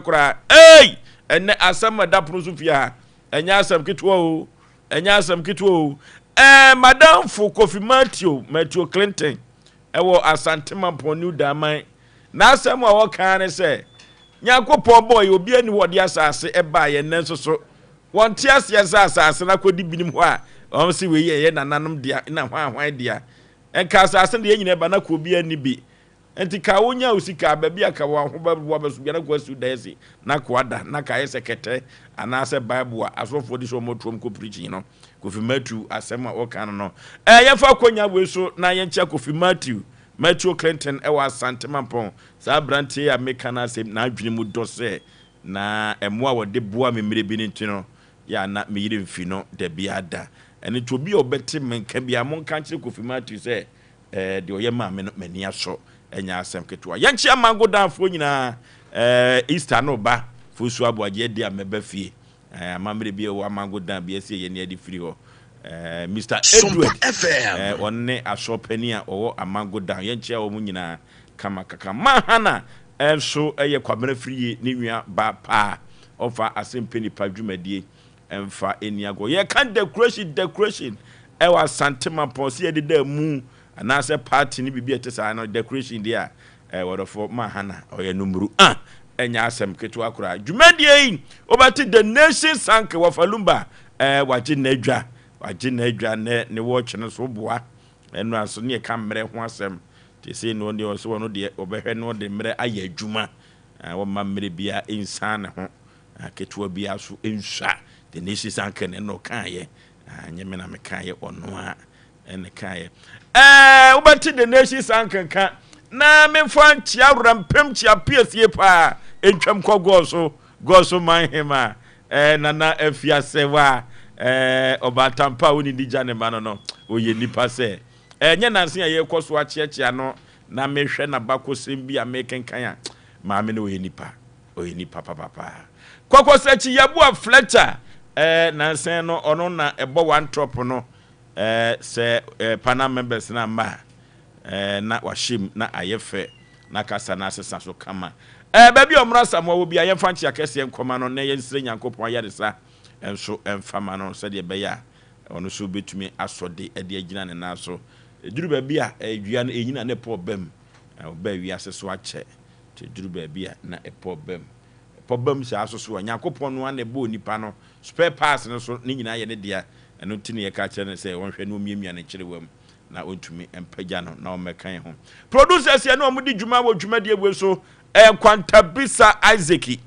koraa. Ei! Ɛnnɛ asɛm a ɛda pono so fie ha, ɛnyɛ asɛm ketewa o. Ɛnyɛ asɛm ketewa o. Ɛɛ, madamfo Kofi Matthew, Matthew Clinton, ɛwɔ Asante Mampɔn New Daman. N'asɛm a ɔka ne sɛ, Nyankopɔn bɔɔ yɛ, obiara nni hɔ a ɔde asase ɛbaa yɛn nnɛ nso so. Wɔnte aseɛ sɛ asase no akɔdi binom hɔ a, wɔn se wei yɛ yɛn nananom dea, na hwan hwan dea. Nka asase no deɛ yɛn nyinaa ba na kɔ obiara nni bi. Nti ka wo nya wo sika a, baabi a ka wo ho bɛboa bɛso biara na kɔ asi wo dan asi na kɔ ada na ka ayɛ sɛ kɛtɛ anaasɛ Bible a asɔfoɔ de hyɛ wɔn atuom kɔ preaching no. Kofi Matthew asɛm a ɔka no no. Ɛɛ yɛmfa akwanya wei so na yɛnkyia Kofi Matthew, Matthew Clinton ɛwɔ Asante Mampɔn. Saa aberanteɛ yi a meka n'asɛm n'adwene mu dɔ sɛ na mmoa a wɔde boa me mmerɛ bi no nti no yɛ a na me yerɛ mfi no dabiara da. Ɛno nti obi a ɔbɛte me nka biara monka nkyerɛ Kofi Matthew sɛ Ɛɛ deɛ ɔyɛ maa me no m'ani asɔ, ɛnyɛ asɛm ketewa. Yɛnkyea Mango Danfoɔ nyinaa, ɛɛ Easter no reba, Fosuo Aboagye adi a mɛba fie. Ɛɛ amammerɛ bi a ɛwɔ Amango Dan bi ɛsɛ yɛn ani adi firi hɔ. Ɛɛ Mister Sompa Edward, FM. ɛɛ ɔno ne asɔr panin a ɔwɔ Amango Dan. Yɛnkyea wɔn nyinaa kama kaka. Ma Hannah nso yɛ Kwabena Firiye ne nua ba paa. Ɔmfa asɛmpɛ nipa dwumadie Ɛmfa nni agorɔ. Yɛka decoration decoration ɛwɔ Asante Mampɔn sɛ yɛde da mu anaasɛ party ne biribi a ɛte saa no decoration deɛ a ɛɛ wɔdɔfoɔ ma Hannah ɔyɛ numru ah ɛnyɛ asɛm ketewa koraa. Dwumadie yi wobɛte The Nation Sanke Wɔfa Lumba ɛɛ wagye n'adwa wagye n'adwa nɛ ne watch no so boa ɛno nso ne yɛka mmerɛ ho asɛm te sei no deɛ ɔsɛ ɔno deɛ ɔbɛhwɛ no ɔde mmerɛ ayɛ adwuma ɛɛ wɔmma mmerɛ biara nsan ne ho Ketewa biara so nsua. The Nation Anchor na ɛna ɔkaeɛ. Nyɛ me na mekaeɛ, ɔno a ɛna kaeɛ. Ɛɛ wobɛte The Nation Anchor nka na memfa nkyea werɛmpem kyea piesie paa ntwam kɔ gɔɔ so gɔɔ so man hema ɛɛ nana afiasɛwa ɛɛ ɔbaatampa a wonni di gya ne ma no no ɔyɛ nipa sɛ ɛnyɛ nanse a yɛkɔ so akyeakyea no na mehwɛ n'abakɔsɛm bi a mekenkan a maame no ɔyɛ nipa. Ɔyɛ nipa papapa. Kɔkɔsakyi Yeboah Fletcher eh, nansa no ɔno na ɛbɔ one top no eh, sɛ eh, panel members no amma a eh, na wahyɛ mu na ayɛ fɛ na kasa no asesa so kama. Eh, baabi a Ɔmena Asamoah wɔ biara yɛmfa nkyea kɛseɛ nkɔma no na yɛnsrɛ Nyankopɔn ayaresa nso mfa ma no sɛdeɛ ɛbɛyɛ a ɔno nso bɛtumi asɔ de de agyina ne nan so. Ɛduru baabi a eh, dua no ɛnyini a na ɛpɔ ɔbam. Eh, ɔbaa wiase so akyɛ. Nti ɛduru baabi a na ɛpɔ bam. Ɛpɔ bam saa nso so a, Nyankopɔn no ara na ɛbɔɔ nipa no, spare parts no nso ne nyinaa yɛ ne dea. Ɛno nti na yɛka kyerɛ no sɛ ɔnhwɛ na ɔmmiamia ne nkyerewa mu na ɔntumi mpagya no na ɔmmɛka yɛn ho. Producers yɛne wɔn di dwuma wɔ dwumadie wei so ɛyɛ Nkwantabisa Isaac.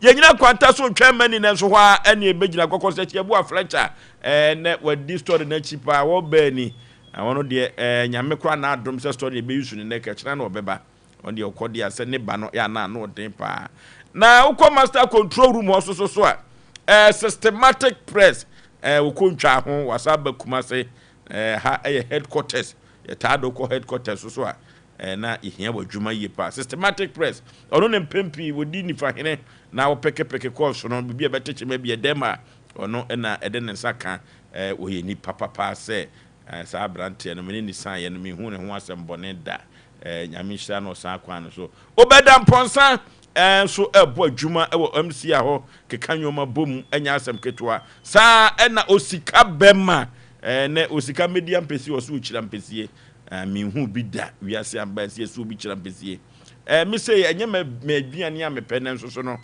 Yɛnyina Nkwanta so ntwɛn mma ni nanso hɔ ara ɛne ɛbɛgyina Kɔkɔsakyi Abua Fletcher ɛɛ nɛ wadi story no akyi paa wɔbaa ni. Ɔno deɛ ɛɛ Nyame koraa na adom sɛ story no yɛbɛyi so no nnɛ kɛkyena na ɔbɛba. Ɔno deɛ ɔkɔ deɛ sɛ ne ba no yɛ ana ano ɔden paa. Na wokɔ master control room hɔ so so so a, ɛɛ systematic press ɛɛ wokɔ ntwa ho wasa aba Kumase ɛɛ ha ɛyɛ headquarters yɛtaa de wokɔ headquarters so so a ɛɛ na yɛhia wɔ adwuma yie paa. Systematic press ɔno ne mpɛn pii wɔdi nifa hene na wɔpɛkepɛke kɔɔso no biribi a ɛbɛte kyema bi ɛdɛm a ɔno na ɛde ne nsa ka ɛɛ wɔyɛ nipa papa sɛ ɛɛ saa aberanteɛ no mene ne san yɛ no mehu ne ho asɛm bɔne da. Eh, Nyame nhyira no ɔsan kwan no so. Obɛda Mpɔnsa eh, nso ɛbɔ adwuma wɔ MCA hɔ, keka nneɛma bɔ mu, ɛnyɛ asɛm ketewa. Saa ɛna Osika bɛma, eh, nɛ Osika mmɛdi ampesie, ɔso ɔkyiri ampesie. Eh, menhu bi da, wiase amba ɛsɛ ɛsɛ obi kyiri ampesie. Eh, me sei, ɛnyɛ m'aduane a mepɛ nanso so no,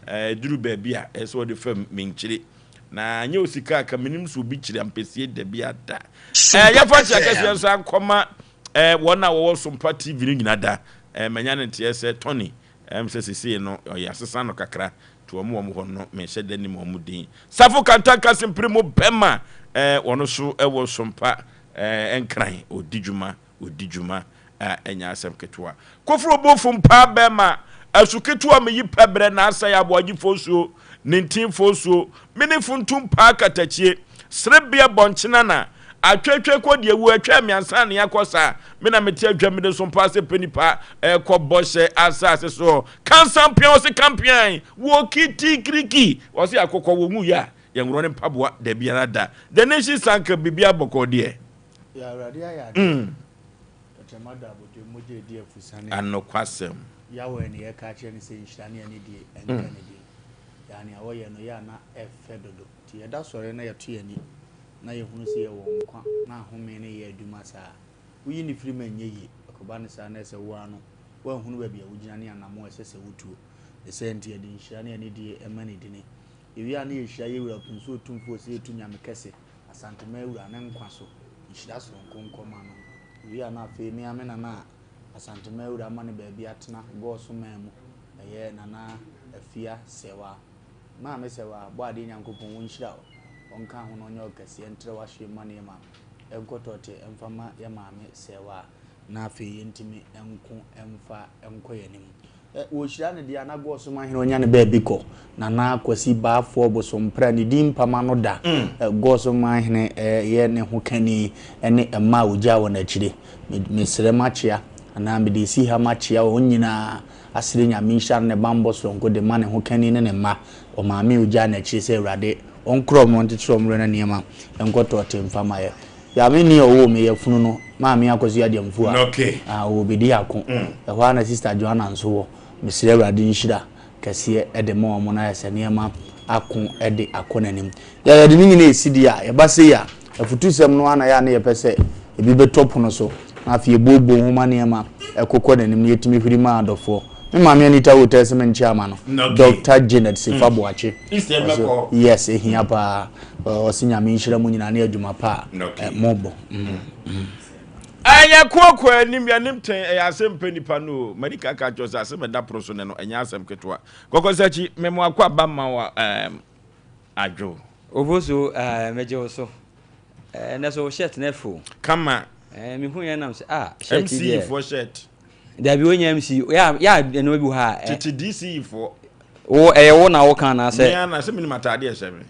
eh, ɛduru baabi a, ɛsɛ ɔde fam, menkyiri. Na nyɛ osika a, ka menim sɛ obi kyiri ampesie da bi ada. Eh, yɛfa nkyɛ akɛseɛ nsa nkɔma Eh, wɔn a wɔwɔ Sompa TV no nyina da. Eh, manya ne nteɛ sɛ Tony, ɛm sɛ sesei no ɔyɛ asesa no kakra, nti wɔn wɔn hɔ no menhyɛ da nim wɔn din. Safo Kantanka Simpiri mo bɛma, eh, wɔn nso wɔ Sompa, eh, Nkran, ɔdi dwuma, ɔdi dwuma a ɛnyɛ asɛm ketewa. Koforo Bofo mpaa bɛma, asu ketewa meyi pɛbrɛ na asɛe aboagye fosuo, nintin fosuo, mene funtum paa katakyie, serebea bɔnkyena na Atwetwe kɔ deɛ wu ɛtwɛn me ansa na yɛakɔ saa me na mete adwa mede so mpa sɛ pɛ nipa ɛkɔ bɔhyɛ asase soɔ kansampean ɔse kampean wɔ kiti kiriki ɔse akokɔ wɔ nwu yɛ a yɛnworɔ ne mpaboa da biara da the nation sanka biribi abɔkɔ deɛ. Yɛ awurade ayɛ adeɛ. Tɛkyerɛma da abodwe mogya edi afusane. Anokwasɛm. Yahweh na yɛka akyerɛ no sɛ nhyira ne anidie nka ne din. Yaa nea ɔyɛ no yɛ a na ɛfɛ dodo. Nti yɛda sɔre na yɛto yɛn ani na yɛhunu sɛ yɛwɔ nkwa na ahome no yɛ adwuma saa a, woyi no firi mu a ɛnyɛ yie. Ɛkɔba no saa na ɛsɛ wo ara no woanhunu baabi a wogyina ne anammɔn a ɛsɛ sɛ wotuo. Ne saa nti yɛde nhyira ne anidie ma ne dini. Yɛwie a na yɛhyira yɛn Wura Otumfoɔ Otumfoɔ Osei Nyame Kɛse, Asanteman Wura ne nkwa so nhyira soronko nkɔma no. Yɛwie a na afei me ara me nana a Asanteman Wura ama no baabi atena Gɔɔso man mu, ɛyɛ Nana Afia Sewaa. Maame Sewaa, Bɔadeɛ Nyankopɔn ɔnhyira wo, ɔnka ho na ɔnyɛ wo kɛseɛ, ntrɛ w'ahyeɛ mma nneɛma nkɔ tɔɔte mfa ma yɛ maame Sewaa na afei yɛntumi nko mfa nkɔ yɛn anim. Wɔhyira no deɛ a na Gɔɔso man hene ɔnya ne baabi kɔ. Nana Kwasi Baafoɔ Bosompra ne din mpama no da. Gɔɔso man hene yɛ ne ho kani ne mma a ɔgyaa wɔn akyire. Mesrɛ makyea anaa mede resi ha makyea wɔn nyinaa asrɛ Nyame nhyira no ne banbɔ soronko de ma ne ho kani ne ne mma, ɔmaame a ɔgyaa no akyire sɛ Awurade ɔnkorɔ wɔn ɔnkyekyere wɔn werɛ na nneɛma nkɔ tɔɔte mfa ma yɛ. Yame ni ɔwoo me yafunu no maame Akosua Gyamfua a ɔwɔ Bediako. Ɛhɔ ara na Sister Joanna nso wɔ. Mesrɛ Awurade nhyira kɛseɛ de ma wɔn na ayɛ sɛ nneɛma ako de akɔ n'anim. Yɛ yɛde ne nyinaa ɛsi deɛ a, yɛba sei a, afutusɛm no ara na yɛ a na yɛpɛ sɛ ebi bɛtɔ pono so na afei yɛbuobuo ho ma nneɛma ɛkokɔ n'anim na yɛtumi hwiri ma adɔfoɔ. Me maame Anita Hotel sɛ menkyɛ ama no. Dr. Janet Sefa Boakye. Yes, ɛhia paa. Ɔse Nyame nhyira mo nyinaa ne adwuma pa a mobɔ. Ɛyɛ kooko anim yɛnim tɛn ɛyɛ asɛm pɛ nipa no o madi kan ka kyerɛ sɛ asɛm ɛda pono so nɛ no ɛnyɛ asɛm ketewa kɔkɔsakyi memo akɔ aba ma wa ɛɛm adwo. Oboso eh megye wo so. Eh nɛ so wo shirt no ɛfɛ o. Kama. Eh me hu yɛ nam sɛ ah shirt yi deɛ. MC foɔ shirt. Dabi wo nyɛ MC ya ya nneɛma bi wɔ ha a. Tete DC foɔ. Wo ɛyɛ wo na wo kan na sɛ. Me ana sɛ menim ataade ɛhyɛ me.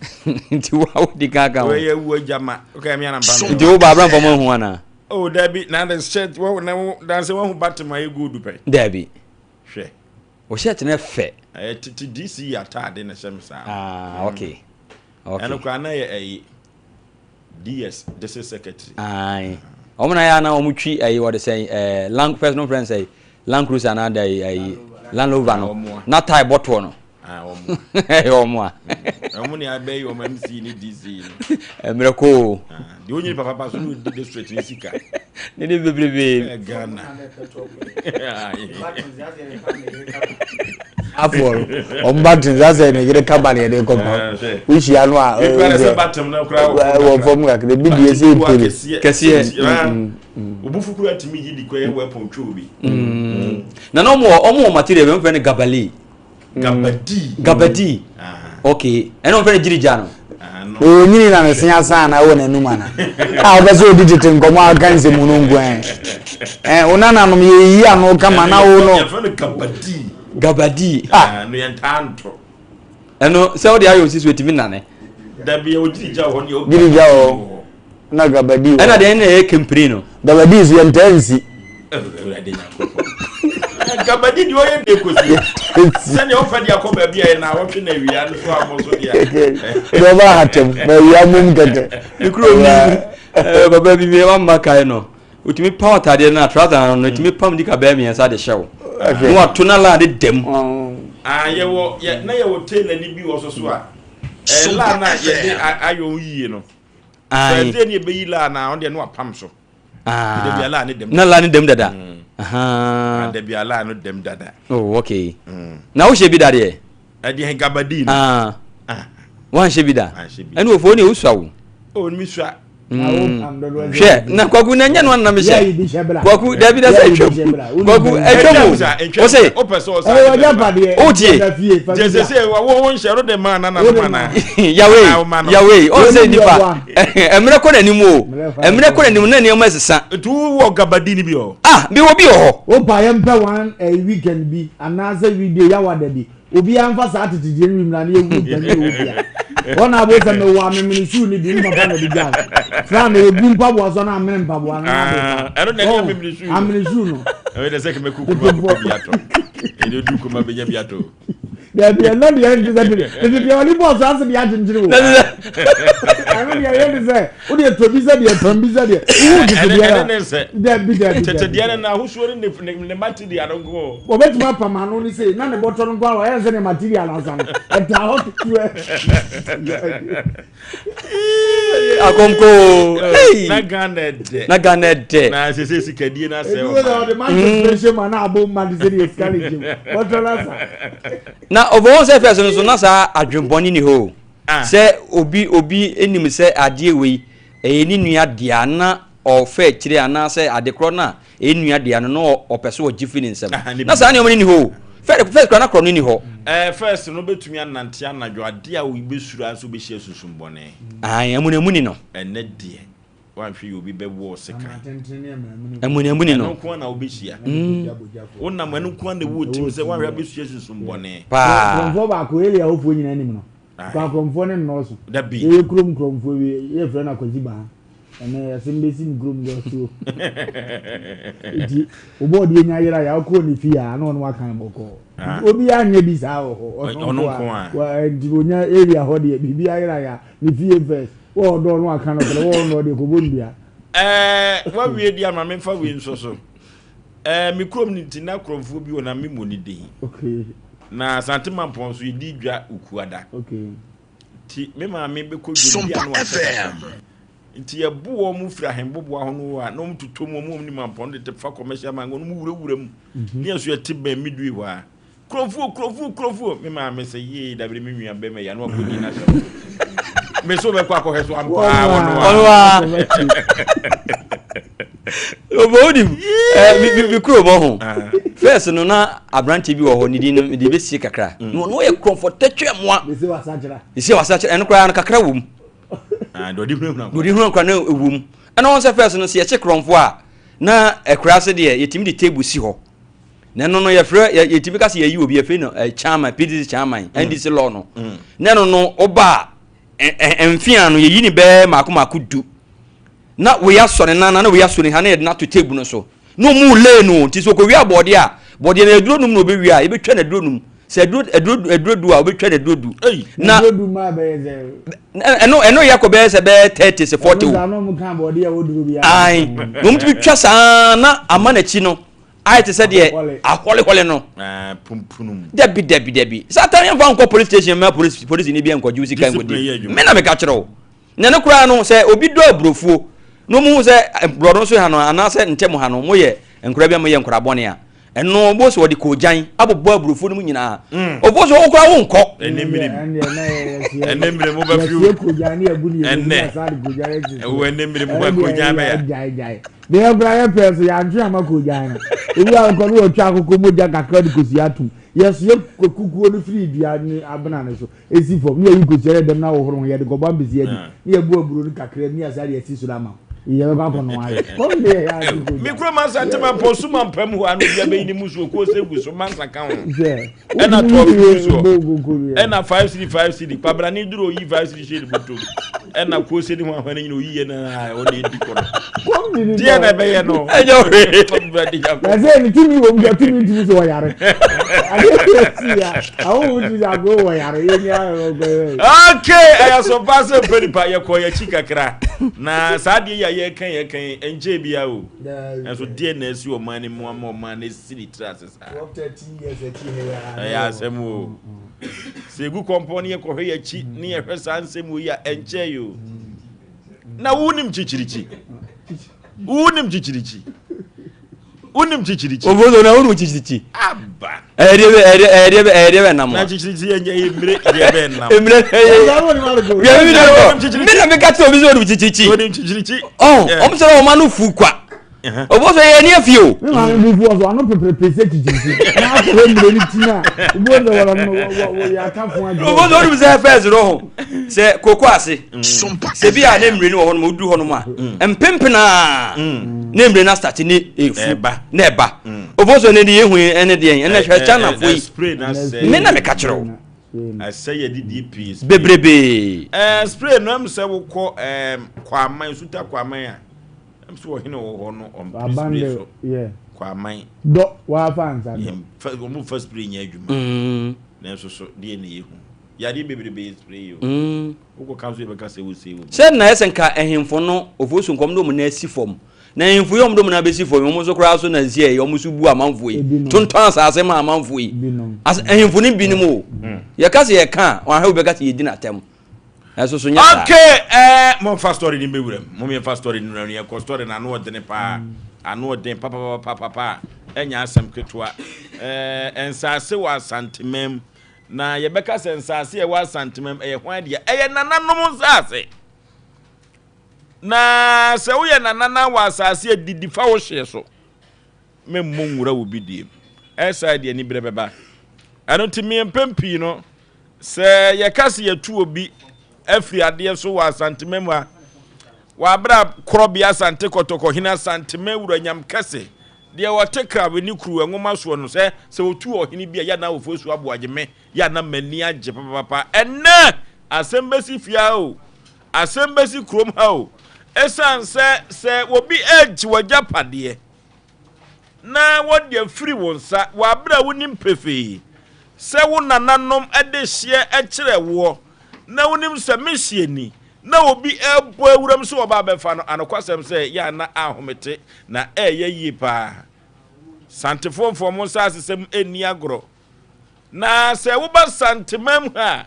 Nti wo a wodi kan kan ho. Wɔyɛ wu agya ma. Okay me ana mpa. Nti wo ba abira mfa mo hu ana. Oh dabi na the shirt wo na wo dan sɛ wahu button ma yɛ gold pɛ. Dabi. Hwɛ. Wo shirt no fɛ. Ɛyɛ tete DC ataade na ɛhyɛ me saa. Ah okay. Okay. Ɛno koraa na yɛ ɛyi. DS district secretary. Ayi. Wɔn na yɛ ana wɔn twi ɛyi wɔde sɛn ɛɛ land first no friend sɛn land cruiser ana da ɛyi ɛyi land rover no na tie bɔtoɔ no. Ɛyɛ wɔn a. Wɔn ni abɛyi wɔn MC ni DC no. Mmerɛ koo. Deɛ onyini papa pa so na odi district ni sika. Ne de bebrebe. Ghana. Afɔr wɔn batten sɛ sɛ ne yere kaba na yɛde kɔ pa wohyia no a wɔ fam kakra ebi deɛ sɛ epere kɛseɛ obufu kura tumi yi di kɔ yɛ weapon twi obi na na ɔmo wɔ ɔmo wɔ material bi ɔmo fɛ no gabali Gabadi. Gabadi. Ah. Okay. Ɛna wɔn fɛ no gyirigya no. Onyini na ne se asan na ɛwɔ n'anum ana. A wɔbɛ sɛ odi tete nkɔmɔ a ɔka nsɛm no nko ɛ. Ɛ wo nananom yɛ yi ano kama na wo no. Yɛfrɛ no gabadi. Gabadi. Ah. No yɛn taa nto. Ɛno sɛ wode ayɛ osisi so etimi nane. Dabi yɛ ogyirigya wɔ hɔ ne yɛ Gyirigya wɔ hɔ. Na gabadi wɔ. Ɛna deɛ ɛna ɛyɛ kempire no. Gabadi so yɛn taa nsi. Awurade Nyankopɔn. Gabadi deɛ ɔyɛ deɛ kɔsi. Sɛdeɛ wofa de akɔ baabi a yɛ na awɔtwe na awia no so a mo so deɛ. Deɛ ɔba ahatam na awia mom kɛkɛ. Ne kuro mi baba bi mi wamma kae no. Otumi pam ataadeɛ no a trouser no otumi pam nika bɛyɛ mmiɛnsa de hyɛ wo. Na wato na laa de dam. Ah yɛwɔ yɛ na yɛwɔ tailor ni bi wɔ so so a. Ɛɛ laa na yɛde ayɔ yie no. Thursday ni ebeyi laa na ɔno deɛ no wapam so. Ah. Dabi ala ne dem. Na la ne dem dada. Mm. Aha. Ah, dabi ala no dem dada. Oh, okay. Mm. Na wo hyɛ bi da deɛ? Ɛde he gabadi no. Ah. Ah. Wan hyɛ bi da? Anhyɛ bi. Ɛne ofo ne usua wo. Oh, ni sua. Mm. Hwɛ, na kwaku na nyɛ no anam hyɛ. Kwaku dabi da sɛ twam. Kwaku ɛtwam o. Wo se. Wo pɛ sɛ ɔsa. Ɛyɛ ɔgya padeɛ. O tie. Gyesɛ sɛ wo wo nhyɛ ro de ma na na no ma na. Yahweh, Yahweh, ɔn sɛ nipa. Mmerɛ kɔ n'anim o. Mmerɛ kɔ n'anim na nneɛma sesa. Nti wo wɔ gabadi ni bi wɔ? Ah, mi wɔ bi wɔ hɔ. Wo pa yɛn pɛ one eh, weekend bi anaasɛ weekday yawada bi. Obiara nfa saa tete deɛ no bi mmra na yɛhunu mpanin a ɛwɔ fie ha. Wɔn na abo sɛ mewɔ amemene suu no bi, me papa na ɛde gyaa me. Fra me ɛgu mpaboa so na amene mpaboa no na ade fa. Ɛno na ɛne amemene suu no. Amene suu no. Ɛno na sɛ kɛmɛ kukuma bi atɔ. Ɛne odu kuma bɛnya bi atɔ. Dabi ɛnɛ deɛ ɛnte sɛ tete tete deɛ ɔde bɔɔl so ase deɛ akyenkyere wo. Ɛno deɛ ɛyɛ ne sɛ wo deɛ tɔ bi sɛ deɛ pam bi sɛ deɛ wohu tete deɛ Ɛne ne nsɛ. Dabi dabi Tete deɛ no na ahosuo ne ne ne material no nko. Wɔbɛtumi apam ano ne sei na ne bɔtɔ no nko ara wɔayɛ sɛ ne material asa no ɛtaa hɔ ketewa. Akɔmko. Na Ghana ɛdɛ. Na Ghana ɛdɛ. Na sese sikadie na sɛ ɔma. Ebi ɔde manchester hyɛ mu ana abo mma de sɛ deɛ sika ne gyem bɔtɔ na sa. Na ɔbɔ wɔn sɛ fɛs no so na saa adwembɔne ni hɔ o. Sɛ obi obi nim sɛ adeɛ wei ɛyɛ ne nua dea na ɔfa akyire anaasɛ adekorɔ no a Ɛyɛ nua dea no na ɔpɛ sɛ ɔgye firi ne nsam. Na saa nneɛma no nni hɔ o. First first koraa na korɔ no nni hɔ. Ɛɛ first no wobɛtumi anante anadwo adeɛ a wobɛsuro ara sɛ wobɛhyia sunsum bɔne. Ae amunamuni no. Ɛnnɛ deɛ woanhwɛ yie obi bɛwɔ wo sekan. Amunamuni no. Ɛno nko ara na wobɛhyia. Wonam ɛno nko ara na ɛwɔ wo tirim sɛ woanhwɛ a wobɛhyia sunsum bɔne. Paa. Korɔmfoɔ baako Elia hɔfoɔ nyinaa nim no. Kwa korɔmfoɔ no nnɔɔso. Dabi. Yɛyɛ kurom korɔmfoɔ bi yɛfrɛ no Akwasi Baha. Ɛnɛ asɛm bɛsi me kurom gɔ so. Nti wobɔ ɔde anya yera ya wokɔɔ ne fie a na ɔno waka no bɔkɔɔ. Ah. Obi anyɛ bi saa wɔ hɔ. Ɔno nko a. Nti onya area hɔ deɛ biribi ayera ya ne fie first. Wɔ ɔdɔ ɔno aka no korɛ wɔ ɔno ɔde kɔbɔ nnua. Ɛɛ wawie di ama memfa wei nso so. Ɛɛ me kurom no nti na kurɔmfoɔ bi wɔ na memmɔ ne din. Okay. Na Asante Mampɔn nso yɛdi dwa Ukuada. Okay. Nti me maame bɛkɔ dwom bi a na wakyɛ kakra. Nti yɛbo wɔn firi ahemboboa ho no a na wɔn totɔ mu wɔn nim ampɔn de te fa commercial bank wɔn wurawura mu. Mhm. Ne yɛn so yɛte bɛn midway hɔ a. Kurofuo kurofuo kurofuo me maame sɛ yee dabere me nua bɛma yi ano akɔdi n'asɛm. Me so bɛkɔ akɔhwɛ so ampa wɔn a. Obo wonim eh, me kuro bɔ ho first no na aberante bi wɔ hɔ ne din no mede bɛsie kakra mm. na ɔno yɛ korɔmfɔ tɛtwɛ mmoa ɛsɛ wasakyera ɛno koraa no kakra wɔ mu ah, deɛ ɔde huna nkora no ɛwɔ mu ɛna wɔn sɛ first no sɛ yɛkye korɔmfo a na akura ase deɛ yɛtumi de table si hɔ na ɛno no yɛfrɛ yɛtumi ka sɛ yɛyi obi yɛfrɛ no eh, chairman pdc chairman mm. ndc law no mm. na ɛno no ɔba a mfea no yɛyi ne bɛɛ mako mako du na wei asɔ ne nan na wei asɔ ne ha na yɛde no ato table no so na ɔmu lay no nti sɛ ɔkɔwie abɔɔdeɛ a bɔɔdeɛ no aduro num na ɔbɛwie a yɛbɛtwa no aduro num sɛ aduro aduro aduro du a ɔbɛtwa no aduro du na ɛno ɛno yɛ kɔ bɛyɛ sɛ bɛyɛ 30 sɛ 40 o ae na ɔmu tumi twa saa na ama n'akyi no ayɛ te sɛ deɛ ahɔlehɔle no dabi dabi dabi satan yɛmfa nkɔ police station ma police police ni bi nkɔgye wo sika nkɔdi me na meka kyerɛ wo Na ɛno koraa no, sɛ obi dɔ aburofuo na wɔhu sɛ borɔno so ha no anaasɛ ntɛm ha no moyɛ nkora bi a moyɛ nkora bɔne a, ɛno bo sɛ wɔde koogyan abobɔ aburofuo no mu nyinaa. Obo sɛ wo koraa wonkɔ. Ɛnɛ mmerɛ mu. Ɛnɛ mmerɛ mu bɛfi ɛnɛ. Ɛwɔ ɛnɛ mmerɛ mu bɛ koogyan bɛya. Deɛ koraa yɛ pɛɛ so yɛantwe ama koogyan no. Ebi a nkɔ no wɔtwa akokɔ mogya kakra de kosua atom. Yɛsoɛ kukuo no firi dua ne abena no so. Esi fam, ne yɛyi kosua yɛ dɛm na ahohoro ho, yɛde kɔbɔ ampesi adi, ne yɛbu aburo no kakra mu, ne yɛsan de asi soro ama wo. Yɛbɛkɔ akɔnoa ayɛ. Kɔm deɛ yɛ ase kɔ Me kuro mansa ntɛm apɔ so ma mpam hɔ ano bia bɛyi ne mu suo kuo sɛ gu so mansa ka ho ɛna 12 gu soɔ ɛna 5 cd 5 cd kwabrane duro oyi 5 cd hyɛ ne bɔtɔm ɛna kuo sɛ ne ho ahwane nyina oyi yɛ na ɔne ɛdi kɔ no deɛ na ɛbɛyɛ no ɛnyɛ hwee Yɛsɛ ne tumi wɔ mu deɛ tumi ntumi sɛ ɔyare. Adeɛ bi esi ya ahohom ti sɛ agorɔ wɔ yare yɛ ni ayɛ ɔkɔ yɛ. Okay, ɛyɛ so paa sɛ mpɛ nipa yɛkɔ yɛkyi kakra na saa adeɛ yi a yɛka yɛka yi ɛnkyɛn bia o ɛnso deɛ na asi ɔman no mu ama ɔman no asi ne tiri ase saa ɛyɛ asɛm o sɛ egu kɔmpɔn ne yɛkɔhwɛ yɛkyi ne yɛhwɛ saa nsɛm wɔ yi a ɛnkyɛn yi o na wonim kyikyirikyi Wonim kyikyirikyi. Wonim kyikyirikyi. Obozo na wonim kyikyirikyi. Aba. Ɛyɛ bɛ ɛyɛ ɛyɛ bɛ ɛyɛ bɛ nam. Na kyikyirikyi yɛ nyɛ mmire yɛ bɛ nam. Mmire ɛyɛ. Wia mi na kɔ. Mi na mi ka kyerɛ obi sɛ wonim kyikyirikyi. Wonim kyikyirikyi. Ɔn ɔmo sɛ ɔmo ano fu kwa. Obozo yɛ ni efi o. Mi maame bu fu ɔso ano peperepe sɛ kyikyirikyi. Na akɔ hɔ mmire ni ti na. Obozo wɔn no wɔ wɔ yɛ aka fo adwuma. Obozo wonim sɛ fɛs no ho sɛ koko ase. Sɛ bi a ne mmire no wɔ hɔ nom oduru hɔ nom a mm. mpempena mm. ne mmire no asate ne efu na ɛba mm. ofo so ne de yehu ɛne deɛ ɛnɛ hwɛ China fo yi me na meka kyerɛ wo ɛsɛ yɛ didi pii bebrebe ɛɛ spray no ɛmu sɛ wokɔ ɛɛm kwaman suta kwaman a ɛmu sɛ ɔhene wɔ hɔ no ɔmpere spray so kwaman dɔ wafa nsa dɔ wɔn fa spray nyɛ adwuma. Nanso so deɛ na yɛhu? Yadeɛ bebrebe yɛ spray o. Mm. Wokɔ ka nso yɛbɛka sɛ wosei wɔ. Sɛ na ɛsɛ nka ahemfo no ofosu nkɔm de wɔn nan asi fam. Na ahemfo yi wɔn de wɔn nan bɛsi fam yi wɔn nso koraa so na nsi ɛyɛ wɔn nso bu amanfoɔ yi. Tontɔn asase ma amanfoɔ yi. As ahemfo no binom o. Mm. Yɛka sɛ yɛka a wɔn ahwɛ wobɛka sɛ yɛdi n'atɛm. Ɛso so nyɛ saa. Okay, eh, momfa story no mbɛwura mu. Mom yɛmfa story no nwura mu. Yɛkɔ story no ano ɔdene paa. Ano ɔden papapapapapa. Ɛnyɛ asɛm ketewa. Eh, nsaase wɔ Asantemam. Na yɛbɛka sɛ nsaase a ɛwɔ Asantemam ɛyɛ hwan dea? Ɛyɛ nananom nsaase. Na sɛ woyɛ nanana wɔ asaase a didi fa wo hyeɛ so. Memmɔ nwura wɔ bi deɛ mu. Ɛsaa deɛ aniberɛ bɛba. Ɛno nti me mpɛn pii no, sɛ yɛka sɛ yɛtu obi afiri adeɛ so wɔ Asantema mu a, wɔ abere a Korɔbea Asante Kɔtɔkɔ Hene Asantema Wura Nyam Kɛse, deɛ ɔte Krawe ne Kuru nwoma soɔ no, sɛ sɛ wɔtu ɔhene bi a, yɛ na Ofosu Aboagye me, yɛ na m'ani agye papapapa. Ɛnnɛ, asɛm bɛsi fie ha o, asɛm bɛsi kurom ha o, ɛsiane sɛ sɛ obi regye w'agyapadeɛ, na wɔde afiri wo nsa wɔ abere a wonim pefee sɛ wo nananom de hyeɛ kyerɛ woɔ, na wonim sɛ me hyeɛ ni, na obi rebɔ awuram sɛ ɔba abɛfa no, anokwasɛm sɛ yɛ a na ahomete na ɛyɛ yie paa. Santefoɔ mfa wɔn nsasesɛm nni agorɔ. Na sɛ woba Santemam ha a,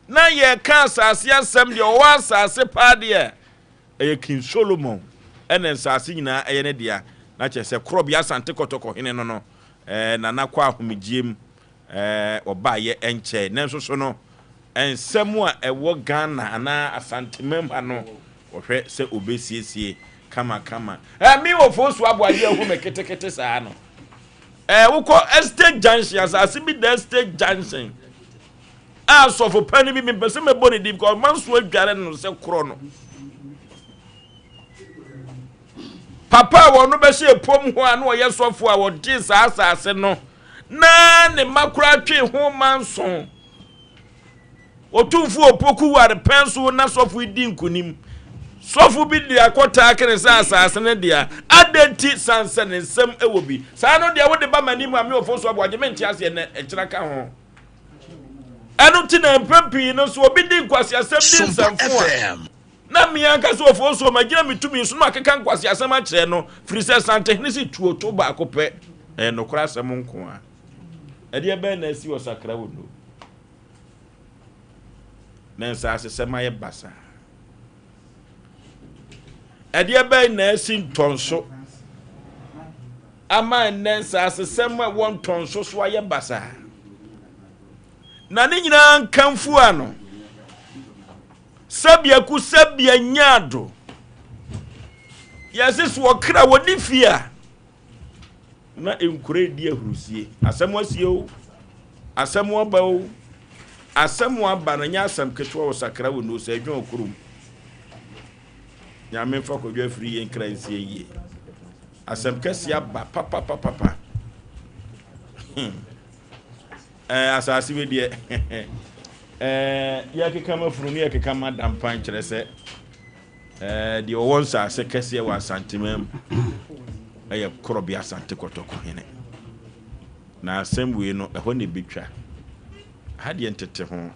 na yɛreka asase asɛm deɛ, ɔwɔ asase paa deɛ, Ɛyɛ King Solomon ɛna nsaase nyinaa ɛyɛ ne dea, na kyerɛ sɛ Korɔbea Asante Kɔtɔkɔ hene no no Nana kɔ ahomegyeɛ mu ɔbaeɛ ɛnkyɛe. Nanso so no nsɛm a ɛwɔ Ghana anaa Asanteman ha no ɔhwɛ sɛ ɔbɛsiesie kama kama. Me wɔ Fosu Aboagye ahu me ketekete saa no. Wokɔ Estate Junction, asase bi da Estate Junction. A sɔfo panin bi mepɛ sɛ mɛbɔ ne din because ɔma nso adware no sɛ korɔ no. Papa a wɔn bɛhyɛ pom hɔ a na ɔyɛ sɔfo a wɔgye saa asase no na ne mma koraa twe ho manso. Otumfo Opoku ware pɛn so na sɔfo yi di nkunim. Sɔfo bi de akɔtaa kene sɛ asase no dea. Adɛn nti? San sɛ ne nsam wɔ bi. Saa no deɛ wode ba m'anim a me ɔfo so aboagye mente aseɛ nɛ ɛkyena ka ho. Ɛno nti na mpɛn pii no so obi di nkwaseasɛm di nsɛmfo a, na me ankasa Ofosuo magyina me tumi so na makeka nkwaseasɛm akyerɛ no, firi sɛ Santehene se tuo to baako pɛ, ɛyɛ nokorɛ asɛm nko ara. Ɛdeɛ bɛn na asi wɔ Sakra Wondo na nsasesɛm ayɛ basaa? Ɛdeɛ bɛn na asi Ntɔnso ama ɛnnɛ nsasesɛm a ɛwɔ Ntɔnso so ayɛ basaa? Na ne nyinaa nkamfo ano. Sɛbea ku sɛbea nyaado. Yɛse so ɔkra wɔde fie a na nkura redi ahurusie. Asɛm asie o, asɛm aba o, asɛm aba no nyɛ asɛm ketewa wɔ sakra wɔ no sɛ adwuma kurom. Nyame mfa kwadwo afiri yɛn kra nsie yie. Asɛm kɛse aba papapapapa. Hmm. Eh, asase wei deɛ eh, yɛkeka ma funu ne yɛkeka ma dampan kyerɛ sɛ Eh, deɛ ɔwɔ nsase kɛseɛ wɔ Asanteman mu ɛyɛ Korɔbea Asante Kɔtɔkɔ hene. Na asɛm wei no, ɛhɔ na ɛbɛtwa. Ha deɛ ntete ho.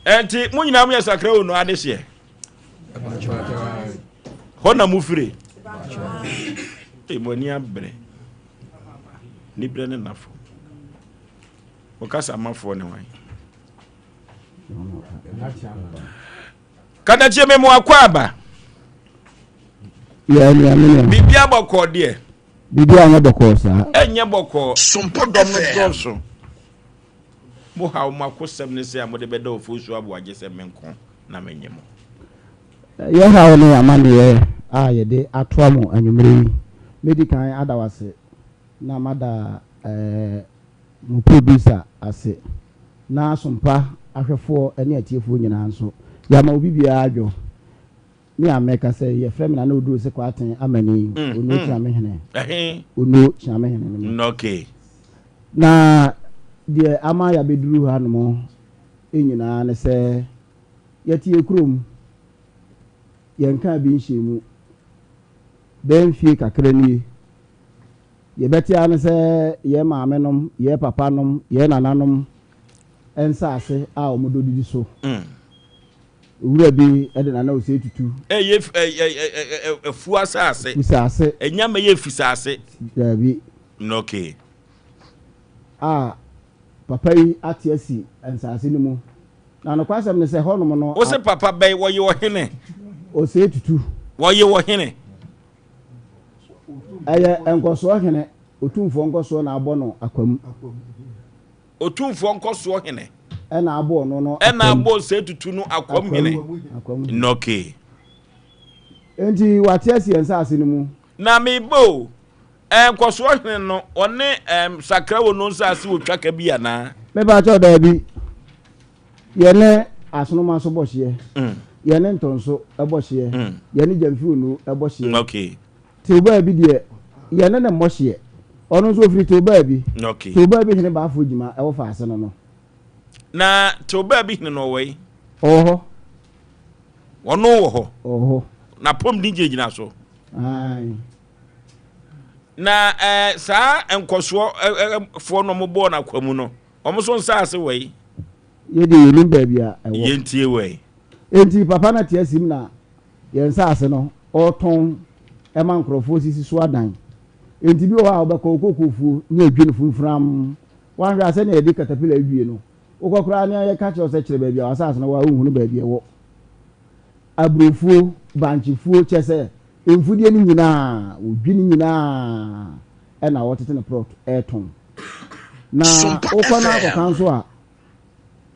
Ɛnti, mo nyinaa moyɛ sakra o no adehyeɛ. Hɔ na mofire. Ee, mo ani abere. Nibrɛ ne nafo. Mo kasa mafoɔ ne hwan? Katakyie me mo akɔ aba. Biribi abɔkɔɔ deɛ. Biribi anyɛ bɔkɔɔ saa. Ɛnyɛ bɔkɔɔ. Dɔm no dɔɔso. Mo haw mo akosɛm ne sɛ a mode bɛda ofosu aboagye sɛ me nko na menye mo. Yɛ haw ne amanneɛ a yɛde atoa mo anwummere yi. Mɛdi kan ada wo ase na mada ɛɛ. mo producer ase, na Asompa ahwɛfoɔ ne atiefoɔ nyinaa nso, yɛama obi biara adwo. Me a mɛkasa yi, yɛfrɛ me Nana Oduro Sekwaaten Amani, Onuo Kyeamehene, Onuo Kyeamehene ne me. Okay. Na deɛ ama yɛabɛduru hanom nyinaa ne sɛ, yɛte yɛn kurom, yɛnkaa bi nhyɛɛ mu, bɛyɛ mfie kakra nie. Yɛbɛte ara ne sɛ yɛn maamenom, yɛn papanom, yɛn nananom nsaase a wɔdɔ didi so. Owura bi de Nana Osei Tutu. Ɛyɛ afuo asase. Fusaase. Ɛnya mɛyɛ fisaase. Daabi. Okay. A papa yi ate asi nsaase no mu. Na nokwasɛm ne sɛ hɔnom no. Wo se papa bɛn wɔyɛ ɔhene? Osei Tutu. Wɔyɛ ɔhene. Ɛyɛ nkɔsoɔ hene, Otumfoɔ nkɔsoɔ na abɔ no akwam. Otumfoɔ nkɔsoɔ hene. Ɛna abɔ ɔno no akwam. Ɛna abɔ Osei Tutu no akwam hene. Akwam. Nnɔkee. Enti wate asi yɛn nsaase no mu. Na meba o, ɛɛ nkɔsoɔ hene no, ɔne ɛɛm Sakrawo no nsaase wɔ twaka bi anaa? Mepakyɛw, daabi. Yɛne Asonoma nso bɔ hyeɛ. Yɛne Ntɔnso bɔ hyeɛ. Yɛne Gyamfi-Onu bɔ hyeɛ. Okay. Teobaa bi deɛ, yɛne no mmɔ hyeɛ. Ɔno nso ɔfiri Teobaa bi. Okay. Teobaa bi hene Baafoɔ Gyima ɛwɔ Faase no no. Na Teobaa bi hene no ɔwɔ yi? Ɔwɔ hɔ. Ɔno wɔ hɔ? Ɔwɔ hɔ. N'apɔmuden gyinagyina so? Ae. Na ɛɛ eh, saa nkɔsoɔ eh, eh, foɔ no wɔbɔɔ no akwa mu no, wɔn nso nsaase wɔ yi? Yɛ deɛ yɛnim baabi a ɛwɔ. Yɛntie wɔ yi. Enti papa no te asim na yɛn nsaase no ɔretɔn ma nkurɔfoɔ sisi so adan. Enti bi wɔ hɔ a wobɛkɔ wo kookoofuo ne adwi no fumfram. Woanhwɛ a sɛdeɛ yɛde katapila adwie no, wokɔ koraa na yɛka kyerɛ wo sɛ kyerɛ baabi a w'asaase no wɔ a wonhunu baabi ɛwɔ. Aburofuo, bankyefuo, kyerɛ sɛ mfudeɛ no nyinaa, wɔdwi no nyinaa ɛna wɔtete no prɔt ɛretɔn. Na wokɔ na akɔka nso a,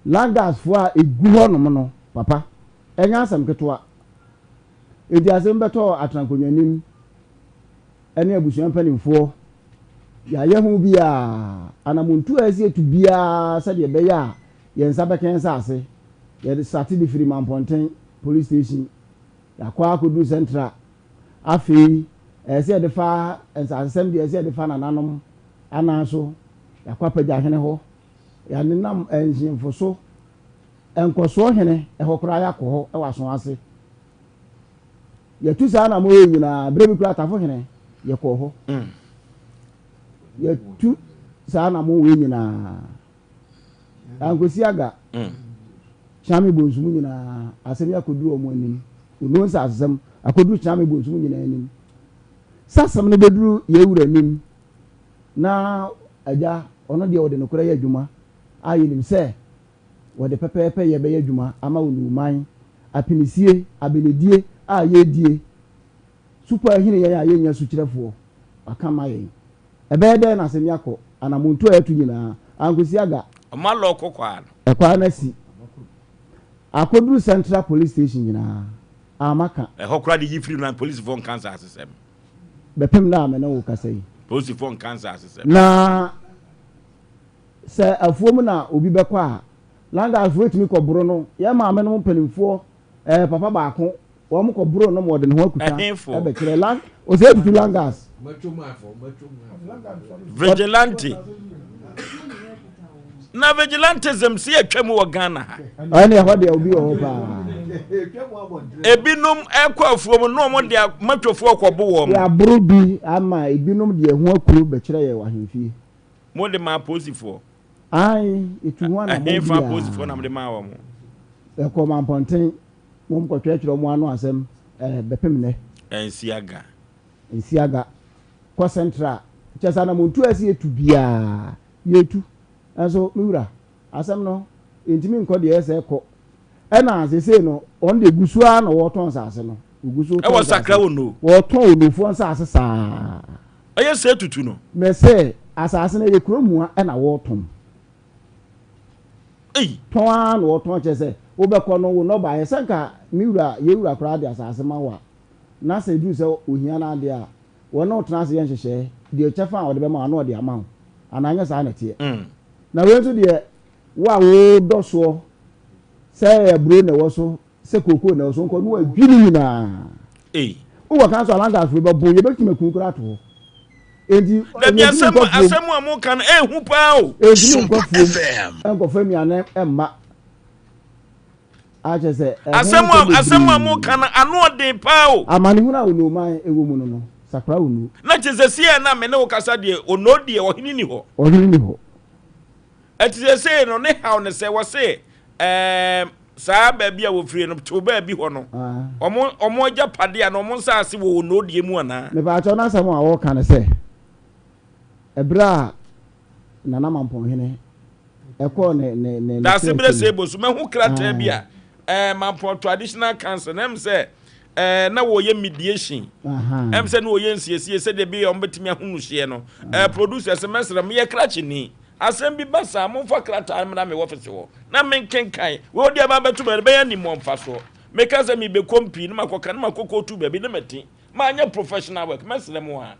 Langasfoɔ a ɛgu hɔnom no, papa, ɛnyɛ asɛm ketewa. Enti asɛm bɛtɔɔ atenankonnwa anim ne abusua mpanimfoɔ. Yɛayɛ ho biara, anamontuo a ɛsɛ yɛtu biara sɛdeɛ ɛbɛyɛ a yɛn nsa bɛka yɛn nsase. Yɛde sate de firi Mampɔnten Police Station, yɛakɔ ara akɔduru Central. Afei ɛyɛ sɛ yɛde fa nsasesɛm deɛ ɛsɛ yɛde fa nananom anan so, yɛakɔ Apagyahene hɔ, yɛanenam nhemfo so. Nkɔsoɔ hene, ɛhɔ koraa yɛakɔ hɔ wɔ aso ase. Yɛtu saa anammɔn yi nyinaa, berɛ bi koraa Tafo hene, yɛkɔɔ hɔ. Yɛtu saa anammɔn wei nyinaa. Ankosi aga, Kyame Bonsu mu nyinaa, asɛm yi akɔduru wɔn anim. Ono nsasesɛm akɔduru Kyame Bonsu mu nyinaa anim. Sɛ asɛm no bɛduru yɛn wura anim na agya, ɔno deɛ ɔde nokorɛ yɛ adwuma a yɛnim sɛ wɔde pɛpɛɛpɛyɛ bɛyɛ adwuma ama Onuoman, apinisie, abenedie a yɛredie, supɔ a ɛhene yɛn a yɛnnya sukyerɛfoɔ, waka ama yɛn. Ɛbɛyɛ dɛn na asɛm yi akɔ? Anamontuo a yɛatu nyinaa, ankosi aga. Ɔma lɔɔko kwaa no. Ɛkwaa no asi. Akɔduru Central Police Station nyinaa, amma ka. Ɛhɔ koraa de yi firi no a, polisifoɔ nka nsaasesɛm. Bɛpem nnɛ a me ne wo rekasa yi. Polisifoɔ nka nsaasesɛm. Na. Sɛ afuom na obi bɛkɔ a, Langasfoɔ tumi kɔ boro no. Yɛn maame nom mpanimfoɔ, ɛɛ papa baako, wɔn kɔ boro no ma ɔde ne ho akuta ɛbɛkyerɛ. Lang, ɔsɛ etutu Langas. Vigilante. Na vigilantism si atwa mu wɔ Ghana ha. Ɛne ɛhɔ deɛ obi wɔ hɔ paa. Ebinom ɛkɔ afuom na wɔn de matwofoɔ kɔbo wɔn. Yɛaboro bi ama ebinom de ɛho akuro bɛkyerɛ yɛ wɔ ahemfie. Mo de maa apolisifoɔ? Ae, yɛtuu ho anammɔn biara. Ɛhefa apolisifoɔ na mo de maa wɔn? Yɛkɔɔ Mampɔnten, wɔn kɔtwerɛtwerɛ wɔn ano asɛm ɛɛ bɛpem nnɛ. Nsiaga. Nsiaga. Kɔ Central. Kyerɛ sɛ anammɔntuo a ɛsɛ yɛtu biara, yɛtu. Nanso me wura, asɛm no, yɛntumi nkɔ deɛ ɛsɛ sɛ ɛkɔ. Ɛna seesei no, wɔn deɛ gu so ara na wɔretɔn nsase no. Wɔgu so retɔn Ɛwɔ nsase. Sakra Ono. Wɔretɔn Onofoɔ nsase saa. Ɛyɛ sɛ tutu no. Mese, asase no ɛyɛ kuro mua ɛna wɔretɔn. Ei. Tɔn ara na wɔtɔn kyerɛ sɛ wobɛkɔ no wo nnɔbaeɛ sɛ nka me wura, yɛn wura koraa de asase ma wo a, na sɛ ɛduru sɛ ohia no adeɛ a, wɔne wo tena ase yɛ nhyehyɛɛ, deɛ kyɛfa a ɔde bɛma wo a na ɔde ama wo. Anaa ɛnyɛ saa na ɛteɛ? Na wei nso deɛ, wo a wodɔ soɔ, sɛ ɛyɛ aburo na ɛwɔ so, sɛ kookoo na ɛwɔ so nkɔ na wadwi ne nyinaa. Ei. Wowɔ kan so alangasfo bɛbo yɛbɛtumi aku koraa ato hɔ. Enti Dabi yɛntumi asɛm nkɔ fuom. asɛm a moka no ɛhu paa o. Yɛntumi nkɔ fuom nkɔfa nnuane mma. Akyɛ sɛ ɛho Asɛm nsɛm a asɛm a bebree. moka no ano ɔden paa o. Amanehunu a Onuoman wɔ mu no no. Sakora Ono. Na kyerɛ sɛ seɛ na me ne wo kasa deɛ Ono deɛ ɔhene ni hɔ. Ɔhene ni hɔ. Ɛti sɛsei no ne haw ne sɛ wɔse ɛɛm saa baabi a wɔfiri no tew baabi hɔ no wɔn wɔn agyapadeɛ anaa wɔn nsaase wɔ Ono deɛ mu anaa? Mepaakyɛw n'asɛm a ɔreka ne sɛ ɛberɛ a Nana Mampɔnhene ɛkɔɔ ne ne ne ne Daase srɛ berɛ akyi no sɛ bosu mahu krataa bi a ɛɛ Mampɔn Traditional Council na ɛm sɛ ɛɛ na wɔyɛ mediation ɛm sɛ na wɔyɛ nsiesie sɛdeɛ ɛbɛyɛ a wɔbɛtumi ahunu hyeɛ no ɛɛ producer sɛ mɛsrɛ meyɛ krakyeni asɛm bi ba saa momfa krataa mmra me wɔfese hɔ na menkenkan wei wode aba abɛto baabi bɛyɛ animuɔ mfasoɔ meka sɛ mebɛkɔ mpii na makɔka na makɔ kɔtu baabi na mati manyɛ professional work mɛsrɛ mo a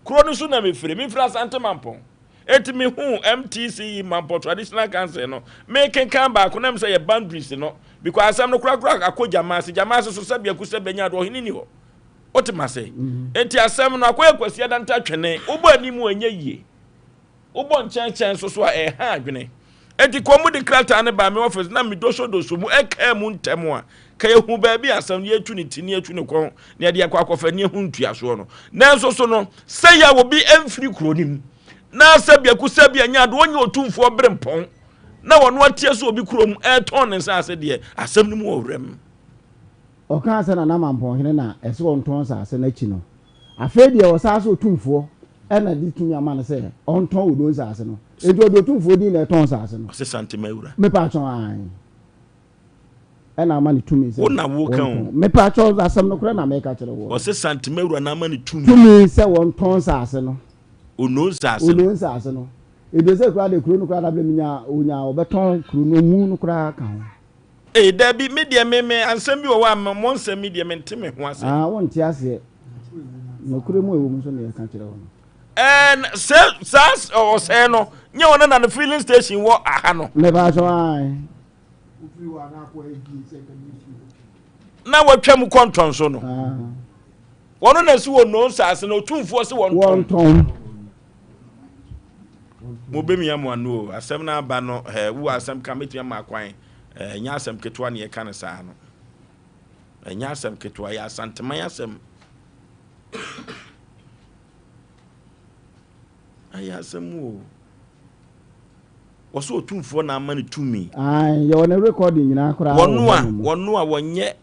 Kuro no so na mefiri. Mefiri Asante Mampɔn. Enti mehuu MTCE Mampɔn Traditional Council no, mekenkan baako na mesɛ yɛ boundaries no because asɛm no korakora akɔ Gyamaase. Gyamaase so sɛ biako sɛ bɛnya ade ɔhene ni hɔ. Wote mase? Enti asɛm no akɔyɛ Kwasi Adanta twene. Wobɔ anim a ɛnyɛ yie. Wobɔ nkyɛnkyɛn nso so a, ɛha adwene. Enti kɔ mu de krataa no baa me ɔfese na medosodoso mu ɛkaa mu ntɛm a, ka yɛhu baabi a asɛm no yɛatu ne ti ne yɛatu ne kɔn na yɛde akɔ akɔfa ne yɛhu ntuasoɔ no. Nanso so no, sɛ yɛ a obi mfiri kuro no mu na sɛ biako sɛ bi anya ade ɔnyɛ otumfoɔ berempɔn na ɔno ateɛ sɛ obi kurom ɛretɔn ne nsaase deɛ, asɛm no mu wɔ werɛm. Ɔkaa sɛ Nana Mampɔnhene na ɛsɛ ɔntɔn nsaase no akyi no, Afei deɛ ɔsan sɛ otumfoɔ na de tumi ama no sɛ ɔntɔn Odo nsaase no. Enti ɔde otumfoɔ din na ɛtɔn nsaase no. Ɔse Santema wura. Mepakyɛw ae. Ɛna ama no tumi sɛ Wo na woka o. wɔntɔn. Mepakyɛw asɛm nokorɛ na meka kyerɛ woɔ no. Ɔse Santema wura na ama no tumi. Tumi sɛ wɔntɔn nsaase no. Ono nsaase no. Ono nsaase no. Enti ɔsɛ koraa deɛ kuro no koraa dabrɛ menya onya ɔbɛtɔn kuro no mu no koraa ka ho. Ei dabi me deɛ me me ansɛm bi wɔ hɔ a mo nsɛm yi deɛ me nte me ho ase. Ah wo nte aseɛ. Nokorɛ mu a ɛwɔ mu nso na yɛka kyerɛ wo no. Ɛɛ sɛ saa ɔsɛɛ no nyɛ ɔno na ne filling station wɔ aha no. Mepakyɛw ae. Na watwa mu kɔ ntɔnso no. Wɔn na si wɔ no nsaase no otumfoɔ se wɔn tɔn. Wɔn tɔn. Mo bɛ mia mo ano o asɛm no aba no ɛɛ wo asɛm ka mɛtumi ama akwan ɛɛ nyɛ asɛm ketewa ne yɛka no saa no ɛnyɛ asɛm ketewa yɛ asanteman asɛm ayɛ asɛm o wɔsɛ otumfoɔ na ama no tumi. Ae yɛwɔ ne recording nyinaa koraa wɔ hɔ nom. Wɔn a wɔnyɛ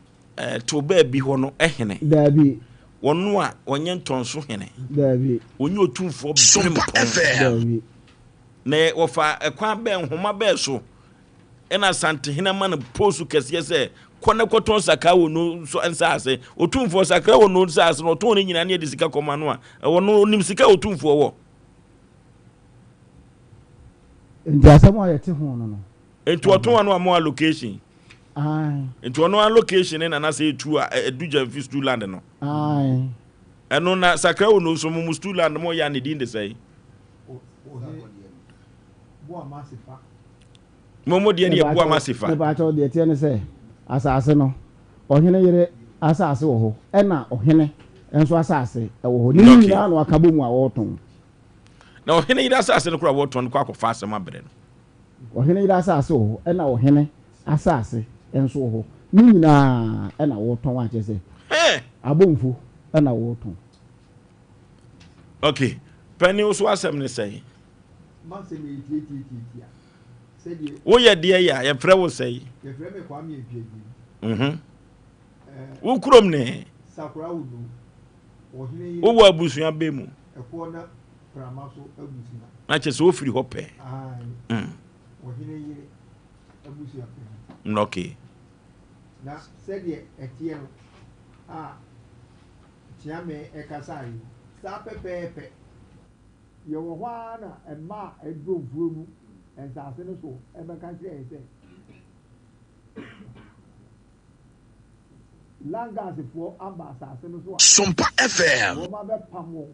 Tew baabi hɔ no hene. Daabi. Wɔn a wɔnyɛ ntɔnso hene. Daabi. Wɔnyɛ otumfoɔ berempɔn. Daabi. Na wɔfa ɛkwan bɛn, nhoma bɛn so ɛna Asantehene ama no posu kɛseɛ sɛ kɔ na kɔtɔn sakra wɔ no nsaase. Otumfoɔ sakra wɔ no nsaase no ɔtɔn ne nyinaa ne yɛde sika kɔma no a, ɛwɔ no onim sika a otumfoɔ wɔ. Nti asɛm a yɛte ho no no. Nti ɔtɔn ano ama allocation. Ae. Nti ɔno allocation ne nana sɛ etu a ɛdu Gyamfi stool land no. Ae. Ɛno na sakra wo no nso mo mo stool land mo yɛ a ne din de sɛn? Mo mo deɛ ne yɛ Boama Sefa. Mepaakyɛw deɛ ɛteɛ ne sɛ asase no ɔhene yere asase wɔ hɔ ɛna ɔhene nso asase ɛwɔ hɔ ne nyinaa na waka bɔ mu a wɔretɔn. Na ɔhene yere asase no koraa wɔretɔn kɔ akɔfa asɛm abrɛ no. Ɔhene yere asase wɔ hɔ, ɛna ɔhene asase nso wɔ hɔ. Ne nyinaa ɛna wɔtɔn a kyerɛ sɛ abomfo ɛna wɔtɔn. Ok, panin wo so asɛm ne sɛn? M'asɛm yɛ tiatiatiatia. Sɛdeɛ. Woyɛ deɛ yɛ a yɛfrɛ wo sɛn? Yɛfrɛ me Kwame Apiagyei. Mhm. Wo kurom ne? Sakora Wudu. Ɔhene yere. Wowɔ abusua bɛ mu? Ɛkoɔ na Prama so abusua. Na kyerɛ sɛ wofiri hɔ pɛ. Ae. Mm. Ɔhene yere abusua pɛ. Okay. Na sɛdeɛ ɛteɛ no a Kyeame ɛkasaeɛ yi, saa pɛpɛɛpɛ. Yɛwɔ hɔ ara na mmaa a ɛdɔ mfuo mu nsaase no soɔ bɛka kyerɛɛ yɛn sɛ, Langasfoɔ aba asase no so a. Sompa FM. Wɔabɛpam wɔn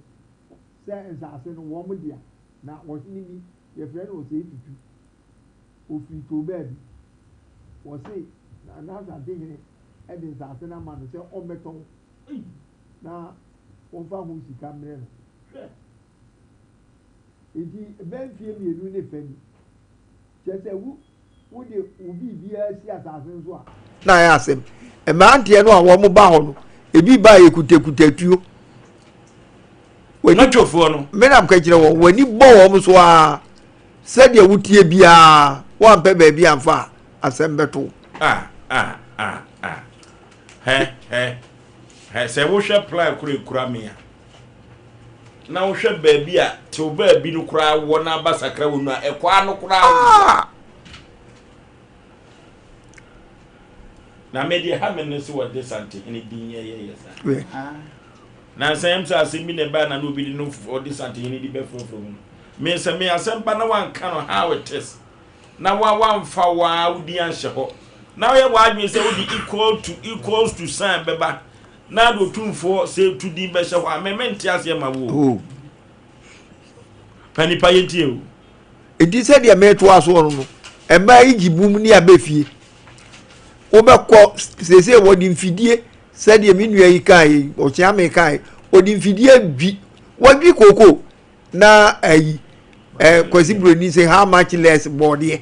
sɛ nsase no wɔn dea, na ɔhene bi, yɛfrɛ no Osei Tutu, ɔfiri too baabi. Wɔse Nana Asantehene de nsase no ama no sɛ ɔmmɛtɔn na wɔmfa ho sika mmrɛ no. Hwɛ! Enti bɛyɛ mfeɛ mmienu ne fa ni, kyerɛ sɛ wo wode wo biribiara si asase no so a. Na ayɛ asɛm. Mmeranteɛ no a wɔba hɔ no, Ebi ba a yɛkutakuta tuo. Matwofoɔ no. Me na meka kyerɛ wɔn, w'ani bɔ wɔn so ara sɛdeɛ wotie biara woampɛ baabi amfa a asɛm bɛto wo. Ah ah ah ah hɛ hɛ hɛ sɛ wohwɛ plan koro ekura me a na wohwɛ baabi a tew baabi no koraa wɔ na aba sakra wɔ nu a ɛkɔ ano koraa ah! Na me deɛ ha me ne sɛ wɔde Santehene din yɛyɛyɛ saa. Nansa yɛm sɛ asɛm bi na ɛbaa na na obi de no ɔde Santehene di bɛfrɛfrɛ mu no. Me sɛ me asɛm ba na wanka no how it is na wa wamfa waa wo din anhyɛ hɔ na woyɛ w'adwene sɛ wode equal to equals to sign bɛba na de otumfoɔ sɛ tu din bɛhyɛ hɔ a me mente aseɛ ma wo. Oh. Pa nipa yɛntie o. Enti sɛdeɛ meretoa soɔ no no, mmaa yi gye bum ne aba fie. Wobɛkɔ seesei wɔde mfidie sɛdeɛ me nua yi kaeɛ yi, ɔkyeame kaeɛ, wɔde mfidie dwi, wɔdwi kooko na ayi eh, Kwasi Buroni sɛ how much less bɔɔdeɛ.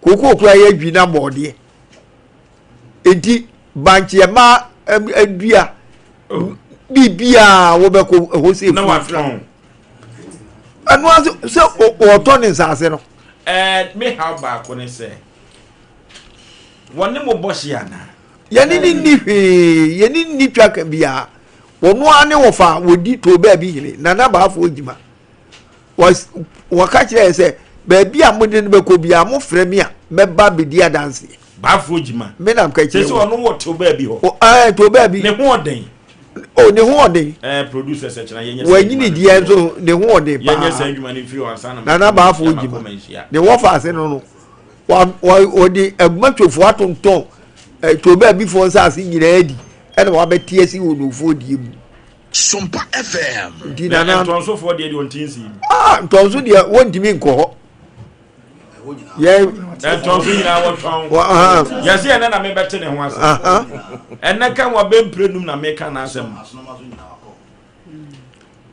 Kooko kura yɛ dwi na bɔɔdeɛ. Enti bankye mmaa adua biribiara wɔbɛkɔ ɛhɔ sɛ efu. Ɛno ase sɛ ɔtɔ ne nsaase no. Ɛɛ me haw baako ne sɛ wɔne mo bɔ hye anaa. Yɛne ne nni hwee yɛne nni twaka biara wɔn ara ne wɔfa wɔdi too baabi hene Nana Baafoɔ Gyima wɔka kyerɛ yɛ sɛ baabi a mode no bɛkɔ biara mofrɛ me a mɛba bɛdi adanseɛ. Baafoɔ Gyima. Me nam ka kyerɛ wɔn. Sɛ ɔno wɔ tew baabi hɔ. Ɛɛ tew baabi. Ne ho ɔden. O ne ho ɔden. Ɛɛ producers ɛkyina yɛnyɛ sɛ. Wɔnyini deɛ nso ne ho ɔden paa. Yɛnyɛ sɛ adwuma no mfiri hɔ ansa na. Nana Baafoɔ Gyima. Ne wɔfa ase no no wɔde agumatwofoɔ atontɔn tew baabifoɔ nsaase nyinaa di ɛna wɔabɛte asi wɔ nufoɔ die mu. Sompa FM. Nti nana. Ntɔnsofoɔ deɛ deɛ ɔnte nsi. Ah ntɔnso deɛ wɔntumi nkɔ hɔ. Ntɔnso nyinaa wɔtɔn. Yɛsi ɛnɛ na mebɛte ne ho ase. Ɛnɛ ka ho abɛmpire num na meka n'asɛm.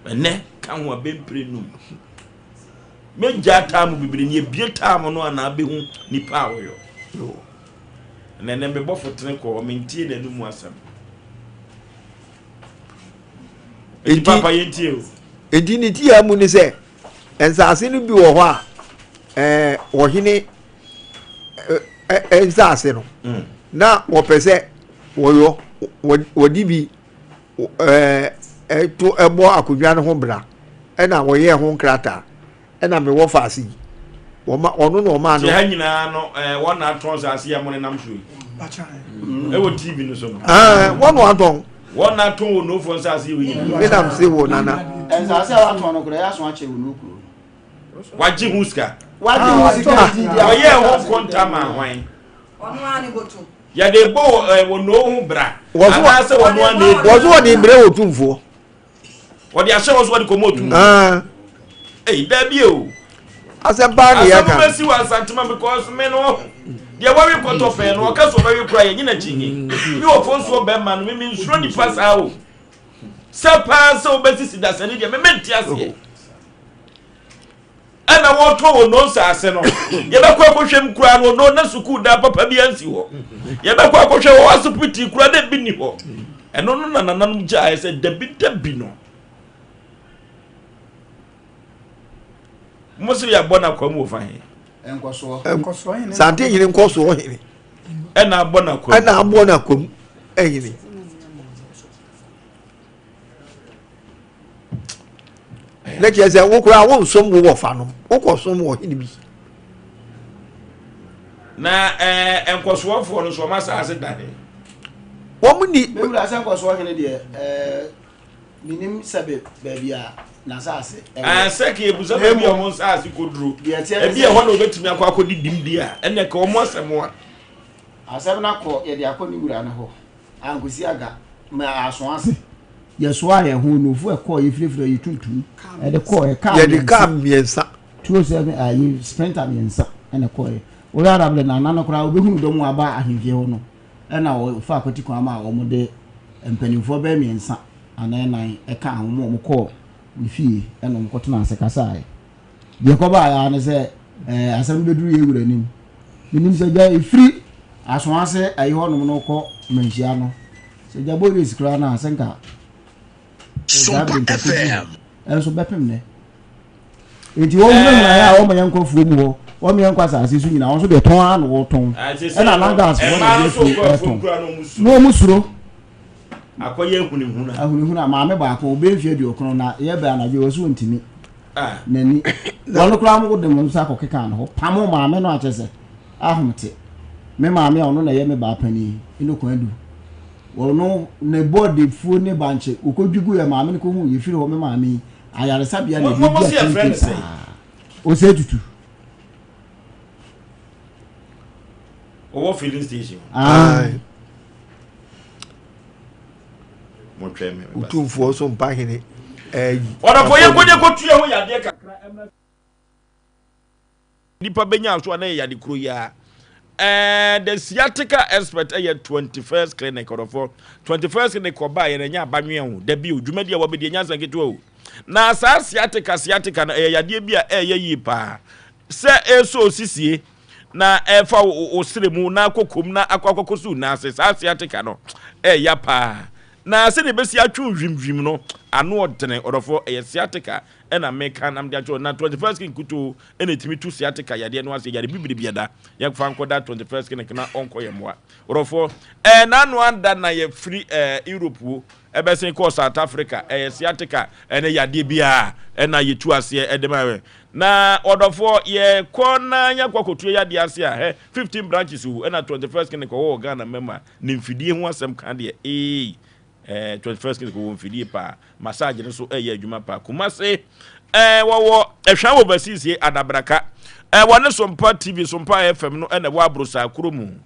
Ɛnɛ ka ho abɛmpire num. Megya taamu bibiri ni ebie taamu no anaa bɛhu nipa a wɔyɔ. Ɛnɛ nɛ mebɔfo tene kɔ hɔ mentie n'anum asɛm. Enti papa yɛntie o. Enti ne tiaa mu ne sɛ nsaase no bi wɔ hɔ a ɛɛ ɔhene ɛɛ nsaase no mm. na wɔpɛ sɛ wɔyɔ wɔde bi ɛɛ ɛto ɛbɔ akonnwa no ho bra ɛna wɔyɛɛ ho nkrataa. ɛna me wɔ faase yi wɔma ɔno na ɔmaa no. Ti ha nyinaa no ɛɛ wɔn na atɔn saase yi a mo nenam so yi. Ɛwɔ TV no so no. Ɛɛ wɔn na atɔn. Wɔn na atɔn wɔ nofo nsaase yi nyinaa. Me nam se wɔ nana. Nsaase a watɔn no koraa yɛ aso akyɛ wɔ n'okuro no. Wagye ho sika. Wagye ho sika di di. Wɔyɛ ho nkonta ma hwan. Ɔno ara ne boto. Yɛde bɔ wɔ no ho bra. Anaasɛ wɔn ara na ebi. Wɔso wɔde brɛ wɔ tumfoɔ. Wɔde ahyɛ wɔn so wɔde kɔmɔ otum. Ɛyi daabi o. Asɛm paa ne yɛ ka. Asɛm bɛsi wɔ Asantema because me no deɛ wɔwe kɔtɔ pɛn no ɔka so ɔbɛwe kora yɛ nyina kyinye. Me wɔ fo nsoɔ bɛrima no me me nsuro nipa saa o. Sɛ paa sɛ wobɛsisi dasani deɛ me mente aseɛ. Ɛna wɔtɔ wɔ no nsaase no yɛbɛkɔ akɔhwɛ mu koraa no no na sukuu dan papa bi ansi hɔ yɛbɛkɔ akɔhwɛ wɔ asopiti koraa na ebi ni hɔ ɛno no na nananom gyaeɛ sɛ dabi dabi no mo sɛ yɛabɔ no akwa mu wɔ fa he sante hene nkɔsoɔ hene ɛna abɔ no akwa ɛna abɔ no akwa mu ɛhene na kyerɛ sɛ wo koraa wonsom wo wɔfa no wokɔsom wɔ hene bi na ɛɛ eh, nkɔsoɔfoɔ no nso wɔn asaase da he wɔn ni. mewura sɛ nkɔsoɔ hene deɛ ɛɛ menim sɛbe baabi a n'asaase ɛwɔ. ɛɛ sɛ kì ebusa baabi a wɔn nsaase koduro ebi ɛhɔ na obetumi akɔ akɔdi dim di a ɛnna ka wɔn asɛm a. Asɛm no akɔ yɛde akɔ ne wura no hɔ. Ankosi aga ma aso ase. Yɛsoaa yɛn ho nufu ɛkɔɔ yɛfirafira yɛ tuntum ɛde kɔɔ kaa yɛde kaa mmiɛnsa 207 ayi sprinter mmiɛnsa ɛna kɔɔ wɔyɛ arable na nana koraa wobɛhunu dɔm aba ahemfie hɔ no ɛna wɔfa akwati kwan ma wɔn de mpanimfoɔ bɛyɛ mmiɛnsa anaa ɛnan ɛka ho ma wɔn kɔɔ ne fie ɛna wɔn kɔtena ase kasaeɛ. Deɛ ɛkɔbaeɛ ara ne sɛ ɛɛ asɛm no bɛduru yɛn wura anim. Menim sɛ gya ɛfiri Asoase ayi hɔnom no kɔ Manhyia no. Sɛ gya bɔ race koraa no a sɛ nka saa bere nka kɔdi hɔ. Ɛnso bɛpem nɛ. Nti wɔn hunahuna yɛ a wɔn yɛn nkɔ fuo mu hɔ, wɔn yɛn nkɔ asase so nyinaa, wɔn nso deɛ tɔn ara na wɔtɔn. Ɛna langas wɔn na ɛde afuo ɛtɔn. Na wɔn suro. Akɔyɛ ahunahuna. Ahunahuna maame baako ɔbɛn mfie aduokron na yɛbɛ anadwo wɔ so ntumi. N'ani. Wɔn koraa mo de mo nsa akɔkeka ne ho. Pamo maame no akyɛ sɛ ahomte. Me maame a ɔno na ɛyɛ me baa panin ne kwan du. Ɔno ne bɔɔdefuo ne bankye ɔkɔdwi gu yɛ maame no kɔhu yɛfiri hɔ me maame yi ayaresabea na ɛde di akyɛnten saa. Ɔsɛ tutu. Ɔwɔ filling station. Otumfoɔ so mpa hene. Ɔdɔfo yɛn kɔ yɛn kɔ tua ho yadeɛ kakra ɛmɛ. Nipa bɛnya so a na yɛ yade kuro yi ara. Ɛɛ the sciatica expert ɛyɛ 21st clinic ɔdɔfo 21st clinic ɔbaa yɛn ɛnyɛ abanwea o dabi o dwumadi a wɔbɛdi ɛnyɛ asɛn ketewa o na saa sciatica sciatica no ɛyɛ yadeɛ bi a ɛyɛ yie paa sɛ ɛsɔ osisie na ɛfa wo srɛ mu na akɔ kom na akɔ akɔkɔ so nan ase saa sciatica no ɛya paa na sɛdeɛ ɛbɛsi atwe hwimhwim no ano ɔdene ɔdɔfoɔ ɛyɛ sciatica ɛna meka nam de akyerɛ na 21st king kutoo ɛna ɛtumi tu sciatica yadeɛ no ase yare bibire biada yɛmfa nkɔda 21st clinic na ɔnkɔ yɛ mmoa ɔdɔfoɔ ɛɛ n'ano ada na yɛfiri ɛɛ Europe wo ɛbɛsen kɔɔ South Africa ɛyɛ sciatica ɛne yadeɛ biara ɛna yɛtu aseɛ ɛde ma yɛ na ɔdɔfoɔ yɛkɔ na yɛakɔ akɔtu yadeɛ ase a hɛ 15 branches o ɛna 21st clinic ɔwɔ wɔ Ghana mɛma ne mfidie ho asɛm ka deɛ ee ɛɛ 21st clinic ɔwɔ mfidie paa massage no so ɛyɛ adwuma paa Kumase ɛɛ wɔwɔ ɛhwɛ wɔ bɛsisie adabraka ɛɛ wɔne Sompa TV Sompa FM no ɛna ɛwɔ aborosaa kuro mu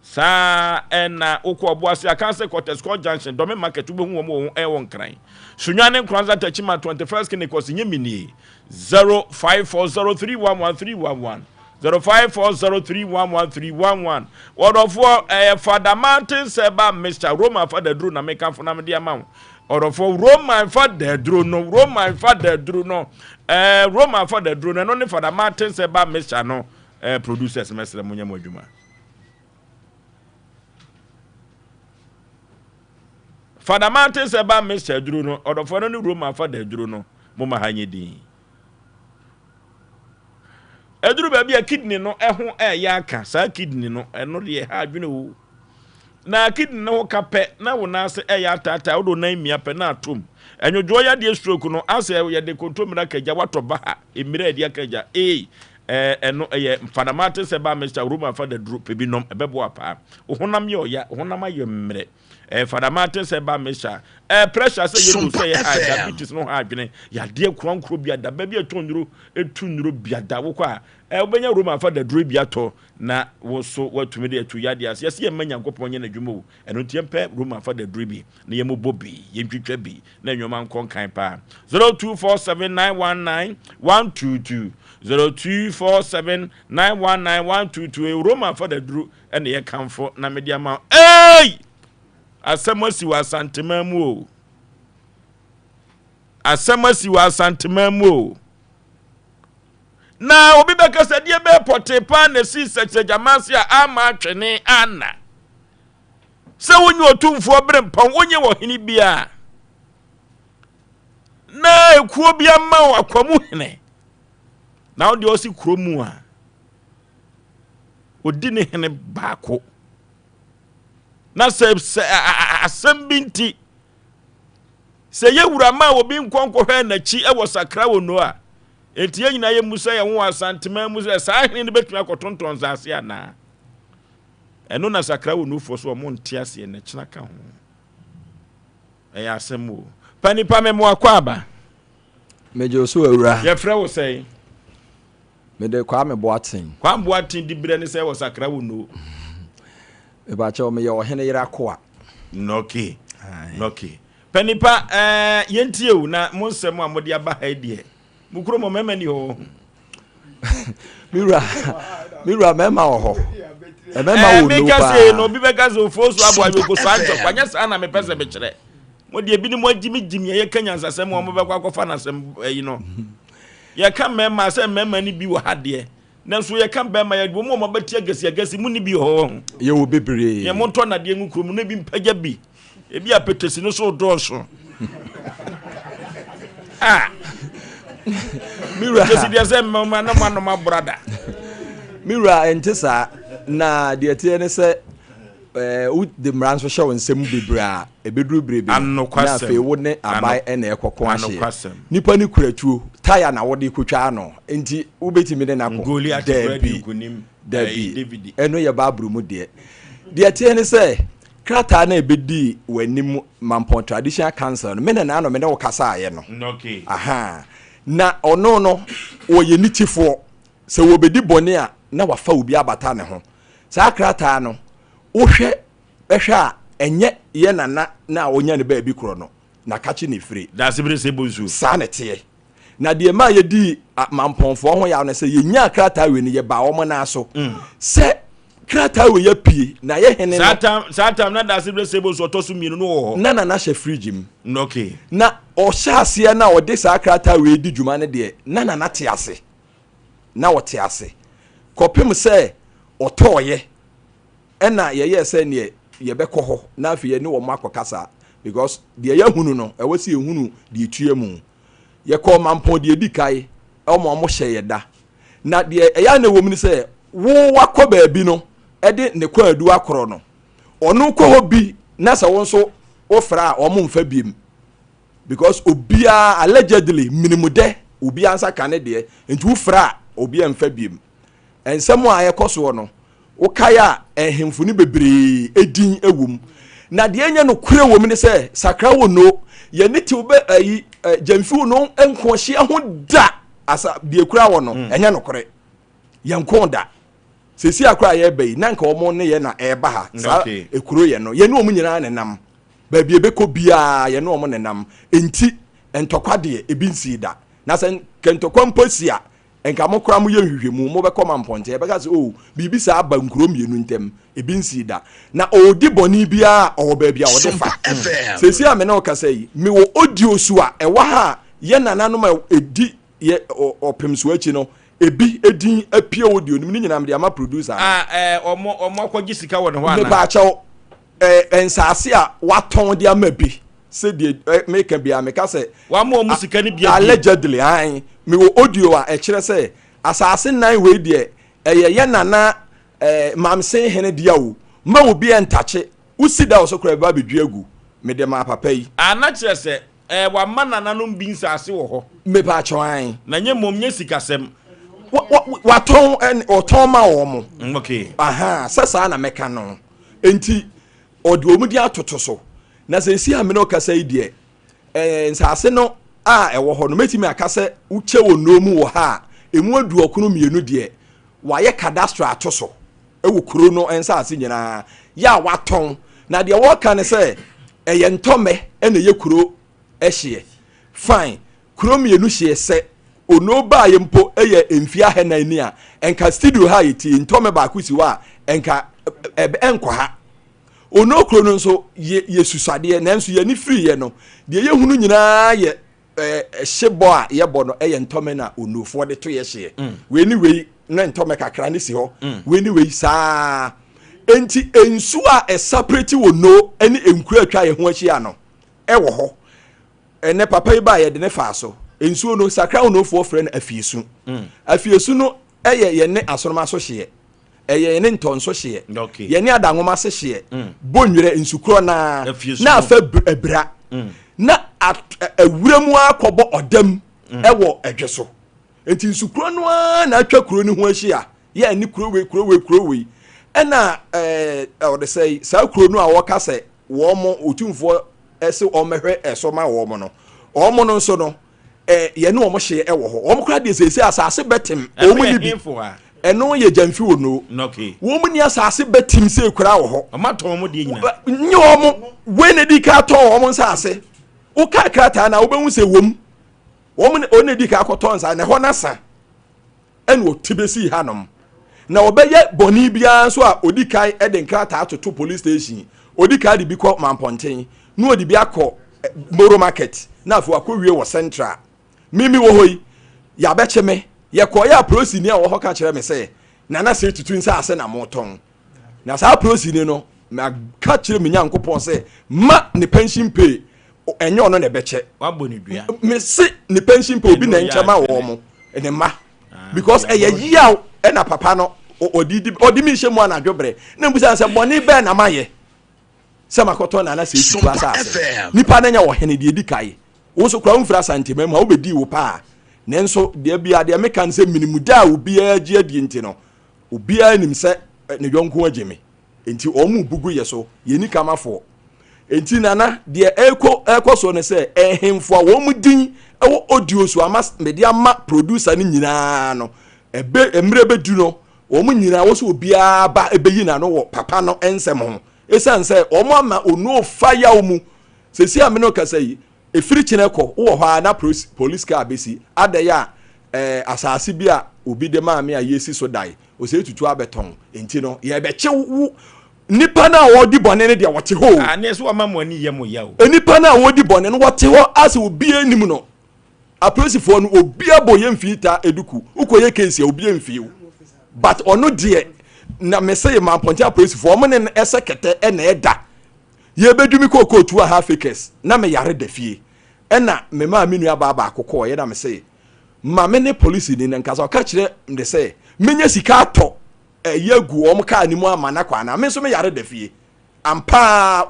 Saa ara na wokɔ Ɔboase Akanse Quarters, Court Junction, Dɔme Market wobɛhu wɔn wɔ ho ɛwɔ Nkran. Sunyani ne Nkoranza Techiman 21st Clinic ɔse nyɛ me nie 0540311311 0540311311 Ɔdɔfoɔ ɛyɛ Fada Martin Sɛba Mr Roman Fada Duro na mekamfo na mede ama wo Ɔdɔfoɔ Roman Fada Duro no Roman Fada Duro no ɛɛ Roman Fada Duro no ɛno ne Fada Martin Sɛba Mr no ɛɛ producers mɛsrɛ mo nyɛ mo adwuma. Fada Martin sɛ ba Mr. Aduro no, ɔdɔfoɔ no ne Roma fada aduro no, moma ha nyɛ din. Aduru baabi a kidney no ɛho ɛyɛ aka, saa kidney no, ɛno deɛ ɛha adwene o. Na kidney no ho ka pɛ, na wo nan ase ɛyɛ ataataa, wode wo nan mia pɛ na atom. Ɛnwodwoɔ yadeɛ stroke no, asɛ yɛde kontommire aka gya, watɔ baha, mmirɛ a yɛde aka gya, ee, Ɛɛ, ɛno ɛyɛ mfanama te sɛ ba mixture, Roma fa da duro, pɛ bi nom, ɛbɛboa paa. Wo honam yɛ ɔya, wo honam ayɛ mmerɛ. Ɛɛ, mfanama te sɛ ba mixture. Ɛɛ, pressure sɛ yɛ low, sɛ yɛ high, diabetes no ha adwene, yadeɛ korankorɔ bi ada, baabi a ɛtɔn nnuro, ɛtu nnuro bi ada, wokɔ a, ɛɛ, wobɛnya Roma fa da duro bi atɔ, na wo nso woatumi de atu yadeɛ ase. Yɛse yɛmma Nyankopɔn nyɛ n'adwuma o, ɛno nti yɛmpɛ Roma fa da duro bi, na yɛmmobɔ bi, yɛntwitwa bi, na nneɛma nkɔ nkan paa. 0247919122 0247919122 Roma fa da duro ɛna yɛ kamfo na mede ama wo. Ei! Asɛm asi wɔ Asanteman mu o. Asɛm asi wɔ Asanteman mu o. Na obi bɛka sɛ deɛ bɛɛ pɔtee paa na ɛsii sɛkyerɛgyama ase a ama atwene ana. Sɛ wonyɛ otumfoɔ berempɔn, wonyɛ ɔhene biara, na ekuo bi ama wo akwamu hene, na wo deɛ ɔsi kuro mu a, odi ne hene baako. Na sɛ sɛ asɛm bi nti, sɛ yɛ wura ma obi nkɔ nkɔhwɛ n'akyi wɔ sakra wɔ no a, enti yɛn nyinaa yɛmmusa yɛn ho wɔ Asanteman mu sɛ saa hene no bɛtumi akɔtontɔn nsase anaa? Ɛno na sakra wɔ nufoɔ so ɔmo nte aseɛ na kyena ka ho. Ɛyɛ asɛm o. Pa nipa me moa kɔ aba. Megye wo so awura. Yɛfrɛ wo sɛn? Mede Kwame Boateng. Kwame Boateng diberɛ ne sɛ wɔ sakra wɔ no. Mepakyɛw meyɛ ɔhene yere akoa. Nɔke. Nɔke. Pa nipa ɛɛ yɛntie o na mo nsɛm a mode aba ha yi deɛ. Mo kurom hɔ mmarima ni hɔ. Me wura, me wura mmarima wɔ hɔ. Mmarima wɔ no paa. Meka sɛ na obi bɛka sɛ ofuo so aboa yoko so antɔkwa nyɛ saa na mepɛ sɛ mekyerɛ. Mo deɛ ebinom agyimigyimi a yɛka nyansasɛm wɔn bɛkɔ akɔfa n'asɛm ayi no. Yɛka mmarima sɛ mmarima no bi wɔ ha deɛ. Nanso yɛka mmarima yɛ wɔn a wɔabɛti agasi agasi mu ni bi wɔ hɔ. Yɛwɔ bebree. Yɛn mo ntɔ nadeɛ ngu kurom na ebi mpagya bi. Ebi a petesi no so dɔɔso. Ah. Me wura. Petesi deɛ sɛ mmɛma na mo anom abrada. Me wura ɛnte saa. Na deɛ teɛ ne sɛ ɛɛ wode mmara nso hyɛ wo nsam bebree a ebeduru bere bi no na afei wo ne aban ɛna ɛkɔko ahyeɛ. Nipa ne kura tuo taya na wode kotwa ano nti wobɛtumi ne no ako? Daabi. Dabi, ɛno yɛ Bible mu deɛ. Deɛ ɛteɛ ne sɛ, krataa no a ɛbɛdii w'anim Mampɔn Traditional Council no, me na naano me ne wo kasaeɛ no. Aha. Na ɔno no, ɔyɛ nitifoɔ. Sɛ wɔbɛdi bɔne a, na wafa obi abata ne ho. Saa krataa no, wohwɛ bɛhwɛ a, ɛnyɛ yɛ nana na ɔnya ne baabi korɔ no, na kakye ne fire. Daasebere sɛ bonsuo. Saa na ɛteɛ. Na deɛ ɛmaa yɛdii Mampɔnfoɔ ho yaw ne sɛ yɛnyaa krataa wei no yɛbaa wɔn nan so sɛ krataa wei apue na yɛ hene no. Saa tam na Daasebere Sebo nso ɔtɔ so mmienu no wɔ hɔ. Na Nana hyɛ fridge mu. Okay. Na ɔhyɛ aseɛ na ɔde saa krataa wei di dwuma no deɛ na Nana te ase. Na ɔte ase kɔpem sɛ ɔtɔɔyɛ. Ɛna yɛyɛɛ sɛ neɛ yɛbɛkɔ hɔ na afei yɛne wɔn akɔkasa because deɛ yɛahunu no ɛwɔ sɛ yɛhunu deɛ ɛtua mu. Yɛkɔɔ Mampɔn deɛ ɛdi kae wɔn a wɔhyɛ yɛ da. Na deɛ ɛyɛ a na ɛwɔ mu ne sɛ wo wakɔ baabi no ɛde ne kwaadu akorɔ no ɔno kɔ hɔ bi na sɛ wo nso wofrɛ a wɔn mfa biem because obiara allegedly minimudɛ obiara nsa ka ne deɛ nti wofrɛ a obiara mfa biem. Nsɛm a ɛkɔ soɔ no, wokae a, nhemfo no bebree din wɔ mu. Na deɛ ɛnyɛ nokorɛ wɔ mu ne sɛ, sakra wɔ no, yɛne tew bɛ ayi gyamfi wɔ no nko hyia ho da asa deɛ kura wɔ no, mm. ɛnyɛ nokorɛ. Yɛn nko da. Sɛsi akora a yɛreba yi, na nka wɔn ne yɛ na ɛreba ha. Saa ekuro yɛ no, yɛne wɔn nyinaa ne nam. Baabi ebɛkɔ biara yɛne wɔn ne nam. Enti ntɔkwa deɛ ebi nsii da. Na sɛ ntɔkwa mpo si a, Nka mo koraa moyɛ nhwehwɛmu, mobɛkɔ ma mpɔnten, yɛbɛka sɛ, Oh, biribi saa aba nkuro mmienu ntam, ebi nsii da. Na ɔredi bɔne biara a, ɔwɔ baabi a ɔde fa. Seesei a me ne wo kasa yi, mewɔ audio su a ɛwɔ ha a yɛn nananom a ɛdi yɛ ɔpem so akyi no, ebi edin apue audio no mu, ne nyinaa mede ama producer no. A, ɛɛ, wɔn, wɔn akɔgye sika wɔ ne hɔ anaa? Mepaakyɛw, ɛɛ, nsaase a watɔn de ama bi, sɛdeɛ ɛ meka biara meka sɛ. Wama wɔn sika no bi adi. Allegedly, ae. Mewɔ audio a ɛkyerɛ sɛ asaase nan wei deɛ ɛyɛ yɛ nana ɛɛ Mamsen hene dea o, mma obi ɛntakye, wosi da wɔ so koraa ɛbɛba abɛdwi agu. Mede maa papa yi. Ah, na kyerɛ sɛ ɛɛ wama nananom bi nsaase wɔ hɔ. Mepaakyɛw, ae. Na nyɛ mmom nyɛ sikasɛm. Wa, wa, watɔn ɛn, ɔtɔn ma wɔn. Okay. Aha, sɛ saa na mɛka no. Enti ɔde wɔn din atoto so. Na seesei a me ne wo kasa yi deɛ, eh, nsase no a ɛwɔ hɔ no, mɛtumi aka sɛ wokyɛ wɔ nnuro mu wɔ ha a, ɛmu aduɔkono mmienu deɛ, wɔayɛ cadastre ato so wɔ kuro no nsase nyinaa, yɛ a wɔatɔn. Na deɛ wɔka ne sɛ, ɛyɛ ntɔmmɛ na ɛyɛ kuro hyeɛ. Fine, kuro mmienu hyeɛ sɛ ono baeɛ mpo yɛ mfie ahanan ni a, nka studio ha a yɛtie ntɔmmɛ baako si hɔ a, nka ɛnkɔ ha. Ono kuro no nso yɛ yɛsusuadeɛ nanso yɛn ani firiiɛ no, deɛ yɛhunu nyinaa yɛ hye bɔ a yɛbɔ no yɛ ntɔmɛ na onofoɔ de to yɛ hyeɛ. Mm. Wei ne wei na ntɔmɛ kakra ne si hɔ. Mm. Wei ne wei saa. Enti nsuo a ɛsapreti wɔ no ne nkuro atwa yɛn ho ahyia no ɛwɔ hɔ. Ɛnɛ papa yi baa yɛde ne faa so. Nsuo no sakra onofoɔ frɛ no afiesu. Mm. Afiesu no yɛ yɛne asoroma so hyeɛ. Ɛyɛ yɛne ntɔnso hyeɛ, yɛne adanwoma se hyeɛ, mm. bɔnwerɛ nsukorɔ naa na afa abira mm. na awura mu akɔbɔ ɔdam mm. ɛwɔ ɛdwe so. Nti nsukorɔ no ara na atwa kuro no ho ahyia yɛ ne kuro wei kuro wei kuro wei ɛna ɛɛ ɔde sɛ saa kuro no a wɔka sɛ wɔn otumfoɔ ɛsɛ wɔn mɛhwɛ ɛso ma wɔn no wɔn no nso no eh, yɛne wɔn hyeɛ wɔ hɔ. Wɔn koraa deɛ seesei asase bɛtem. Wɔn ni bi. Ɛno yɛ gyamfi wɔ no. Wɔn ni asase bɛtem sei koraa wɔ hɔ. Wɔn atɔn wɔn deɛ nyinaa. Nye wɔn wei na di ka tɔn wɔn nsaase. Woka krataa na wobɛhu sɛ wɔm. Wɔn wɔn na di ka akɔtɔn nsaase na ɛhɔ n'asa. Ɛna ɔte bɛsii hanom. Na ɔbɛyɛ bɔne biara nso a ɔdi kan de nkrataa toto police station, ɔdi kan de bi kɔ Mampɔnten, na ɔde bi akɔ Moro market, na afei wakɔwie wɔ Central. Me mewɔ hɔ yi, yɛabɛkye me. Yɛkɔeɛ a polisini a ɔwɔ hɔ ka kyerɛ me sɛ, Nana Sey Tutu nsaase na motɔn. Na saa polisini no, Maka kyerɛ me Nyankopɔn sɛ ma ne pension pay ɛnyɛ ɔno na ɛbɛkyɛ. Wabɔ ne dua. Mese ne pension pay obi na ɛnkyɛ ma wɔn mo ne mma ah, because ɛyɛ yiaw ɛna papa no ɔde di ɔde mi nhyɛ mu anadwo brɛ na mbusa sɛ bɔne bɛɛ na mayɛ sɛ makɔtɔ nana sɛ etutu asase nipa no nyɛ ɔhene deɛ edi kae wo nso kura wo mfiri asantema mu a wobɛdii wo paa nanso deɛ bia deɛ meka no sɛ minimu da a obiara gye adie nti no obiara nim sɛ ne yɔnko agye me Enti wɔn mu bu gu yɛ so, yɛnni kamafoɔ. Enti Nana, deɛ ɛrekɔ ɛrekɔ soɔ ne sɛ, nhemfo a wɔn din wɔ audio so ama mede ama producer no nyinaa no, ɛbɛ mmerɛ bɛdu no, wɔn nyinaa wɔ sɛ obiara ba ɛbɛyi n'ano wɔ papa no nsɛm ho. Ɛsiane sɛ wɔn ama onuo fa yaw mu. Sɛsi a me ne wo kasa yi, Ɛfiri kyena kɔ, wowɔ hɔ ara na police car bɛsi. Adɛn a eh, asase bi a obi de maa me a yɛresi so dan, ɔsɛ tutu abɛtɔn. Enti no, yɛrebɛkye wo. Nnipa no a wɔredi bɔne no deɛ, wɔte hɔ o. Ah, neɛ sɛ wɔama mo ani yɛ mo ya o. Nnipa no a wɔredi bɔne no, wɔte hɔ asɛ obiara nnim no. Apolisifoɔ no, obiara bɔ yɛn mfii taa eduku. Wokɔyɛ case a, obiara mfii wo. But ɔno deɛ, na mese Mampɔnten apolisifoɔ, wɔn ne no ɛsɛ kɛtɛ ɛna ɛda. Yɛbɛdu me kookoo 2½ acres na me yare da fie ɛna me maa me nua baa baako kɔɔeɛ na me se ma me ne polisini no nkasa ɔka kyerɛ me sɛ menya sika atɔ ɛyi agu wɔn kaa no mu ama no akɔ anaa me nso me yare da fie ampaa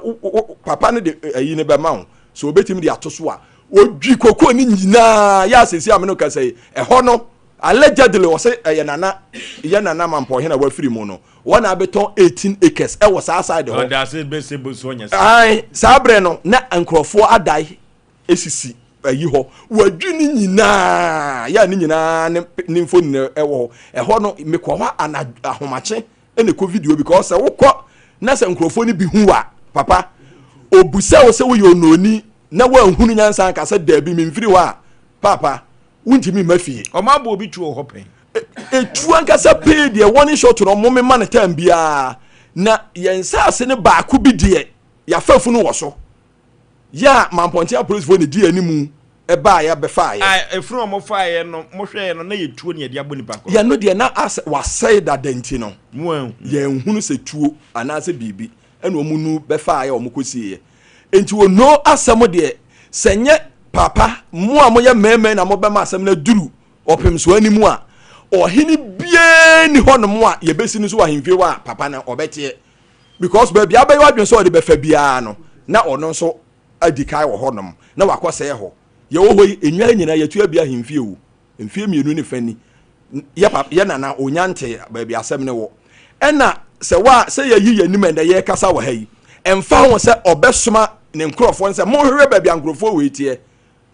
papa no de ɛyi no bɛma wo so obɛtumi de ato so a ɔdwi kookoo no nyinaa yɛ asɛsi a me no kasa yi ɛhɔ no allegedly ɔsɛ ɛyɛ nana yɛ nana mampɔhene a wafiri mu no Wɔn na abɛtɔn 18 acres ɛwɔ saa side hɔ. Ɔda ase bɛsɛ bosu ɔnyɛ saa. Ae, saa berɛ no na nkurɔfoɔ adae esisi ayi hɔ. Wadwi ne nyinaa, yɛ a ne nyinaa ne ne mfoni ɛwɔ hɔ. Ɛhɔ no mekɔ hɔ ana ahomakye ɛna ɛkɔ video because sɛ wokɔ na sɛ nkurɔfoɔ no bi hu wa papa obusa wo sɛ woyɛ onooni na woanhunu nyansa anka sɛ daabi memfiri hɔ a papa wontumi mma fie. Ɔmo abɔ obi tuo wɔ hɔ pɛn. Etu ankasa pee deɛ warning shot no ɔmo mema no time biara na yɛn nsaase no baako bi deɛ yɛafa funu wɔ so yɛ a Mampɔnten apolisifoɔ na di anim ɛbaeɛ bɛfaeɛ. A efunu a ɔmo faeɛ no mo hwɛeɛ no na yɛ tuo na yɛde abɔ nipa korɔ. Yɛn no deɛ na asɛ wasɛe dada nti no Mo anhu. yɛnhunu sɛ tuo anaasɛ biribi ɛna ɔmo nu bɛfaeɛ a ɔmo kɔsieɛ nti ono asɛm deɛ sɛ nyɛ papa mo a moyɛ mmarima na mobɛma asɛm no aduru ɔpem so anim a, ɔhene biara nni hɔnom a yɛbɛsi no so wɔ ahemfie hɔ a papa no ɔbɛteɛ because baabi a wobɛyɛ w'adwene sɛ ɔde bɛfa biara no na ɔno nso adi kan wɔ hɔnom na wakɔsɛe hɔ. Yɛwɔ hɔ yi, nnwan nyinaa yɛtua bi ahemfie o, mfeɛ mmienu ne fa ni, yɛ papa yɛ nana ɔnya nte baabi asɛm no wɔ. Ɛna sɛ wa sɛ yɛyi yɛn anim ɛnɛ yɛrekasa wɔ ha yi, ɛmfa ho sɛ ɔbɛsoma ne nkurɔfoɔ no sɛ monhwehwɛ baabi a nkurɔfoɔ wei teɛ,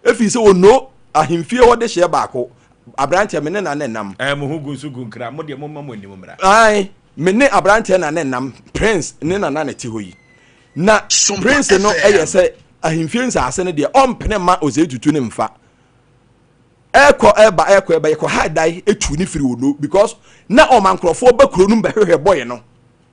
Efiri sɛ ɔno ahemfie hɔ dehyeɛ baako, aberanteɛ, me ne na ne nam. Ɛɛ, mo ho gu nso gu nkra, mo deɛ momma mo anim mmra. Ae, me ne aberanteɛ na ne nam, Prince ne na na ne te hɔ yi. Na Prince no yɛ sɛ ahemfie nsaase no deɛ, ɔmpene mma Osei Tutu no mfa. Ɛkɔ ɛba, ɛkɔ ɛba, yɛkɔ ha dan tu ne firi Ono because na ɔma nkurɔfoɔ ba kuro no mu bɛhwehwɛ boy no.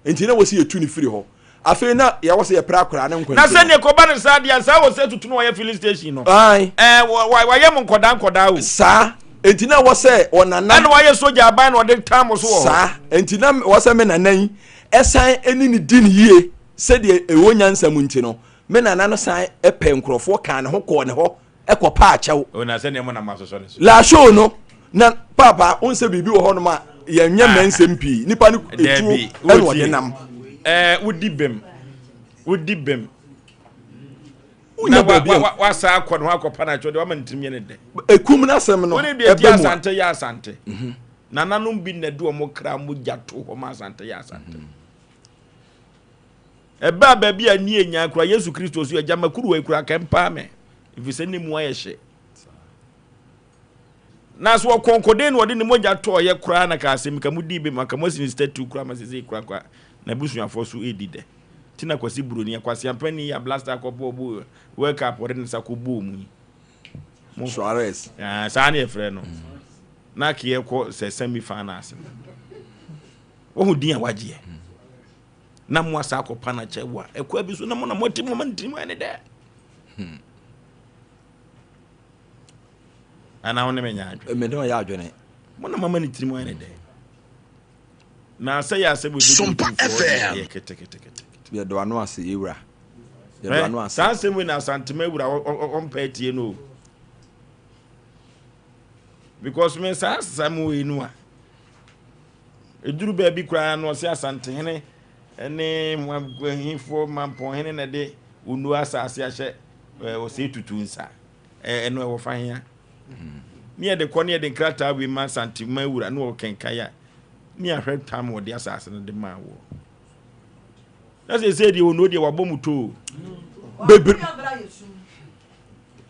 Nti na wɔsi yɛtu no firi hɔ. Afei na yɛwɔ sɛ yɛpere akwadaa no nkwa Na nti no. sɛdeɛ kɔba no saa deɛ saa wɔ sɛ tutu no wɔyɛ filling station no. Ae. Ɛɛ wɔ wɔ wɔayɛ mo nkɔdaa nkɔdaa o. Saa. Nti na wɔ sɛ ɔnana. Ɛna wɔayɛ sogya aban na ɔde tam mo so wɔ hɔ. Saa. Nti na wɔ sɛ me nana yi ɛsan ɛne ne di no yie sɛdeɛ ɛwɔ nyansa mu nti no, me nana no san pɛɛ nkorɔfoɔ kaa ne ho kɔɔ ne hɔ ɛkɔ paa kyɛw. O na sɛdeɛ mo na mo asosɔ ne so. Laasho no na paapa n sɛ biribi wɔ hɔnom a yɛnyɛ ah. mmɛnsɛm pii nipa no etuo ɛna ɔde nam. Ɛɛ wodi bɛm wodi bɛm. Na wasa akɔ ne ho akɔpa no akyɛw deɛ wama ne tirim yɛ ne dɛ. Ekum n'asɛm no ɛbɛ mu a. Wone deɛ ti asante yɛ asante. Mhm. Nananom bi na de wɔn kra mogya to hɔ ma asante yɛ asante. Mm -hmm. Ɛbaa baabi a nni enyan koraa, Yesu Kristo so, Agya, ma kuruwa yi koraa kɛmpaa me, efisɛ ne mu ayɛ hye. Na so ɔkɔnkɔden na ɔde ne mogya tɔɔyɛ koraa na ka asɛm ka mu dii bem anka moasi ne statue koraa ma sesei koraa nka n'abusuafoɔ so redi dɛ. Nti na Kwasi Buroni, akwaseampani yi a Blaster akɔbɔɔ bo World Cup ɔde ne nsa kɔbɔɔ mu yi. Mo, Suarez. Ah, saa ne yɛfrɛ no. Na keɛ kɔ sɛ semi finals no. Wohu din a wagyeɛ. Na mo asa akɔpa no akyɛ wo a, ɛkwa bi so na mo na moate mo ma ne tirim ayɛ ne dɛ. Hmm. Anaa wo ne me nyɛ adwene? Me ne ɔyɛ adwene. Mo na mama ne tirim ayɛ ne dɛ. Na sɛ yɛ asɛm ebi Sompa FM. Yɛ keteketekete. Yɛdɔ ano ase yɛwura. Yɛdɔ ano ase. Saa nsɛm wei na Asantema wura ɔmpɛ atie no o. Because me saa asɛm wei no a ɛduru baabi koraa no ɔsɛ Asantehene ne ahemfoɔ mampɔnhene na ɛde onuo asase ahyɛ ɔsɛ tutu nsa. Ɛno ɛwɔ fa hea. Ne yɛde kɔ ne yɛde nkrataa wei ma Asantema wura ne ɔkenkan a ne ahwɛ tam wɔde asase no de maa wɔ. Na sɛ deɛ onuo deɛ wabɔ mu too. Bebree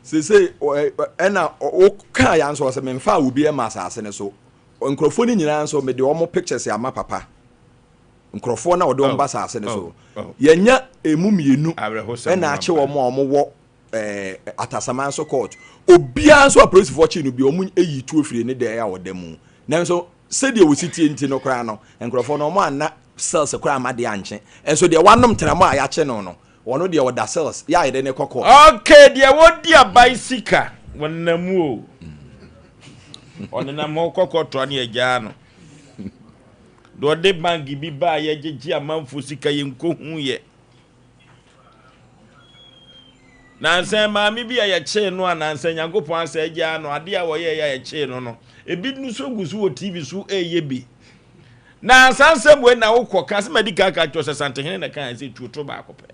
sese ɛna wokaa ya nso ɔsɛ memfa obi ɛma asase no so nkurɔfoɔ no nyinaa nso mede wɔn pictures ama papa nkurɔfoɔ na wɔde wɔn ba asase no so yɛnya emu mmienu ɛna akye wɔn a wɔwɔ ɛɛ atasaman so court obiara nso apolisifoɔ kye no bi wɔn eyi tuo firi ne dan a ɔda mu nanso sɛdeɛ wɔsi tie nti no koraa no nkurɔfoɔ no wɔn anna cells koraa ama deɛ ankye nso deɛ wanom tram a yɛakye no no wɔn deɛ ɔda cells yɛ a yɛde ne kɔ court. Okay, deɛ wɔdi aban sika wɔnenam mu o ɔnenam hɔ kɔkɔ toa ne agyaa no deɛ ɔde bank bi baa yɛgyegye amanfo sika yɛnkɔhu yɛ nansa maame bi a yɛkyee no a nansa Nyankopɔn asɛ agyaa no adeɛ a wɔyɛɛ yɛ a yɛkyee no no ebi nso gu so wɔ TV so ɛyɛ bi na saa nsɛm wei na wokɔ ka sɛ madi ka ka kyerɛ sɛ Santehene na kan sɛ tuo to baako pɛ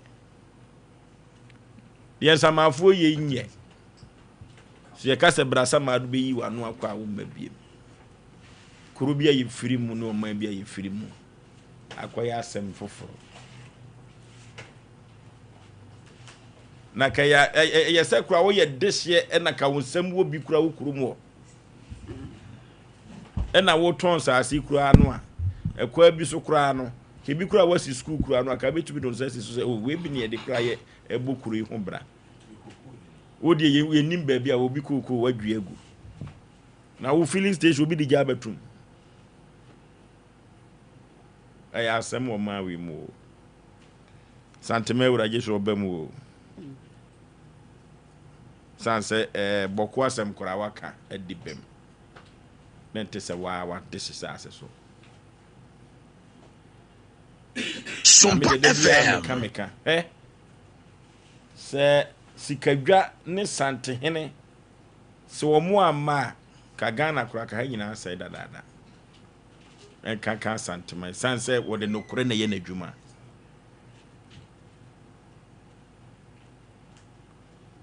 deɛ nsamafoɔ yɛ nyɛ so yɛka sɛ brasa maa do bɛyi w'ano akɔ a womma biem kuro bi a yɛfiri mu ne ɔman bi a yɛfiri mu akɔyɛ asɛm foforɔ na ka yɛ ɛyɛ sɛ kora woyɛ dehyeɛ ɛna ka wo nsɛm wɔ bi kora wo kurom hɔ ɛna wotɔn saase koraa no a ɛkwan bi so koraa no ebi koraa wasi sukuu koraa no a ka bɛtumi de nsa si so sɛ oh wei bi ne yɛde koraa yɛ ɛbɔ kuro yi ho bra wo deɛ yɛnim baabi a obi kookoo wadua agu na wo filling station obi de gya abɛtum ɛyɛ asɛm wɔ maa wei mu o Santema awura gye so ɔba mu o san sɛ ɛɛ bɔko asɛm koraa waka adi bɛm ne nte sɛ waa wade hyehyɛ ase so. Sompa FM. Meka meka ɛ sɛ sikadwa ne Santehene sɛ wɔn amma a ka Ghana koraa ka ha nyinaa sɛe dadaada. Ɛnka ka Asantema ɛsiane sɛ wɔde nokorɛ na ɛyɛ n'adwuma.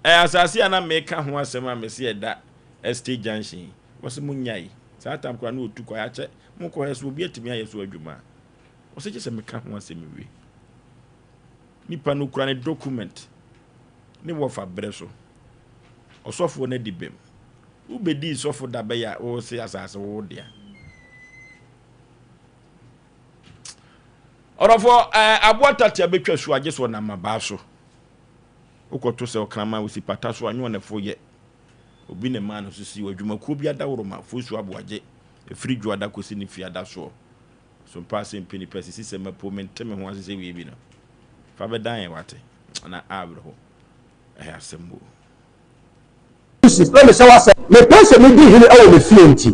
Ɛ asase a na meka ho asɛm a mese ɛda Estate Junction yi, wɔse monyae. Saa tam koraa na wɔtu kwan akyɛ mokɔ hɛ so obi atumi ayɛ so adwuma a. Wɔse gye sɛ meka ho asɛm wie. Nipa no kura ne document ne wɔfa berɛ so. Ɔsɔfoɔ no adi bem. Wobɛdii sɔfo da bɛyɛ a wose asase wo dea. Ɔdɔfoɔ, ɛɛ aboa tatea bɛtwa su agye so ɔnam abaa so. Wokɔto sɛ ɔkraman osi pata so a nyɛ ɔnɛfo yɛ. Obi na ɛmaa no so si wɔ adwumakuo bi adaworoma Fosu Aboagye ɛfiri Dwoada kɔsi ne fiada soɔ. So mpa sɛ mpɛ nipa sisi sɛ mapo mente me ho ase sɛ wie bi no. Fa bɛdan yɛn wate na awerɛho ɛyɛ asɛm o. Moses, na mehyɛ wo asɛ. Mepɛ sɛ medi hene wɔ me fie nti,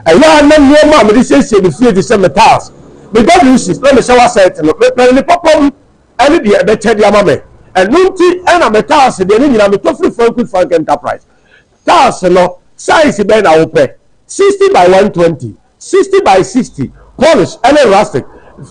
ɛyɛ a na nneɛma a mede siesie me fie te sɛ me tiles, me WCs, na mehyɛ wo asɛt no, mepɛ no ne papa mu ne deɛ ɛbɛkyɛ de ama me. Ɛno nti na me tiles deɛ ne nyinaa metɔ firi Frank Frank Enterprise. Tiles no, size bɛn na wopɛ? 60 by 120, 60 by 60, polish ne rustic,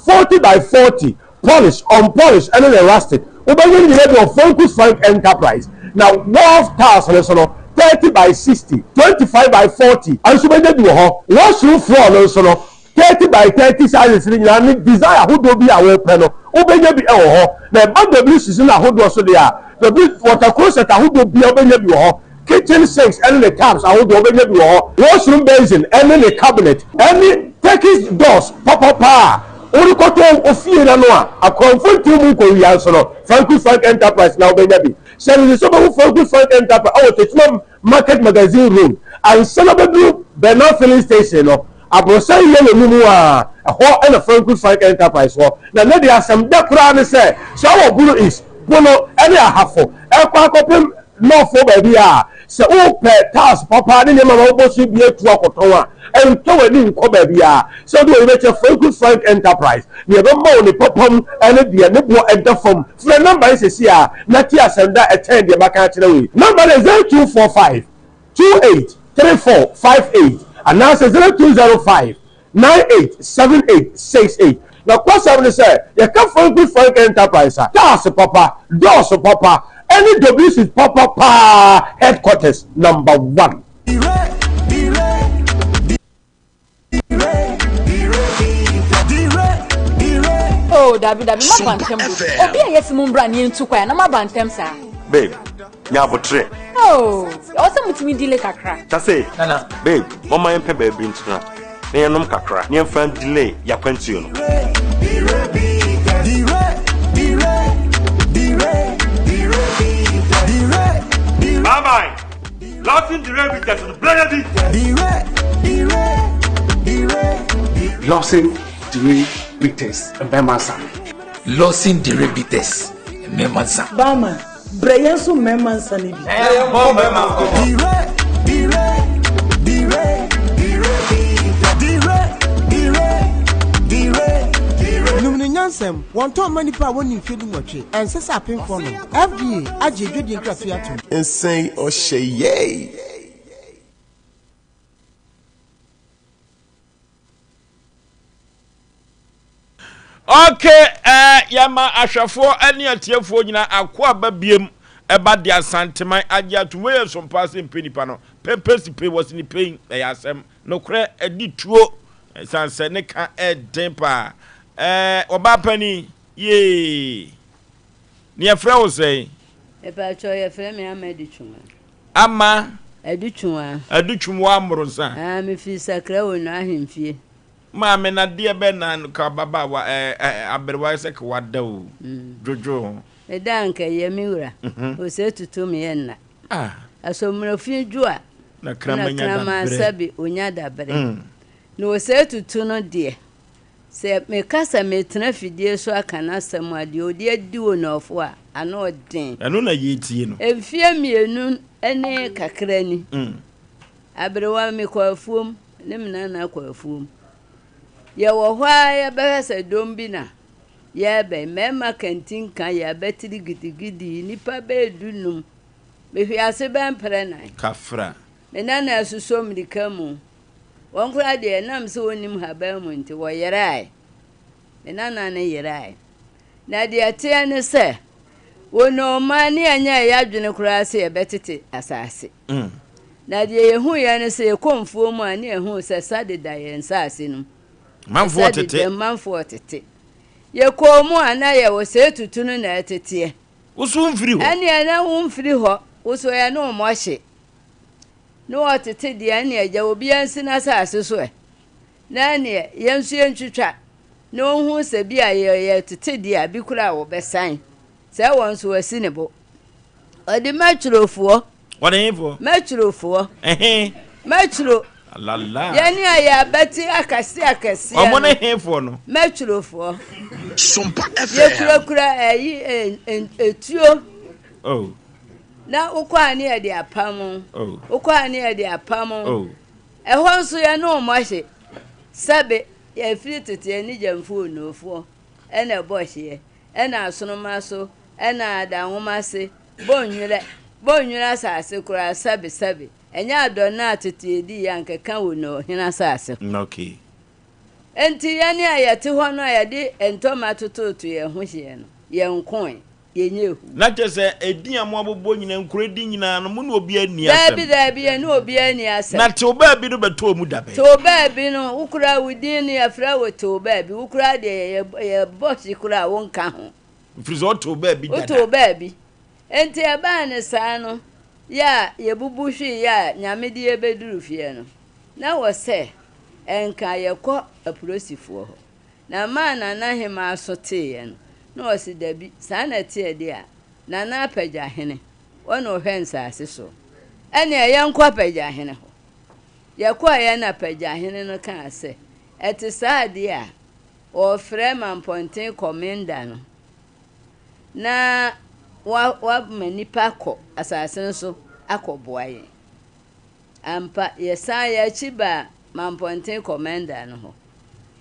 40 by 40, polish, unpolish ne ne rustic. Wobɛnya ne nyinaa bi wɔ Frankus Frank Enterprise. Na wharf tiles no nso no, 30 by 60, 25 by 40 nso wobɛnya bi wɔ hɔ. Washroom floor no nso no, 30 by 30 sizes no nyinaa ne design ahodoɔ bi a wopɛ no, wobɛnya bi wɔ hɔ. Na ɛba WCs no ahodoɔ so deɛ a, W water closet ahodoɔ biara wobɛnya bi wɔ hɔ. Kitchen sinks ne ne taps ahodoɔ wobɛnya bi wɔ hɔ. Washroom basin ne ne cabinet ne Turkish doors papapa a worekɔtɔ wo fie no ano a akorɔmfo ntew mu nkɔwia nso no, Franco Frank Enterprise na wobɛnya bi. Hyɛ no nso sɛ wobɛhu Franco Frank Enterprise wɔ Techiman Market Magazine Road ansa na wobɛduru Bernard Filling Station no, aborosan yellow no mu a, ɛhɔ na Franco Frank Enterprise wɔ. Na nnɛ deɛ asɛm dɛ koraa ne sɛ, sɛ wowɔ Bono East, Bono ne Ahafo rekɔ akɔpem North hɔ baabi a, Sɛ wopɛ tiles papa ne nneɛma ma wobɔ so bi atu akɔtɔn a, ɛntɔ w'ani nkɔ baabiara. Sɛ wode w'ani bɛkyerɛ Franco Frank Enterprise, nea ɛbɛma wo ne papa mu ne deɛ ne boɔ ɛda fam. Frɛ nɔmba yi seesei ara na tie asɛm da a ɛkyɛn deɛ maka akyerɛ wo yi. Nɔmba no yɛ 0245 28 34 58 anaasɛ 0205 987868. Nokwasɛm ne sɛ, yɛka Franco Frank Enterprise a, tiles papa, doors papa, ɛne WC papa paa headquarters number one. Oh, dabi dabi, maba ntɛm do. Obi a yɛsi mu mbra ne yɛntu kwan na maba ntɛm saa. Babe, nya abotrɛ. Oh, ɛwɔ sɛ mutumi delay kakra. Tase, Nana. Babe, momma yɛmpɛ baabi ntena na yɛnom kakra na yɛmfa delay yɛakwantuo no. Bye bye. Lawson Dire Bitters no brɛ bi. Lawson Dire Bitters mmarima nsa. Lawson Dire Bitters mmarima nsa. Barman, brɛ yɛn nso mmarima nsa no bi. Yɛbɔ mmarima nkɔmmɔ. Nom no nyansam, wɔntɔn mma nnipa a wɔnni mfeɛ dunwɔtwe, ɛnsɛ sɛ apemfoɔ nom. FDA agye adwadie nkratoɔ yi atom. Nsɛn ɔhyɛ yɛi. Ok eh, yɛma ahwɛfoɔ ne atiefoɔ nyinaa akoaba biem ɛba de Asanteman agye atom. Wei yɛ sompa ase mpe nipa no pɛmpɛ si pe wɔsi ne pɛn ɛyɛ asɛm nokorɛ ɛdi tuo ɛsan sɛ ne ka ɛden paa ɛɛ ɔbaa panin yee ne yɛfrɛ wo sɛn? Mepakyɛw yɛfrɛ me Ama Adutwuma. Ama. Adutwuma. Adutwuma Amorosa. Ah, mefiri Sakra wɔ Nua Ahemfie. Maame na deɛ bɛ na ka ababaawa ɛɛ ɛ aberewa sɛ ka wada o dwodwo ho. Me da anka ɛyɛ me wura. Ose tutu me yɛ nna. Ah. Asommerɛfi dwo a. Na kraman nya dabrɛ. Na kraman sɛbe onya dabrɛ. Na ose tutu no deɛ. Sɛ meka sɛ meretena afidie so aka n'asɛm a, deɛ ɔde adi onɔɔfoɔ a, ano ɔden. Ɛno na yɛretie no. Mfeɛ mmienu ne kakra ni, aberewa mekɔ afuom ne me nana kɔ afuom. Yɛwɔ hɔ ara yɛbɛhwɛ sɛ dɔm bi na yɛreba yi, mmarima kantinka yɛ abatiri gidigidi, nnipa bɛyɛ dunum. Mehwee ase bɛyɛ mprɛ nan. Kafra. Me nana asosɔ mmirika mu. Wɔn koraa deɛ, ɛnam sɛ wɔnnim haban mu nti, wɔyerae. Me nana no yerae. Na deɛ ɛteɛ ne sɛ, wɔ nnomaa ne yɛnyɛɛ yɛn adwene koraa sɛ yɛbɛtete asase. Na deɛ yɛhuiɛ ne sɛ, yɛkɔ mfuo mu a, ne yɛhuu sɛ sa deda yɛn nsase no mu. Manfoɔ Sa tete. deda mu, manfoɔ tete. Yɛkɔɔ mu a, na yɛwɔ sɛ etutu no na ɛteteɛ. Wo so womfiri hɔ? Ɛnneɛ na womfiri hɔ. Wo so yɛne wo mmɔ hye. Ne wɔtete deɛ ɛnneɛ gya obiara nsi n'asase so ɛ, na ɛnneɛ yɛn nso yɛntwitwa, na ɔnhu sɛ bi a yɛtete deɛ a bi koraa wɔbɛsan, sɛ wɔn nso wɔasi ne bo. Ɔde mɛtwerɛfoɔ. Wɔde hefoɔ? Mɛtwerɛfoɔ. Ɛhe? Mɛtwerɛ. Alala. Yɛne a yɛ abati akɛse akɛseɛ no. Ɔmo ne hefoɔ no? Mɛtwerɛfoɔ. Sompa FM. Yɛkurakura ɛyi etuo. Oh. Na wokɔ a ne yɛde apam wo. Wokɔ a ne yɛde apam wo. Ɛhɔ nso yɛne wo mmɔ hye. Sɛbe yɛfiri tete yɛne Gyamfo Onuofoɔ na ɛbɔ hyeɛ, ɛna Asonoma so, ɛna Adanwoma ase, Bonnwerɛ, Bonnwerɛ asase koraa sɛbe sɛbe. Ɛnyɛ adɔnna a tete yɛdiiɛ anka ɛka wɔ Onuohene asase ho. Okay. Enti yɛne a yɛte hɔ no a yɛde ntɔma tototo yɛn ho hyeɛ no, yɛnkoe. yɛnyɛ hu. Na kyerɛ sɛ, edin a moabobɔ nyinaa, nkuro edin nyinaa no, mo ne obiara nni asɛm. Daabi, daabi, yɛne obiara nni asɛm. Na tew baabi no bɛtɔɔ mu da bɛn? Tew baabi no, wo koraa wo din no, yɛfrɛ wo tew baabi, wo koraa deɛ yɛbɔ hye koraa a, wonka ho. Ɛfiri sɛ wotew baabi dada. Wotew baabi. Enti ɛbaa no saa no, yɛ a yɛbubu hwee yɛ a Nyame de yɛbɛduru fie no, na wɔ sɛ ɛnka yɛkɔ apolisifoɔ hɔ. Na maa Nana Hemaa so teeɛ no, na ɔse dabi, saa na ɛteɛ deɛ a, Nana Apagyahene, ɔna ɔhwɛ nsaase soɔ. Ɛneɛ yɛnkɔ Apagyahene hɔ. Yɛkɔeɛ na Apagyahene no kaa sɛ, ɛte saa deɛ a, ɔrefrɛ Mampɔnten Kɔmenda no na wama nnipa akɔ asase no so. akɔboa yɛn. Ampa, yɛsan yɛn akyi baa Mampɔnten kɔmɛnda no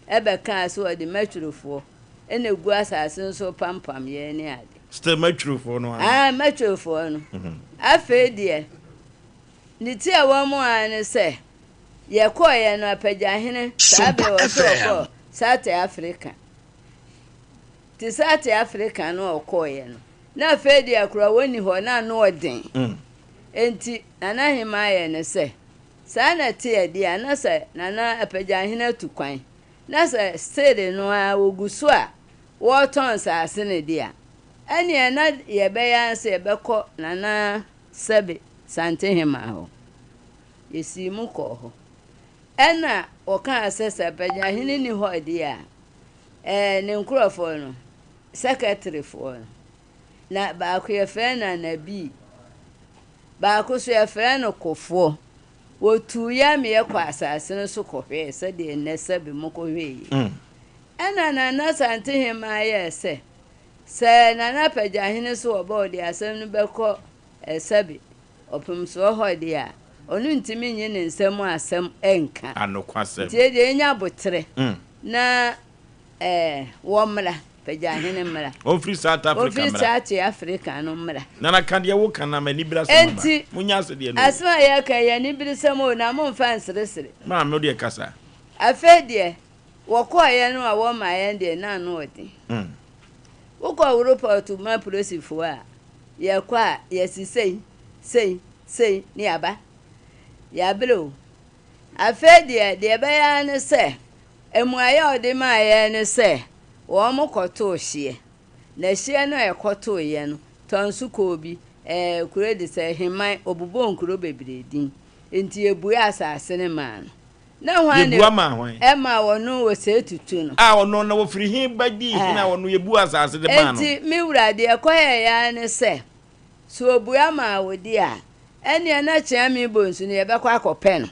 hɔ bɛkaa sɛ ɔde Matwurofoɔ na ɛgu asase no so repampam yɛn ne ade. Still Matwurofoɔ no ara? Aane, Matwurofoɔ no. Afei deɛ, ne ti a ɛwɔ mu ara ne sɛ, yɛkɔeɛ no, Apagyahene, saa berɛ wɔ sɛ ɔkɔɔ South Africa. Nti South Africa no a ɔkɔeɛ no, na afei deɛ koraa wɔnni hɔ, na ano ɔden. Enti Nana Hemaa yɛɛ no sɛ, saa na ɛteɛ deɛ a, na sɛ Nana Apagyahene atu kwan, na sɛ still no ara wɔgu so a wɔretɔn nsaase no deɛ a, ɛnneɛ na yɛbɛyɛ ara sɛ yɛbɛkɔ Nana Sɛbe Santehemaa hɔ. Yɛsii mu kɔɔ hɔ. Ɛnna wɔkaa sɛ, sɛ Apagyahene nni hɔ deɛ a, ɛɛ ne nkurɔfoɔ no, sɛkɛterefoɔ no, na baako yɛfrɛ no Anabii, baako nso yɛfrɛ no Kofoɔ. Wɔtuu yɛn ma yɛkɔɔ asase no so kɔhwɛɛ sɛdeɛ nnɛ sɛbe mokɔhwɛɛ yi. Ɛnna Nana Asantehemaa yɛɛ sɛ, sɛ Nana Apagyahene so wɔba ɔde asɛm no bɛkɔ sɛbe ɔpemsoɔ hɔ deɛ a, ɔno ntumi nnye ne nsa mu asɛm nka. Anokwasɛm. Nti yɛdeɛ yɛnya aboterɛ na Ɛɛ, wɔmmra, Pagyahene mmra. Ɔmfiri South Africa Ɔmfiri mmra. South Africa no mmra. Nana ka deɛ woka na m'aniberesɛm aba. Enti, Monyɛ asedeɛ no o. asɛm a yɛreka yi, ɛyɛ aniberesɛm o, na momfa nseresere. Maame wo deɛ kasa. Afei deɛ, wɔkɔeɛ no a wɔmaa yɛn deɛ, na ano ɔden. Wokɔ Europort ma polisifoɔ a, yɛkɔ a, yɛsi sei, sei, sei, ne yɛaba. Yɛabrɛ o. Afei deɛ, deɛ ɛbɛyɛ ara ne sɛ, Mmuaeɛ a ɔde maa yɛn ne sɛ, wɔkɔtoo hyeɛ. Na hyeɛ no a ɛkɔtoeɛ no, tɔ nso kɔɔ bi, ɛɛ, kuro de sɛ Heman, ɔbobɔɔ nkuro bebree din. Enti yɛbuee asase no maa no. Na hwan na Yɛbua maa hwan? ɛmaa ɔno Osei Tutu no? A ɔno na ɔfiri he ba dii hene a ɔno yɛbuu asase de maa no? Enti, me wura, deɛ ɛkɔyɛeɛ ara ne sɛ, sɛ ɔbua maa wo deɛ a, ɛnneɛ na Kyeame Bonsu no yɛbɛkɔ akɔpɛ no.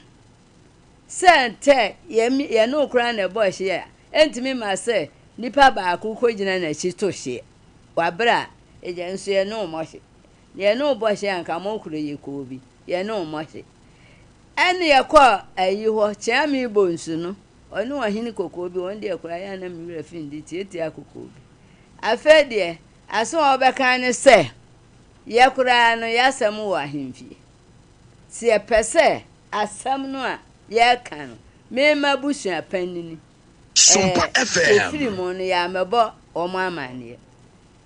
Sɛ ntɛ yɛne wo koraa na ɛbɔ hyeɛ a, ɛntumi mma sɛ nipa baako kɔgyina n'akyi to hyeɛ wɔ aberɛ a yɛn nso yɛne wo mmɔ hye. Na yɛne wo bɔ hye a anka mo koro yɛ kuo bi, yɛne wo mmɔ hye. Ɛne yɛkɔɔ ayi hɔ, Kyeame Bonsu no, ɔne ɔhene kɔkɔɔ bi, wɔn deɛ koraa yɛ a na me werɛ fi ne din, tiatia kɔkɔɔ bi. Afei deɛ, asɛm a wɔbɛka ne sɛ, yɛ koraa no yɛasɛm wɔ ahemfie. Sɛ yɛpɛ sɛ asɛm no a yɛreka no, me m'abusua panyin, Sompa ɛɛ, FM. wɔfiri mu no, yɛammɛbɔ wɔn amanneɛ.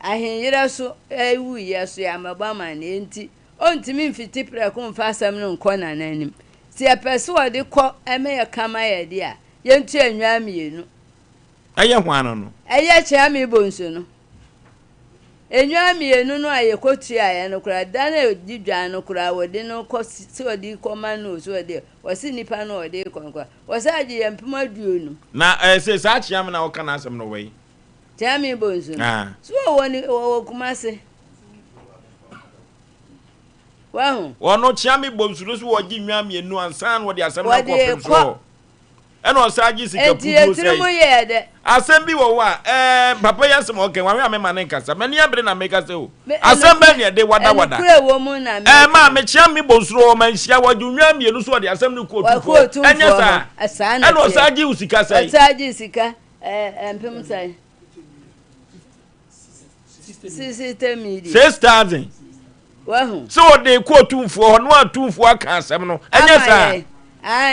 Ahenyerɛ so wuiɛ so, yɛammɛbɔ amanneɛ nti, ɔntumi mfiti prɛko mfa asɛm no nkɔ Nana anim. Sɛ yɛpɛ sɛ ɔde kɔ ma yɛka ma yɛn deɛ a, yɛntua nnwan mmienu. Ɛyɛ hwan no? Ɛyɛ Kyeame Bonsu no. Nnwan mmienu no a yɛkɔtuaeɛ no koraa, da no a ɔdi dwan no koraa, wɔde no kɔ sɛ ɔde rekɔma no o, sɛ ɔde, wɔse nnipa no a ɔde rekɔ no koraa, wɔsan gye yɛn mpem aduonu. Na ɛɛ sɛ saa Kyeame no a wɔka n'asɛm no wɔ he? Kyeame Bonsu no, Ah. so wɔwɔ ne, wɔwɔ Kumase. Wahu? Ɔno Kyeame Bonsu no so wɔgye nnwan mmienu ansa na wɔde asɛm no akɔ Wɔde ɔpem rekɔ. soɔ. Ɛna ɔsan gye sika Enti puduo yɛn tirim sɛe. yɛɛ dɛ. Asɛm bi wɔ hɔ a, ɛɛ, papa yi asɛm a ɔka yi, wahwɛ a mema no nkasa. M'ani abere na mekasa o. Me, Asɛm ɛnokorɛ, bɛn na ɛde wadawada? ɛnokorɛ wɔ mu na Ɛɛ, meka. maa mekyea me bonsuro hɔ, manhyia, wɔgye nnwan mmienu so ɔde asɛm no kɔ Wɔkɔ otumfoɔ. otumfoɔ Ɛnyɛ hɔ. saa? Saa na Ɛna ɛteɛ. ɔsan gye wo sika sɛe. Ɔsan gye sika, ɛɛ, mpem sɛn? 6000. Sɛ ɔde kɔ otumfoɔ hɔ na otumfoɔ aka asɛm no, ɛnyɛ saa.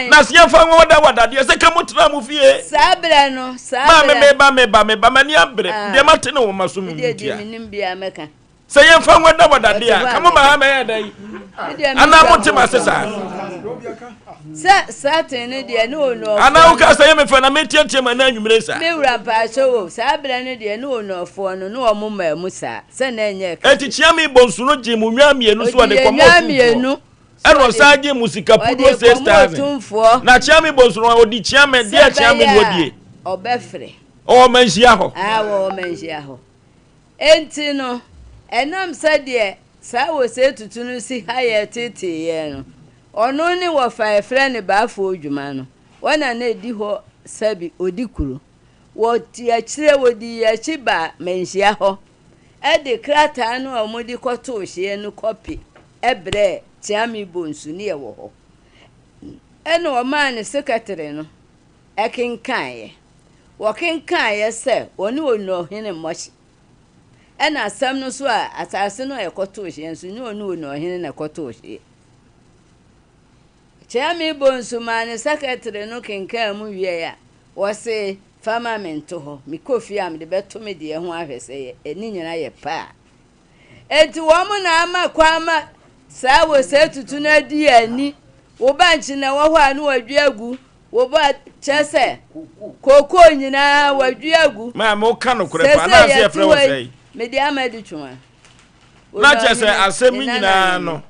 Na sɛ yɛmfa nwa wada wada deɛ sɛ ka mo tena mo fie. Saa berɛ no, saa berɛ. Maame meba meba meba m'ani abere. Deɛ mate ne wɔn aso mu ntia. Sɛ yɛmfa nwa da wada deɛ a, ka mo ma ha mɛyɛ dɛn? Anaa mo te ma se saa? Sɛ Satan no deɛ ne onɔfoɔ. Anaa woka sɛ yɛ me fɛ na meteatea mu anaa anwummere saa. Me wura mpakyɛ o, saa berɛ no deɛ ne onɔfoɔ no ne wɔn mmaa mu saa, sɛ na ɛnyɛ ɛka. Enti Kyeame Bonsu no gyee mo nnwan mmienu so ɔde kɔma otumfoɔ. Ɛna ɔsan gyee mo sika puduo 6,000. Na Kyeame Bonsu no ɔdi Kyeame, deɛ Kyeame na ɔdie. Ɔbɛfrɛ. Ɔwɔ manhyia hɔ. Aa wɔwɔ manhyia hɔ. Enti no, ɛnam sɛdeɛ saa wosee-tutu no si ha yɛn teetee yɛn no, ɔno ne wɔfa a yɛfrɛ no Baafoɔ Dwuma no, wɔn na na ɛdi hɔ sɛbe ɔdi kuro. Wɔte akyire, wɔdii yɛn akyi baa Manhyia hɔ de krataa no a wɔde kɔtoo hyeɛ no kɔpe. brɛɛ Kyeame Bonsu ne yɛwɔ hɔ. Ɛna ɔmaa ne sekɛtere no kenkaeɛ. Wɔkenkaeɛ sɛ wɔne Onuohene mmɔ hye. Ɛna asɛm no nso a asase no a yɛkɔtoo hyeɛ nso nyɛ ɔne Onuohene na ɛkɔtoo hyeɛ. Kyeame Bonsu maa ne sekɛtere no kenkaa mu wieeɛ a, wɔse fa ma me nto hɔ. Mekɔ fie a mede bɛto me deɛ ho ahwɛ sɛ ne nyina yɛ pɛ a. Enti wɔn na ama kwan ma saa wosɛetutu no adi yɛn ani. Wo bankye na ɛwɔ hɔ a na wɔadwi agu. Wo ba kyerɛ sɛ kookoo nyinaa wɔadwi agu. Maame woka nokorɛ paa na ase yɛfrɛ wo sɛn? Mede ama adi twoma. Na kyerɛ sɛ asɛm yi nyinaa no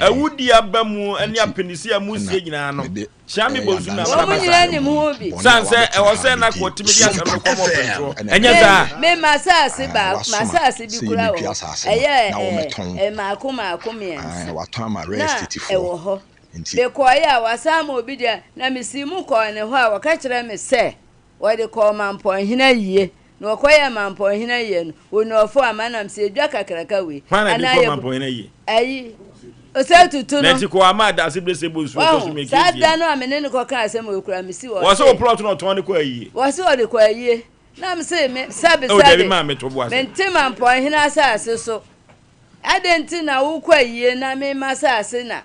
awudi aba mu ne apinisi a musie nyinaa no Kyia me bonsu na Wɔn nyinaa nim ho bi. San sɛ ɛwɔ sɛ na kɔtumi de asɛm no kɔmɔ ɔpɛnsoɔ. Ɛnyɛ saa. Me m'asaase baako m'asaase bi kura wɔ hɔ. Ɛyɛ ɛɛ mmaako mmaako mmiɛnsa. Na ɛwɔ hɔ. Mekɔeɛ a wɔasan ma obi deɛ na mesii mu kɔɔ ne hɔ a wɔka kyerɛɛ me sɛ Wɔde kɔɔ Mampɔnhene ayie, na wɔkɔyɛɛ Mampɔnhene ayie no, Onɔɔfoɔ ama nam sɛ edwa kakraka wei. Hwan na de Anaa kɔɔ yɛ Mampɔnhene ayie? ayi, Osei Tutu Na no. nti kɔɔ ama adaase bere sɛ bonsu ɔtɔ so Wahu, mmiɛnsa saa nsia da mu. no a me ne no kɔkaa asɛm wei koraa, mesi Wɔ sɛ ɔse, wo plot na ɔtɔn de kɔ ayie. wɔse ɔde kɔ ayie. Na mese, me, sɛbe Oh, dabi sɛbe, maa meto bo ase. mente Mampɔnhene asase so. Adɛn nti na wokɔ ayie na me m'asase na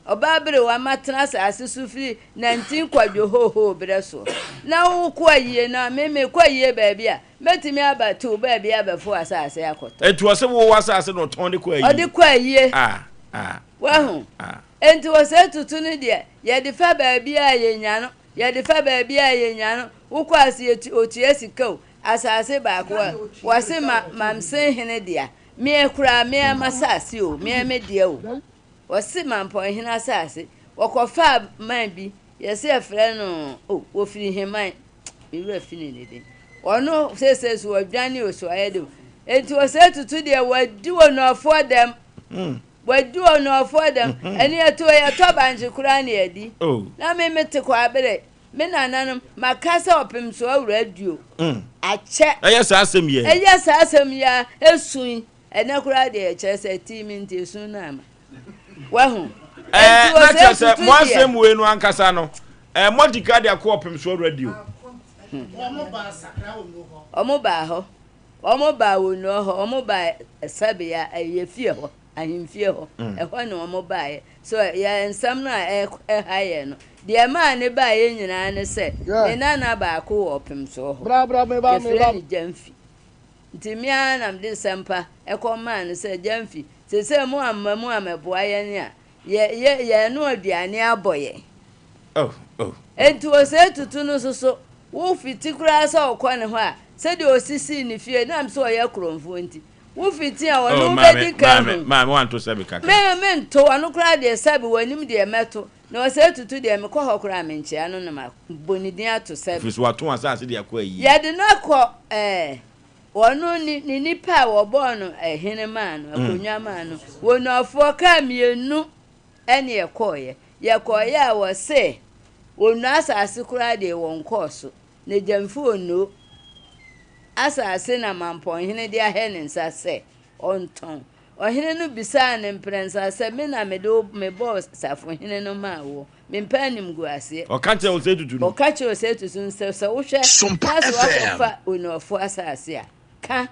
ɔbaaberewa matena asase so firi nantin kwadwo hoohoo berɛ soɔ? Na wokɔ ayie na me mekɔ ayie baabi a, mɛtumi aba to baabi abɛfo asase akɔtɔ. Enti ɔse wo w'asase na ɔtɔn de kɔ ayie? Ɔde kɔ ayie. Ah, ah, Wahu? ah. Enti ɔsɛe tutu no deɛ, yɛde fa baabi a yɛnya no, yɛde fa baabi a yɛnya no, wokɔ ase yɛtu, ɔtua sika o, asase baako a, wɔse ma, Mamsen hene dea. Meɛ koraa, meɛ m'asase o, meɛ me deɛ o. Wɔse Mampɔnhene asase. Wɔkɔfaa man bi, yɛse yɛfrɛ no o, wɔfiri Heman, me werɛ fi ne ne din. Ɔno seesei so wadwane o, so ayɛ de o. Enti ɔsɛ tutu deɛ wadi onɔfoɔ dɛm. Wadi onɔfoɔ dɛm. Ɛne yɛto yɛtɔ bankye koraa ne yɛdi. Na me mete Kwabere. Me nananom, maka sɛ ɔpem so awura aduo. Akyɛ. Ɛyɛ saa asɛm yi. Ɛyɛ saa asɛm yi a, esu yi. Ɛnɛ koraa deɛ ɛkyerɛ sɛ tii mi nti esu no ama. Wahu. Ɛɛ na kyerɛ sɛ mo asɛm wei no ankasa no, ɛɛ mo adi ka de akɔ ɔpem so awura dio. Wɔn baa hɔ. Wɔn baa wɔn hɔ. Wɔn baa sɛbea ɛyɛ fie hɔ. ahemfie hɔ. Ɛhɔ na wɔbaeɛ. So yɛn nsɛm no a ɛha yɛn no, deɛ ɛmaa no baeɛ nyinaa ne sɛ, me nana baako wɔ ɔpemsoɔ hɔ. Yɛfrɛ no Gyamfi. Nti me ara na mede sɛmpa kɔmaa no sɛ, Gyamfi, seesei moamma mu ammɛboa yɛn a, yɛ, yɛ, yɛrenoa aduane abɔ yɛn. Oh, oh. Enti Osei Tutu no nso so, wo fiti koraa sɛ wokɔ ne hɔ a, sɛdeɛ ɔsisii ne fie, ɛnam sɛ ɔyɛ korɔmfoɔ nti, Wo fiti a ɔne wo bɛdi kan hu. Maame wanto sɛbe kakra. Me mento ɔno koraa deɛ sɛbe w'anim deɛ mɛto na ɔsɛ tutu deɛ mekɔ hɔ koraa menkyea no na mabɔ ne din ato sɛbe. Ɛfiri so wato asase de akɔ ayie. Yɛde no akɔ ɛɛ ɔno ne ne nipa a wɔbɔɔ no ɛhene maa no akonnwa maa no wɔnuafoɔ kaa mmienu ɛne ɛkɔɔyɛ yɛkɔɔyɛ a wɔse wɔnua asase koraa deɛ wɔnkɔɔ so. Ne gyamfi Onoo asase na Mampɔnhene de ahɛ ne nsa sɛ ɔntɔn. Ɔhene no bisaa no mprɛnsa sɛ, Me na mede wo mebɔɔ safohene no maa woɔ? Mempɛ animguaseɛ. Ɔka kyerɛɛ Osei Tutu no. Ɔka kyerɛɛ Osei Tutu no sɛ, Sɛ wohwɛ na sɛ woakɔfa Onuafoɔ asase a, ka,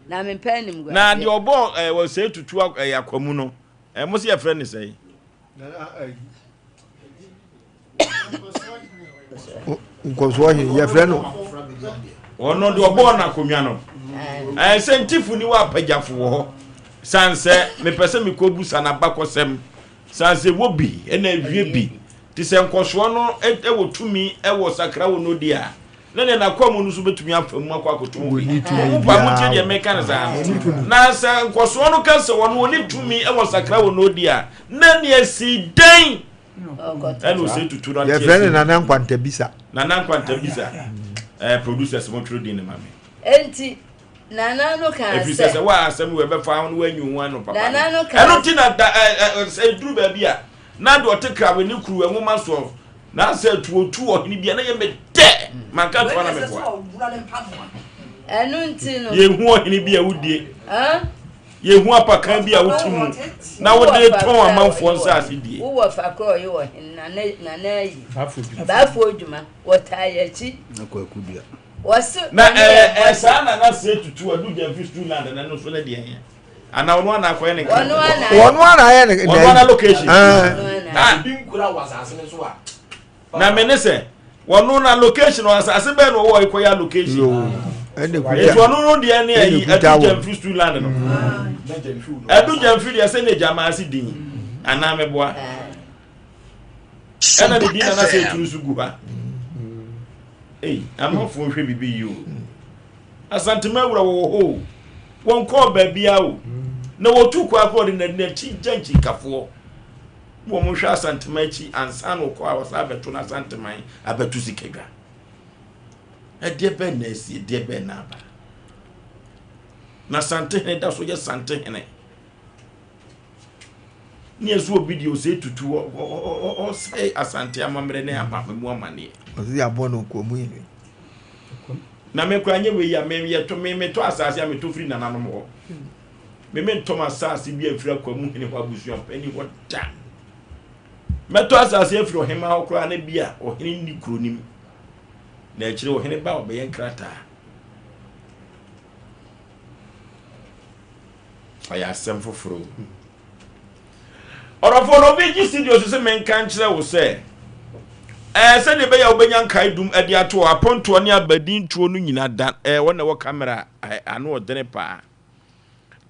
na mempɛ animguaseɛ. Na deɛ ɔbɔɔ eh, Osei Tutu eh, akwamu no, eh, mo se yɛfrɛ no sɛn? Nkɔsoɔ he yɛfrɛ no. Ɔno deɛ ɔbɔɔ no akonnwa no. Ɛɛ sɛ ntifo ni wɔ apagyafo wɔ hɔ. San sɛ mepɛ sɛ mekɔ busa n'abakɔsɛm. San sɛ wɔ bi ɛna awie bi. Te sɛ nkɔsoɔ no wɔ tumi wɔ sakra wɔ no di a. Na deɛ n'akoa mu no nso bɛtumi afa mu akɔ akɔto mu bi. Mo pa mo tie deɛ meka no saa. Na sɛ nkɔsoɔ no ka sɛ wɔn wɔne tumi wɔ sakra wɔ no di a na nea si dɛn ɛna ose tutu no yɛfrɛ no nana nkwantabisa nana nkwantabisa ɛɛ eh, producers mo twerɛ din ne ma me enti nana no kaa sɛ ɛfiri sɛ sɛ woa asɛm wɔ ɛbɛfa ho no woanyi ho ano papa nana no kaa ɛno nti na da ɛ ɛ sɛ ɛduru baabi a na deɛ ɔte krawe ne kuru nwoma soɔ na sɛ tuotu ɔhene bi a na yɛ me dɛ manka toa na meboa ɛno nti no yɛhu ɔhene bi a wodie ah? Yɛhu apakan bi a wote mu na wode tɔn amanfoɔ nsaase die. Wowɔ fa korɔ ɔyɛ ɔhene nana nana ayi. Baafoɔ dwuma wɔtaa yɛ akyi. Na kwaku dua. Wɔse Na ɔne yɛ ɛɛ ɛɛ bɔ saa nana sɛ tutu adu gyamfi stool land na ɛno nso ne deɛ yɛ. Ana ɔno ana akɔyɛ ne Ɔno ana Ɔno ana ayɛ ne Ɔno ana location. Ɛɛ. Ah. Ebi nkura wɔ asase no so a. Na me ne sɛ wɔno na location wɔ asase bɛn na ɔwɔ ɛkɔyɛ allocation. Ɛna kuta. Etu ɔno no deɛ ne ayi Ɛna kuta ɛdu wɔ. gyamfi stool land no. Ɛdu gyamfi deɛ sɛ ne gyama ase din anaa mɛboa. Ɛna ne din nana sɛ eturu so gu ha. Ei amanfoɔ nhwɛ bibi yi o. Asantema awura wɔwɔ hɔ o. Wɔn kɔɔ baabiara o. Na wɔtu kɔ akɔ ɔde n'akyi gya nkyikafoɔ. Na wɔn hwɛ Asantema akyi ansa na ɔkɔ a wɔsan abɛto no Asanteman abɛto sikadwa. Ɛdeɛ bɛn na asi, ɛdeɛ bɛn na aba. Na Santehene da so yɛ Santehene. Ne ɛso obi deɛ ɔsɛ tutu ɔsɛe Asante amammerɛ ne mu amanneɛ. Ɔsɛ yɛabɔ no nkoamu yɛ. Na me koraa nyɛ wei a me yɛtɔ me metɔ asase a metɔ firi nananom hɔ. Me mentɔ m'asase bi amfiri akwamu hene hɔ abusua panin hɔ da. Mɛtɔ asase afiri ɔhemmaa hɔ koraa na bi a ɔhene nni kuro no mu. Na akyire ɔhene ba ɔbɛyɛ nkrataa. Ɔyɛ asɛm foforɔ. Ɔdɔfoɔ no obi gye studio so sɛ menka nkyerɛ wo sɛ ɛɛ sɛdeɛ ɛbɛyɛ a wobɛnya nkae dum de ato hɔ apontoɔ ne abadintoɔ no nyina da ɛɛ wɔn na ɛwɔ kamera ɛɛ ano ɔdene paa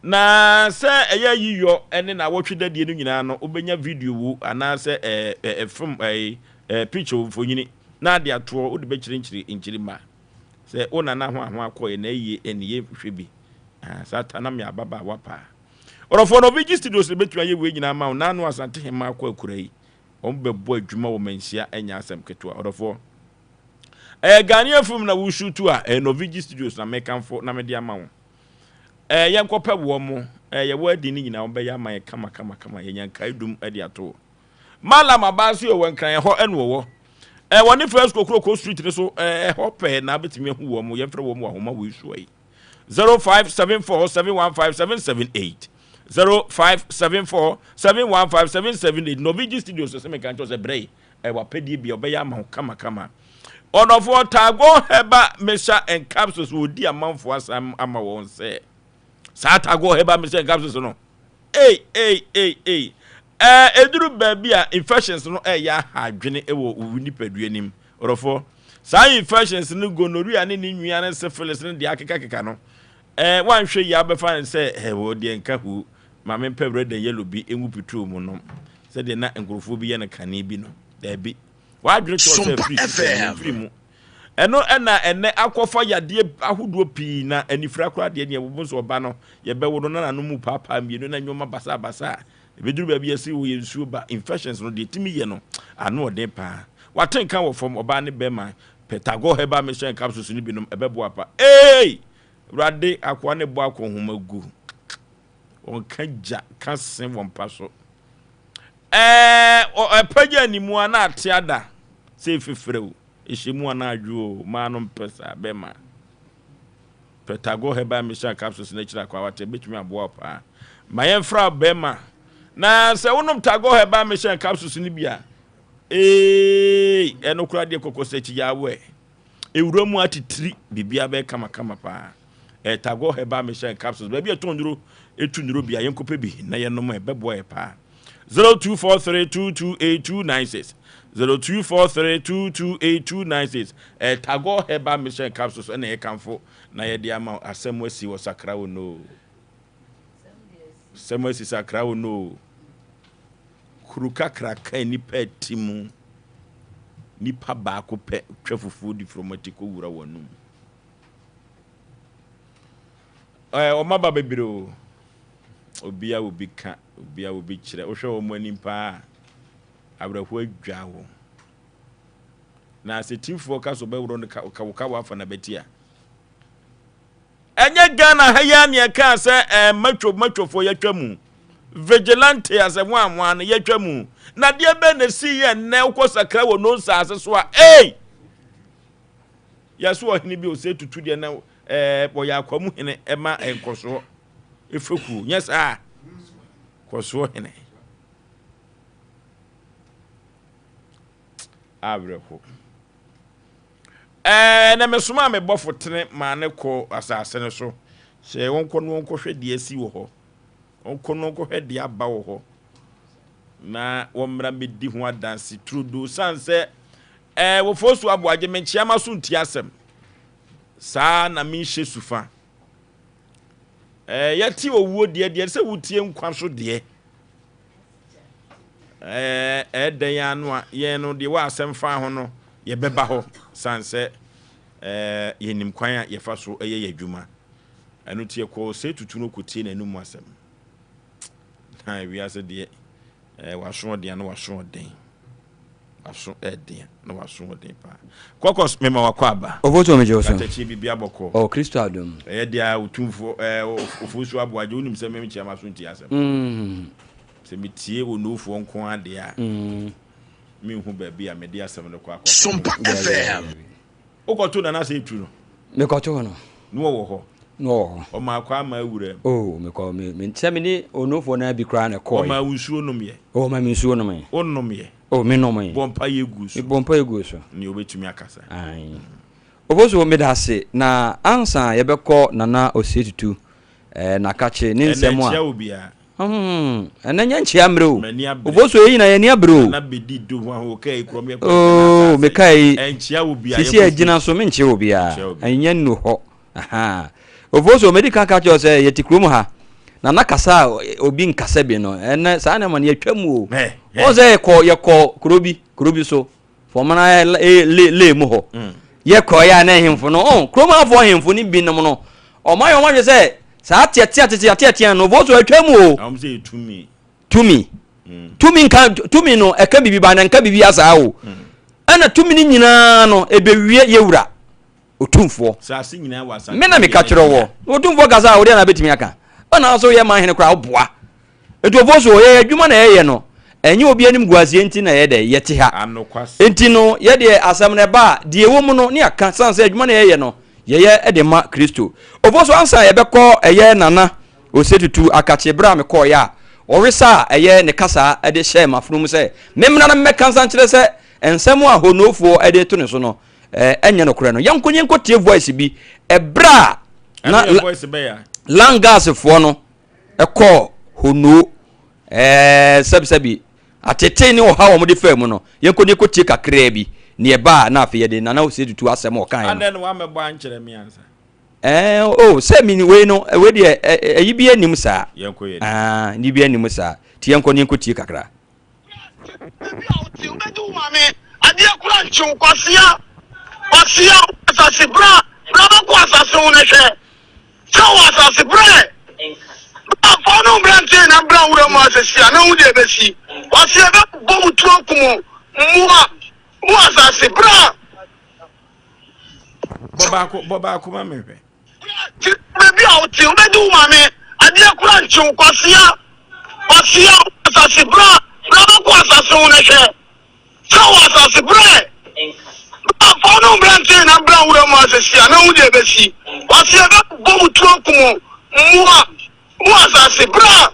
na sɛ ɛyɛ yiyɔ ne na awɔtwe dadie no nyinaa no wobɛnya video wo anaasɛ ɛɛ ɛɛ film ɛɛ ɛɛ picture mfonyini na ade atoɔ wode bɛkyerɛ nkyiri ma sɛ wo nana ho aho akɔɛ na ɛyie ɛne yɛ hwɛ bi saa ta na me ababaawa paa Ɔdɔfoɔ no, VG Studios na ɛbɛtumi ayɛ wei nyinaa ama wo. Naano Asante Hemaa kɔ akura yi, wɔn bɛbɔ adwuma wɔ Manhyia, ɛnyɛ asɛm ketewa. Ɔdɔfoɔ, ɛyɛ Ghanaian film na wo shoot a, ɛyɛ Norvigi Studios na mekamfo na mede ama wo. Ɛɛ yɛnkɔpɛ wɔn mo, ɛɛ yɛwɔ adi ne nyinaa wɔn bɛyɛ ama yɛ kama kama kama, yɛnya nkae dum de ato hɔ. Malam Abaa nso yɛ wɔ Nkran, ɛhɔ ɛna ɔwɔ. Ɛɛ wɔne First Kokroko Street no so, ɛɛ ɛhɔ pɛɛ na abɛtumi ahu wɔn mo, yɛmfrɛ wɔn wɔ ahoma wei soɔ yi. 0574 715 778 0574 715 778 Novigi Studios sɛ meka nkyɛw sɛ brɛ yi ɛwɔ apɛdeɛ bi a ɔbɛyɛ ama wo kamakama ɔdɔfoɔ Tago Herbal Mixture and Capsules wɔdi amanfoɔ asɛm ama wɔn sɛ saa Tago Herbal Mixture and Capsules no Ei ei ei ei Ɛɛ ɛduru baabi a infections no ɛyɛ aha adwene wɔ wo nipadua nim ɔdɔfoɔ. Saa infections no gonorrhea ne ne nua ne syphilis ne deɛ akekakeka no ɛɛ wanhwɛ yie abɛfa no sɛ ɛɛ wɔ deɛ nka hu ma mempɛ red and yellow bi ngu petrol mu nom sɛdeɛ na nkurɔfoɔ bi yɛ no kane bi no daabi w'adwene kyerɛ sɛ firi system no mfiri mu Ɛno na ɛnnɛ akɔfa yadeɛ ahodoɔ pii na anifira koraa deɛ neɛ wɔbɔ nso ɔba no yɛbɛwo no na n'ano mu paapaa mmienu na nneɛma basabasa a ɛbɛduru baabi yɛse wɔ yɛ nsuo ba infections no deɛ ɛtumi yɛ no ano ɔden paa wate nka wɔ fam ɔbaa ne bɛrima pɛ Tagore herbal mixture and capsules no binom ɛbɛboa pa ee Awurade akoa ne bɔ akɔnhoma gu wɔn ka gya ka se wɔ mpa so ɛɛ ɛpagya animu a na ate ada sɛ efefrɛ o Ɛhyɛ mu anaa adwo oo, mmaa no mpɛ saa, bɛrima. Pɛ Tagore Herbal Mixture Capsules no akyiri akɔ awate, ɛbɛtumi aboa wo paa. Ma yɛmfra wo bɛrima. Na sɛ wonom Tagore Herbal Mixture Capsules no bi a, ee, ɛno koraa deɛ kɔkɔ sɛ akyi yɛ awɛ. Ewura mu atitiri, biribiara bɛyɛ kamakama paa. Ɛyɛ Tagore Herbal Mixture and Capsules. Baabi a ɛtɔn nnuro, ɛtu nnuro bi a, yɛnkɔpɛ bi na yɛnom a, ɛbɛboa yɛ paa. 0243228296 0243228296 Ɛyɛ Tagore Herbal Mixture and Capsules ɛna yɛkamfo na yɛde ama wo. Asɛm asi wɔ Sakra wo no. Asɛm asi Sakra wo no. Kuru kakraka nnipa ati mu. Nipa baako pɛ twa fufuo di from ati kɔ wura wɔn anum. Ɛɛ wɔn aba bebree o. Obia wɔ bi ka, obia wɔ bi kyerɛ. Wohwɛ wɔn anim paa a, awerɛhoɔ adwa wɔn. Na sɛ timfoɔ ka sɛ ɔbɛworɔ no ka wo ka wafa na bɛti a. Ɛnyɛ Ghana ha yi ara na yɛkaa sɛ ɛɛ matwo matwofoɔ yɛatwa mu. Vigilante asɛ ho ahoa no yɛatwa mu. Na deɛ bɛn na ɛsii yɛ nnɛ wokɔ sakra wɔ no nsaase so a ei! Yɛso ɔhene bi ɔsɛ tutu deɛ na ɛɛ wɔyɛ akwamu hene ɛma nkɔsoɔ. Efekuo, nyɛ saa a, kɔsoɔ hene. Awerɛho. Ɛɛ, na mesomaa me bɔfo tene maa no kɔɔ asase no so sɛ ɔnkɔ na ɔnkɔhwɛ deɛ asi wɔ hɔ, ɔnkɔ na ɔnkɔhwɛ deɛ aba wɔ hɔ, na wɔmmra mmɛdi ho adanse turodoo. Sane sɛ ɛɛ, wɔfoɔ su aboagye menkyea m'aso ntie asɛm, saa na menhyɛ sufa. Ɛɛ, yɛte owuo deɛ deɛ sɛ wotie nkwa so deɛ. Ɛɛ, ɛyɛ dɛn ara no a, yɛn no, deɛ wɔ asɛm fa ho no, yɛbɛba hɔ, sane sɛ ɛɛ, yɛnim kwan a yɛfa so yɛ yɛn adwuma. Ɛno nti yɛkɔɔ sɛ tutu no kɔtie n'anom asɛm. Na wiase deɛ, ɛɛ, waso ɔden a na waso ɔden. Waso ɛden a na waso ɔden paa. Kɔkɔs, mema wakɔ aba. Ofosuo megye wo so. Katakyie biribi abɔkɔ. Oh, Kristo adom. Ɛyɛ deɛ a otumfoɔ ɛɛ Ofosuo Aboagye wonim sɛ memekyia m'aso ntie asɛm. Mm. Sɛ metie Onuofoɔ nko ara deɛ a, menhu baabi a mede asɛm no kɔ akɔ. Sompa FM. Wokɔtoo Nana Asei Tru no? Mekɔtoo no. Na ɔwɔ hɔ? Na ɔwɔ hɔ. Ɔmaa kwan maa wuraa mu? Oh, mekɔ, me, me, sɛ me ne Onuofoɔ no ara bi koraa na ɛkɔeɛ. Ɔmaa wo nsuo nomyɛ? Oh, ɔmaa me nsuo nomee. Wonomyɛ? Oh, menomee. Bɔ mpaeɛ guu so? Mebɔɔ mpaeɛ guu so. Nea ɔbɛtumi akasa. Ae. Ofosu, meda ase. Na ansa yɛbɛkɔ Nana Osei Tutu Eh, Nakakye ne nsɛm a. Ɛnɛ nkyia obiara. Hmm, ɛnɛ nyɛ nkyia mmerɛ o. M'ani abere. Oboso yɛ nyina yɛn ani abere o. Nana bedi do ho aho kaa yi korɔ me ɛkɔ Oh, me kaa yi. Ɛnkyia obiara. Sisi ɛgyina so me nkyia obiara. Ɛnyɛ nnu hɔ. Aha. Oboso medi kan ka kyerɛ sɛ yɛte kurom ha. Nana kasa a obi nkasa bi no. Ɛnɛ saa nneɛma no yɛtwa mu o. Wɔn sɛ yɛkɔ yɛkɔ kuro bi kuro bi so. Fɔmana le le mu hɔ. Mm. Yɛkɔ yɛ a na ahemfo no, oh, kurom afoɔ ahemfo no binom no, ɔmo ayɛ ɔmo adwene sɛ saa teatea tete ateatea no, voso atwa mu o. Ɔmo sɛ tumi. Tumi. Mm. Tumi nka tumi no ɛka biribi ba na nka biribi asaa o. Mm. Ɛna tumi no nyinaa no ebewie yɛwura otumfoɔ. Me na meka kyerɛ wɔ. Otumfoɔ kasa a wodeɛ na bɛtumi aka. Ɛna nso yɛ man hene koraa woboa. Nkurɔfoɔ so yɛyɛ adwuma na yɛyɛ no, ɛnyɛ obi anim guaseɛ nti na yɛyɛ dɛ, yɛte ha. Nti no, yɛdeɛ asɛm no ɛba a, deɛ ɛwɔ mu no ne yɛaka, sane sɛ adwuma na yɛyɛ no, yɛyɛ de ma Kristo. Ofoɔ so ansa yɛbɛkɔ ɛyɛ Nana Osetutu Akakye berɛ a mekɔɔeɛ a, ɔwesa a ɛyɛ ne kasaa de hyɛɛ m'afono mu sɛ memmra na memmɛka nsa nkyerɛ sɛ nsɛm a Honofoɔ de to ne so no ɛnyɛ nokorɛ no. Yɛnkɔ yɛnkɔtie voice bi ɛberɛ a na Langasfoɔ no kɔɔ Honoo, ɛɛ sɛbisɛbi, atetee ne ɔhaw a wɔde faa mu no, yɛnkɔ ne yɛnkɔtie kakraa bi, ne ɛba a na afei yɛde Nana Osei Tutu asɛm a ɔkaeɛ no. Adɛn na woammɛbɔ ankyerɛ me ansa? Ɛɛ o oh, sɛ mi wei no wei deɛ ɛyi bi anim saa. Yɛnkɔ yɛ. Aa ne bi anim saa. Ti yɛnkɔ ne yɛnkɔtie kakra. Baabi a wote, wobɛdi wo maame adeɛ kora nkye wo. Kwasea, kwasea, wo asase bra, bra bɛkɔ asase ho na hwɛ. Sɛ wɔ asase brɛ, bra fa wo ne wo mmeranteɛ nyinaa bra nwura mu asɛsi a na hu deɛ ɛbɛsi. Kwasea bɛbɔ mo tuo akum mo, mmoa, mo asase bra. Bɔ baako, bɔ baako ma me hwɛ. Te baabi a wote, wobɛdi wo maame adeɛ kora nkye wo. Kwasea, kwasea, wo asase bra, bra bɛkɔ asase ho na hwɛ. Sɛ wɔ asase brɛ, bra fa wo ne wo mmeranteɛ nyinaa bra nwura mu asɛsi a na hu deɛ ɛbɛsi. Kwasea bɛbɔ mo tuo akum mo, mmoa, mo asase bra.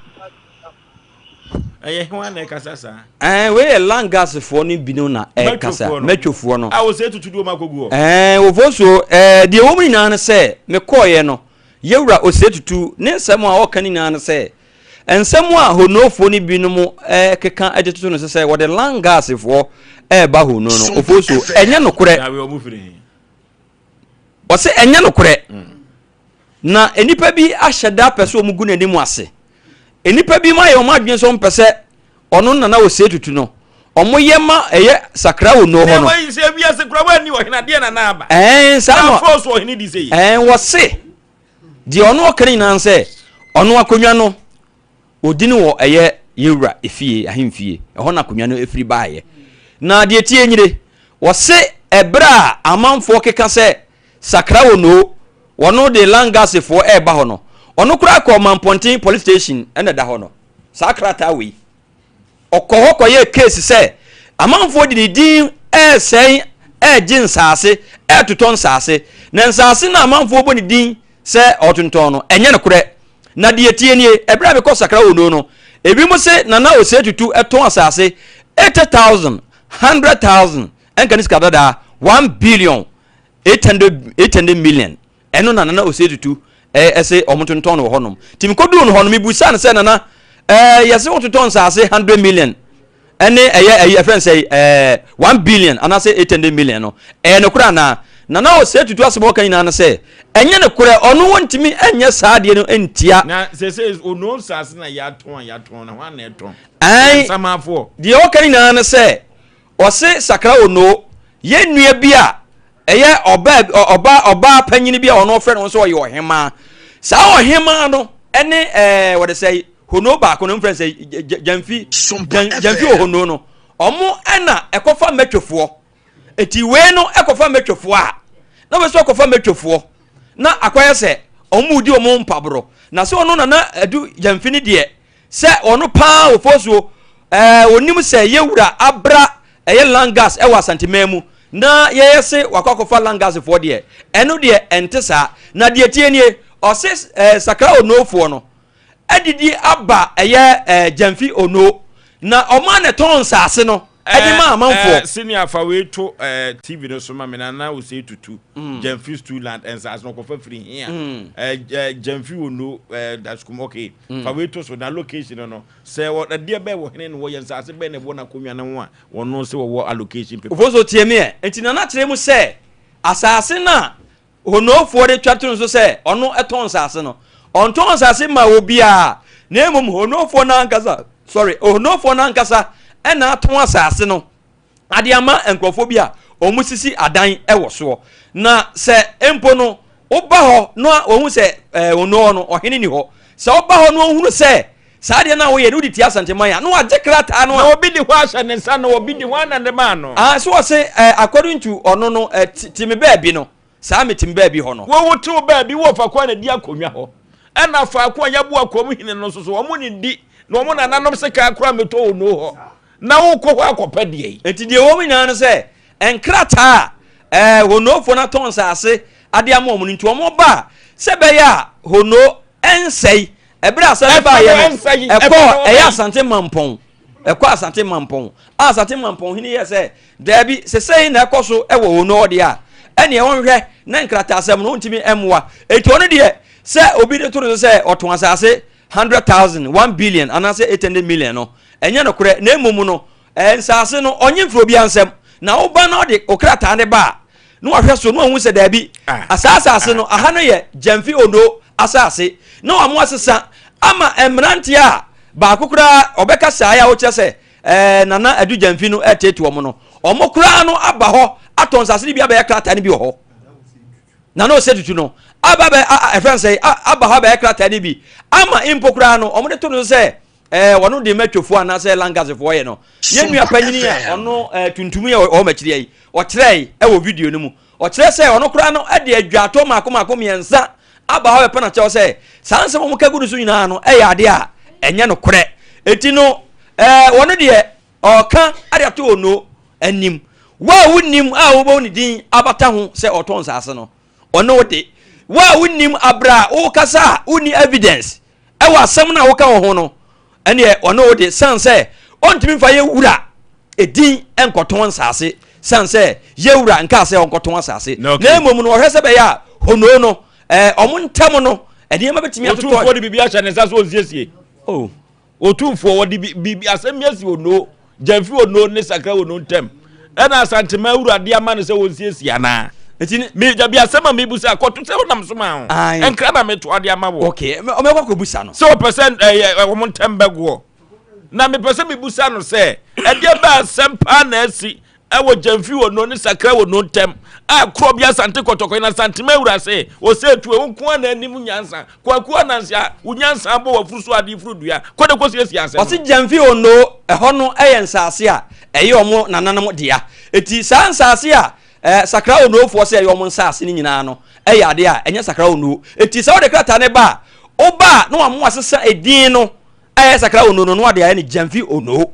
Ɛyɛ hwan na ɛkasa saa? Ɛɛ wei yɛ Langasfoɔ no binom na ɛkasa. Mɛtwofoɔ no. A wɔsɛ tutu de wɔn akɔgu hɔ. Ɛɛ wɔfɔ so ɛɛ deɛ wɔn nyinaa no sɛ mekɔɔyɛ no yɛwura ɔsɛ tutu ne nsɛm a ɔka ne nyinaa no sɛ nsɛm a Honofoɔ no binom ɛkeka de toto no sɛ sɛ wɔde Langasfoɔ ɛɛba Hono no ɔfɔ so ɛnyɛ nokorɛ. Ɔsɛ ɛnyɛ nokorɛ. Na nnipa bi ahyɛ da pɛ sɛ wɔn gu n'anim ase. Nnipa bi ayɛ wɔn adwene sɛ wɔn pɛ sɛ ɔno nana Osei Tutu no, wɔn yɛ ma ɛyɛ sakra wɔ no hɔ no. Na sɛ wiase kura wɔn ani ɔhene adeɛ na na aba. Ɛn saa na fɔs ɔhene di sɛ yi. Ɛn wɔse deɛ ɔno ɔka ne nyinaa sɛ ɔno akonnwa no Ɔdi no wɔ ɛyɛ yɛn wura efie, ahemfie, ɛhɔ na akonnwa no firi baeɛ. Na deɛ ɛtie nyire, wɔse ɛberɛ a amanfoɔ keka sɛ Sakra wɔ Noo, wɔno de Langasefoɔ reba hɔ no, ɔno koraa kɔɔ Mampɔnten police station na ɛda hɔ no, saa krataa wei. Ɔkɔɔ hɔ kɔyɛɛ case sɛ amanfoɔ de ne din resɛe, regye nsaase, retotɔ nsaase, na nsaase no a amanfoɔ bɔ ne din sɛ ɔretontɔn no, ɛnyɛ nokorɛ. Na deɛ ɛteɛ nie, ɛberɛ a mekɔ Sakra Ono no, ebinom se Nana Osei Tutu tɔn asase 80,000, 100,000, ɛnka ne sika dadaa, 1 billion, 800, 800 million. Ɛno na Nana Osei Tutu ɛse wɔn tontɔn no wɔ hɔnom. Nti mekɔduu no hɔ no, mebusaa no sɛ, Nana, ɛɛ yɛse wototɔn nsase 100 million ɛne ɛyɛ ɛyi ɛfrɛ no sɛ ɛɛ 1 billion anaasɛ 800 million no, ɛyɛ nokorɛ anaa? Nana Osei Tutu asɛm a ɔka nyinaa no sɛ, ɛnyɛ nokorɛ, ɔno wɔntumi nyɛ saa adeɛ no ntia. Na sese ono nsase na yɛatɔn a yɛatɔn na hwan na ɛtɔn? Ɛn, Nsamafoɔ. deɛ ɔka nyinaa no sɛ, Ɔse sakra onoo, yɛn nua bi a ɛyɛ ɔbaa ɔbaa ɔbaa panyin bi a ɔno ɔfrɛ ne ho sɛ ɔyɛ ɔhemaa. Saa ɔhemaa no ɛne ɛɛ wɔde sɛ honoo baako no mfrɛ sɛ gyamfi gyamfi ohonoo no. Ɔmo ɛna ɛkɔfa mɛtwefoɔ. Eti wei no ɛkɔfa mɛtwefoɔ a na wɔsɛ ɔkɔfa mɛtwefoɔ na akɔyɛ sɛ ɔmo di ɔmo mpaborɔ. Na sɛ ɔno nana adu gyamfi ne deɛ Sɛ ɔno paa Ofosuo ɛɛ onim sɛ yɛwura abra ɛyɛ langas ɛwɔ Asanteman mu na yɛyɛ se wakɔ akɔfa langas foɔ deɛ ɛno deɛ ɛnte saa. Na deɛ tie nie ɔse ɛɛ Sakra Onoofoɔ no adidi aba ɛyɛ ɛɛ Gyamfi Onoo na ɔmo a na ɛtɔn nsaase no ɛde ma amanfoɔ. Ɛɛ senior fa wei to ɛɛ TV no so ma me Nana Osei Tutu Gyamfi Stool Land nsaase no ɔkɔfa firi he a ɛɛ Gyamfi Onoo ɛɛ Daskum okay. Fa wei to so, na location no no, sɛ wɔ ɛdeɛ bɛn wɔ hene na wɔyɛ nsaase bɛn na ɛwɔ n'akonnwa no ho a wɔno sɛ wɔwɔ allocation paper. Ofoso tie me ɛ. Nti Nana kyerɛ mu sɛ asaase no a Honoofoɔ de twa to no so sɛ ɔno tɔn nsaase no, ɔntɔn nsaase mma obiara na mmom Honoofoɔ no ankasa, sorry, Honoofoɔ no ankasa na atɔn asaase no. ade ama nkurɔfoɔ bi a wɔsisi adan wɔ soɔ. Na sɛ mpo no woba hɔ na wɔhu sɛ ɛɛ wɔn hɔ no ɔhene ni hɔ. Sɛ woba hɔ na wɔhunu sɛ saa adeɛ no a woyɛ no wode tia Asanteman a na wagye krataa no a. Na obi de hɔ ahyɛ ne nsa na obi de hɔ ana ne maa no. Ah, so wɔse ɛɛ according to ɔno no ɛɛ ti me baabi no saa me ti me baabi hɔ no. Wo wo te wo baabi wɔ faako a na di akonnwa hɔ ɛna faako a yɛaboa kurom hene no nso so wɔn ne di na wɔn nananom sekan koraa mmɛtɔ wɔn hɔ. Na wokɔ hɔ akɔpɛ deɛ yi. Enti deɛ ɛwɔ mu nyinaa ne sɛ, nkrataa a ɛɛ Honofoɔ no atɔn nsaase ade ama wɔn no nti, wɔba a, sɛ ɛbɛyɛ a Hono ɛnsɛe. Ɛberɛ a asɛm no baeɛ no, ɛkɔɔ ɛyɛ Asante Mampɔn. Ɛkɔɔ Asante Mampɔn. A Asante Mampɔn hene yɛɛ sɛ, daabi, sɛ sei na ɛkɔ so wɔ Hono hɔ deɛ a, ɛneɛ wɔnhwɛ na nkrataasɛm no ɔntumi mmoa. Enti ɔno deɛ, sɛ obi de to no so sɛ ɔtɔn asase 100,000, 1 billion anaasɛ 800 million no, Ɛnyɛ nokorɛ, na mmom no, ɛɛ, nsaase no, ɔnye mfiri obiara nsam. Na woba na ɔde wo krataa no ba a, na wahwɛ so na wahu sɛ daabi, saa asaase no, aha no yɛ Gyamfi Ondo asaase, na wɔn asesa ama mmeranteɛ a baako koraa ɔbɛka saa a wokyerɛ sɛ ɛɛ, Nana Adu Gyamfi no ɛreteete wɔn no, wɔn koraa no aba hɔ atɔ nsaase no bi abɛyɛ krataa no bi wɔ hɔ. Nana Ose Tutu no aba bɛ, ɛfrɛ no sɛ, aba hɔ abɛyɛ krataa no bi ama mpo koraa no, wɔde to no so sɛ ɛɛ wɔn de mɛtwofoɔ anaasɛ langasefoɔ yɛ no yɛn nua panyini a ɔno ɛɛ tuntum yɛ ɔwɔ m'akyiri yi ɔkyerɛe ɛwɔ video no mu ɔkyerɛ sɛ ɔno koraa no ɛde adwaatɔ mako mako mmiɛnsa aba hɔ bɛpɛ n'akyɛw sɛ saa nsɛm a wɔka gu no so nyinaa no ɛyɛ adeɛ a ɛnyɛ no korɛ eti no ɛɛ wɔn deɛ ɔka ade ato ono anim wo a wonim a wobɛwo ne din abata ho sɛ ɔtɔn nsaase no ɔne wo de wo a wonim abira a wokasa a wonni evidence Ɛwɔ asɛm no a woka wɔ ho no, ɛneɛ ɔne wo de san sɛ ɔntumi mfa yɛ wura edin nkɔtɔn nsaase san sɛ yɛ wura nkaa sɛ ɔnkɔtɔn asaase na mmom no ɔhwɛ sɛ bɛyɛ a honoo no ɛɛ ɔmo ntam no nneɛma bɛtumi atotɔ. Otumfoɔ de biribi ahyɛ ne nsa so ɔnsiesie. Oh. Otumfoɔ wɔde biribi asɛm bi asi onoo Gyamfi Ono ne Sakra Ono ntam ɛna Asantema awura de ama no sɛ wɔnsiesie anaa? Nti ne. Me dabi asɛm a mebusa akɔto sɛ wonam so maa ho. Ae. Nkra na metoa de ama wɔ. Okay, ɔmɛkɔ akɔbusa no. Sɛ wɔpɛ sɛ ɛyɛ wɔn ntam bɛgoɔ. Na mepɛ sɛ mebusa no sɛ ɛdeɛ bɛ asɛm paa na asi ɛwɔ Gyamfi Ono ne Sakra Ono ntam a korɔ bi Asante Kɔtɔkɔ na Asantema awura se ɔsɛ etu ɛwo nko ara na anim nyansa Kwaku Ananse a wo nyansa abɔ w'afuru so ade furu dua, kɔ na kɔsiesie asɛm no. Ɔse Gyamfi Ono, ɛhɔ no yɛ nsaase a ɛyɛ wɔn nananom dea. Enti saa nsaase a eh, Sakra Onofoɔ sɛ ɛyɛ wɔn nsaase no nyinaa no yɛ adeɛ a ɛnyɛ Sakra Ono. Enti sɛ wode krataa no ba a, woba a na wɔama wɔasesa edin no a ɛyɛ Sakra Ono no na wɔde ayɛ no Gyamfi Ono.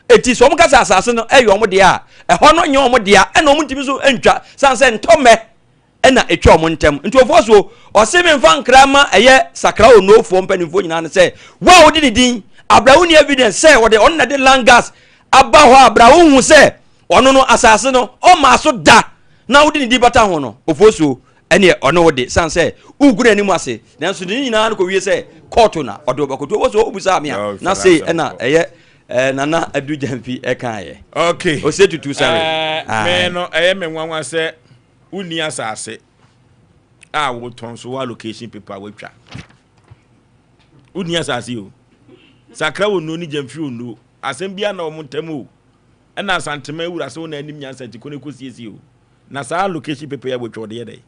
Enti sɛ wɔka sɛ asaase no yɛ wɔn dea a, ɛhɔ no nyɛ wɔn dea ɛna wɔn ntumi nso ntwa, sane sɛ ntɔmmɛ. ɛna ɛtwa wɔn ntam. Nti Ofosuo, ɔse memfa nkra ma ɛyɛ Sakra Onofoɔ mpanimfoɔ nyinaa no sɛ, wo a wode ne din, abra wonni evidence sɛ ɔde ɔno na ɛde land gas aba hɔ a, bra wohu sɛ ɔno no asase no ɔmmaa so da na wode ne din bata ho no, Ofosuo, ɛneɛ ɔne wo de, sane sɛ wogu n'anim ase. Nanso ne nyinaa no kɔwie sɛ kɔɔto na ɔde wo bɛkɔto. Ofosuo, wobusaa me a, na sei ɛna ɛyɛ eh, Nana Adu Gyamfi ɛkaeɛ. Okay. Ose tutu sare. Eh, me no, ɛyɛ me nwanwa sɛ wonni asase a wotɔn so wɔ allocation paper watwa. Wonni asase o. Sakra wɔ nnuo ne gyamfi wɔ nnuo. Asɛm biara na wɔn ntam o. Ɛna Asantema awura sɛ wɔn anim nyansa nti kɔ ne kɔ siesie o. Na saa allocation paper yi a watwa ɔde yɛ dɛ.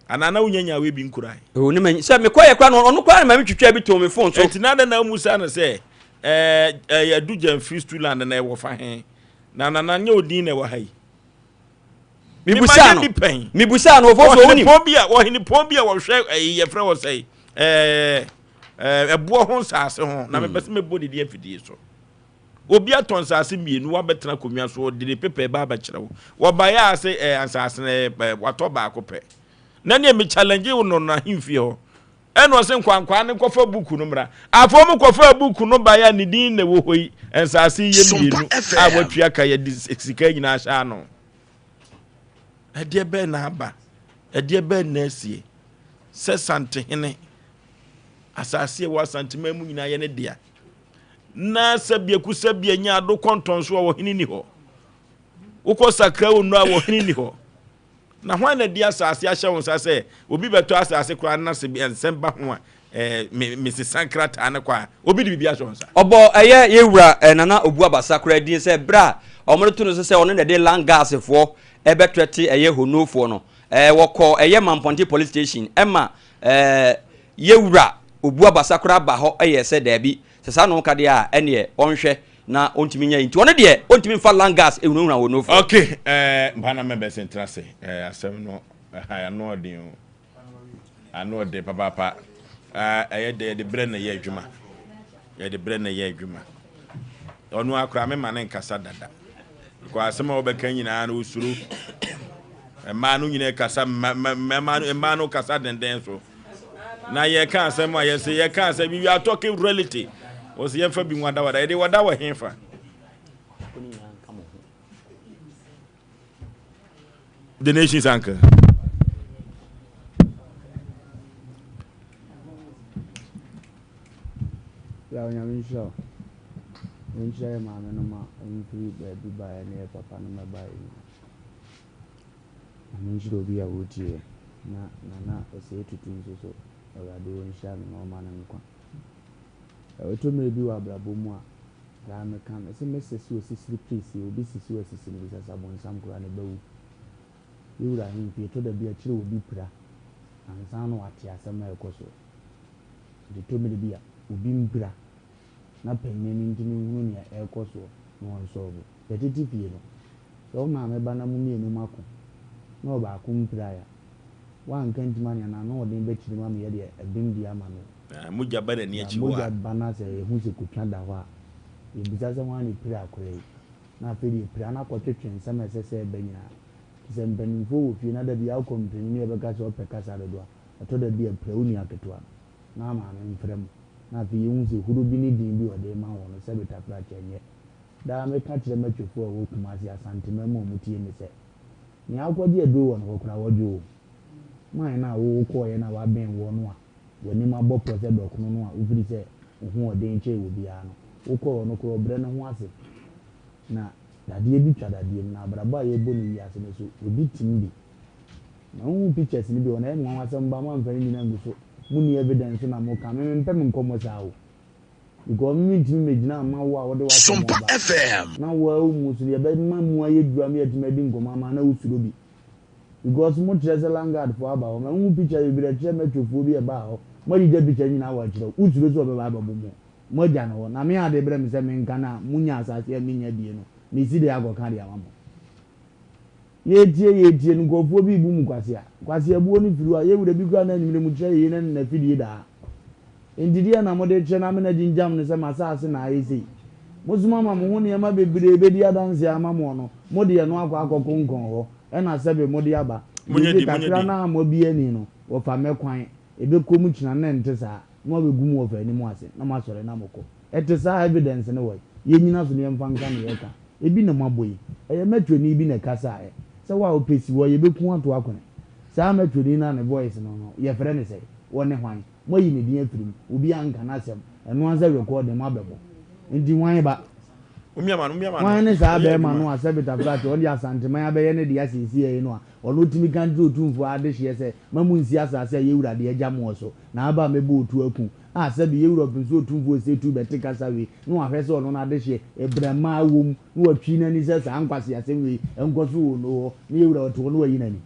Anaa na wonya nyaa wei bi nkurae. O ne ma sɛ mekɔ yɛ kora no ɔno kora na ma metwitwa bi too me phone so. Enti na dɛn na womusa no sɛ ɛɛ ɛyɛ adu gyamfi stool land na ɛwɔ fa he. Na nana nyɛ odin na ɛwɔ ha yi. Mibusaa no. Mibusaa no ofo so onim. Ɔhenepɔn bi a ɔhenepɔn bi a wɔhwɛ ɛyi yɛfrɛ wɔ sɛ ɛɛ ɛɛ ɛboɔ ho nsaase ho na mepɛ sɛ mebɔ didi afidie so. Obi atɔ nsaase mmienu wabɛtena akonnwa so ɔde ne pepa ɛba abɛkyerɛ wo. Wɔbaeɛ a sɛ ɛɛ nsaase no ɛɛ watɔ baako pɛ. Na nea me challenge wo no n'ahemfie hɔ. Ɛna ɔse nkwankwaa no nkɔfa buku no mmra. Afei wɔn kɔfaa buku no baeɛ a ne din na ɛwɔ hɔ yi, nsaase yi yɛ mmienu a watua ka yɛde sika nyinaa ahyɛ ano. Ɛdeɛ bɛn na aba? Ɛdeɛ bɛn na asie? Sɛ Santehene, asase a ɛwɔ Asanteman mu nyinaa yɛ ne dea. Na sɛbiaku sɛbia nya ado kɔntɔn so a ɔhene ni hɔ. Wokɔ sakra wo nnuro a ɔhene ni hɔ. Na hwan na de asase ahyɛ wo nsa sɛ obi bɛtɔ asase koraa na sɛ nsɛm ba ho a, eh, me, mesesa nkrataa no kɔ a, obi de biribi ahyɛ wo nsa? Ɔbɔ ɛyɛ yɛn wura eh, Nana Obu Abasa koraa din sɛ berɛ a wɔde to no so sɛ ɔno na ɛde Langasfoɔ ɛbɛtrɛte ɛyɛ Honofoɔ no, eh, wɔkɔ ɛyɛ Mampɔnte Police Station ɛma eh, yɛn wura Obu Abasa koraa ba hɔ ɛyɛ sɛ daabi, sɛ saa na ɔka deɛ a ɛneɛ ɔnhwɛ na ɔntumi nyɛ nti ɔno deɛ ɔntumi nfa langas ehunahuna wɔn nufoɔ. Ok eh, mpa na mɛbɛ sɛ ntra se eh, asɛm no eh, ano ɔden o ano ɔden papaapa eh, ɛyɛ dɛ yɛde brɛ na ɛyɛ adwuma yɛde brɛ na ɛyɛ adwuma ɔno akora me ma ne nkasa dada because asɛm a wɔbɛka nyinaa no osuro mmaa no nyinaa kasa mmaa no mmaa no kasa denden so Na yɛka asɛm a yɛse yɛka asɛm we are talking reality. Wɔse yɛmfa bi nwadawada yɛde wada wɔ hefa? The nation's uncle. Ya Onyame nhyira wo. Ɔnhyira yɛ maame nom a ɔmo firi baabi baeɛ ne yɛ papa nom ɛbaeɛ nyinaa. Nyame nhyira obi a otie na Nana Osei Tutu nso so Awurade ɔnhyira no na ɔma no nkwa. Ɛtɔ mmerɛ bi wɔ abrabɔ mu a daa meka mese mɛsɛ sɛ osisiri pirisie obi sisi wo asisi no bisa sɛ abonsam koraa ne ba wu. Yɛ wura ahemfie ɛtɔ da bi a kyerɛ obi pira ansa na wate asɛm a ɛkɔ soɔ. Nti ɛtɔ mmerɛ bi a obi mpira na panyin no ntumi nhunu nea ɛrekɔ soɔ na ɔnsɔlvo. Yɛtete fie no, sɛ wo maame ba na mo mmienu moako na ɔbaako mpirae a, woanka ntim anea n'anoɔden bɛkyiri mu ama yɛde ɛbem di ama no. Na mogya ba n'ani Na akyi hɔ mogya a. ba na sɛ yɛhu sɛ kotwa da hɔ a, yɛbisa sɛ hwan na ɛpira akwadaa yi? Na afei deɛ pira no akɔtwetwe nsɛm a ɛsɛ sɛ ɛba nyinaa. Nti sɛ mpanimfoɔ wɔ fie na da biara wokɔ mpanin no yɛbɛka sɛ ɔpɛ kasa dodo a, ɛtɔ da bi a pira wo nua ketewa no na maame mfrɛ mo. Na afei yɛhu sɛ huro bi ne din bi a ɔde rema wɔn no sɛbe tafrakyɛ nyɛ. Daa meka kyerɛ m'atwefo a ɛwɔ Kumasi, Asanteman mu a wɔtie me sɛ, nea wokɔgye aduro wɔ ne hɔ koraa, wɔdwo wo. Man no a wo wokɔeɛ no a wabɛn woɔ no a w'anim abɔ pɔ sɛ dɔkono no a wofiri sɛ wo ho ɔden kyɛn obiara no, wokɔɔ hɔ no koraa ɔbrɛ ne ho ase. Na dadeɛ bi twa dadeɛ mu, na abrabɔ a yɛrebɔ no wiase no so, obi tim bi. Na wohu pictures no bi wɔ hɔ no, ɛyɛ me nwanwa sɛ moba moamfa ne nyinaa angu so, monni evidence so na moka. Me mempɛ me nkɔmmɔ saa o. Because me mentumi megyina mma wo a wode w'asɛm Sompa aba FM. na wo ara wo mu so no yɛbɛma mu ayɛ duru ama yɛatumi adi nkɔmmɔ ama na wosuro bi. Because mo kyerɛ sɛ landguard foɔ aba hɔ, mahu picture bebree ɛkyerɛ metro foɔ bi ɛbaa hɔ, mo agyigya picture no nyinaa wɔ akyerɛ wo, wosuro sɛ ɔbɛba abɛbo mo, mo agya no hɔ, na me ade brɛ me sɛ menka no a monya asase a mennya bie no, mesi dɛn akɔka de ama mo? Yɛretie, yɛretie no, nkurɔfoɔ bi rebu mu kwasea. Kwaseabuo no firi hɔ a, yɛn wura bi koraa na anwummerɛ mu kyerɛ yei ne n'afidie daa. Enti deɛn na mode rekyerɛ no amena gyingyam no sɛ m'asase na ayɛ sei? Mosoma ma mo ho nneɛma bebree bɛdi adanseɛ ama moɔ no, mode ɛno akɔ akɔkonkɔn hɔ, ɛna sɛbe mode aba. Monyɛ Yɛgye di, monyɛ kakra di. no a moabue ani no, wɔfa mmɛ kwan. Ɛbɛkɔ mu kyena na ɛnte saa, na wɔabɛgu mo wɔfa anim ase, na moasɔre na mokɔ. Ɛte saa a, evidence no wɔ he? Yɛnnyina so na yɛmfa nka nea yɛka. Ebi na moabɔ yi. Ɛyɛ Metroni bi na ɛkasaeɛ sɛ wo a wopɛ si hɔ, yɛbɛku wo ato akone. Saa Metroni no a ne voice no no, yɛfrɛ no sɛn? Wɔne hwan? Moayi ne din afiri mu. Obiara nka n'asɛm. Ɛno ara sɛ recording moabɛbɔ. Nti hwan ba? Hwan ne saa barima no a sɛ Bitafra te ɔno deɛ Asanteman abɛyɛ ne dea seesei yi no a ɔno tumi ka kyerɛ Otumfoɔ adehyeɛ sɛ ma monsi asase a yɛwura de agya moɔ so na aba a mɛbɔ otuo aku a sɛbe yɛwura ɔpem sɛ Otumfoɔ Osetu bɛte kasa wei na wahwɛ sɛ ɔno n'adehyeɛ brɛmaa wɔ mu na watwi n'ani sɛ saa nkwaseasɛm wei nkɔ so wɔ no hɔ na yɛwura ɔte hɔ na wayi n'ani.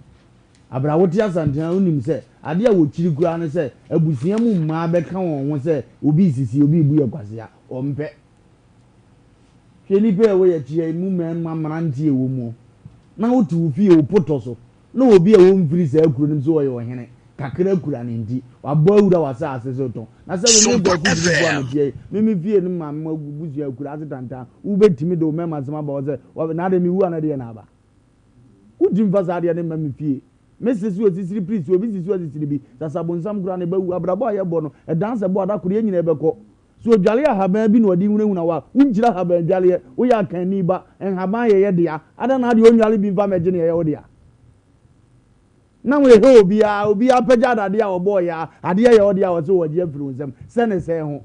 Abere a wote Asante a wonim sɛ adeɛ a wɔkyiri koraa ne sɛ abusua mu mmaa bɛka wɔn ho sɛ obi resisi obi rebu yɛ kwasea wɔmpɛ. Hwɛ nnipa a ɛwɔ yɛn akyi ha yi mu mmarima mmeranteɛ a ɛwɔ mu. Na wote wo fie wo potɔ so na obi a ɔmfiri saa kuro no mu sɛ ɔyɛ ɔhene kakra kura ne nti wabɔ awura w'asase so tɔn. Na sɛ me me Kwaku Gyirifoɔ a meteɛ yi me me fie no maame mo abusua akura ase tantan wobɛtumi de wo mmarima asɛm aba hɔ sɛ na adeɛ mewu a na ɛdeɛ na aba. Wontumi mfa saa adeɛ no mma me fie. Me se so asisiri piri so obi si so asisiri bi sasabonsam koraa ne ba wu abrabɔ a yɛbɔ no ɛdan sɛ bɔ a da koro yɛn nyinaa bɛkɔ. So odwale ahaban bi na ɔde hunahuna wo a, wonkyiri ahaban dwaleɛ, woyɛ akanni ba, nhaban yɛ yɛ dea, adɛn na adeɛ onnwale bi mfa mmɛgye nea ɛyɛ wo dea? Na wohwɛ obiara, obiara apagya adadeɛ a ɔbɔɔ yɛ a, adeɛ yɛ wo dea a ɔse ɔregye afiri wo nsam, sɛ ne sɛn ho?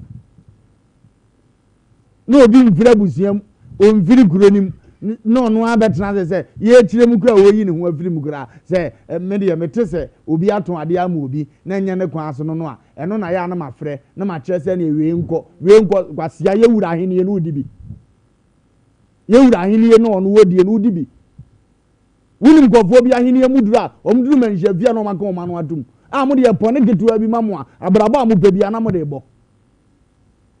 Na obi mfiri abusua mu, ɔmfiri kuro no mu, na ɔno ara bɛtena ase sɛ yɛrekyerɛ mu koraa a ɔreyi ne ho afiri mu koraa sɛ me deɛ mete sɛ obi atɔn adeɛ ama obi na ɛnyɛ ne kwan so no no a, ɛno na yɛ a na mafrɛ na makyerɛ sɛ ɛneɛ wei nkɔ, wei nkɔ, Kwasea yɛ wura ahennie no wodi bi. Yɛ wura ahennie no ɔno wɔdie no wodi bi. Wonim nkurɔfoɔ bi ahennie mu duru a wɔn duru manhyia fie a na wɔn aka wɔn ano atom a mo deɛ pɔne ketewa bi ma mo a abrabɔ a mopɛ biara na mode bɔ.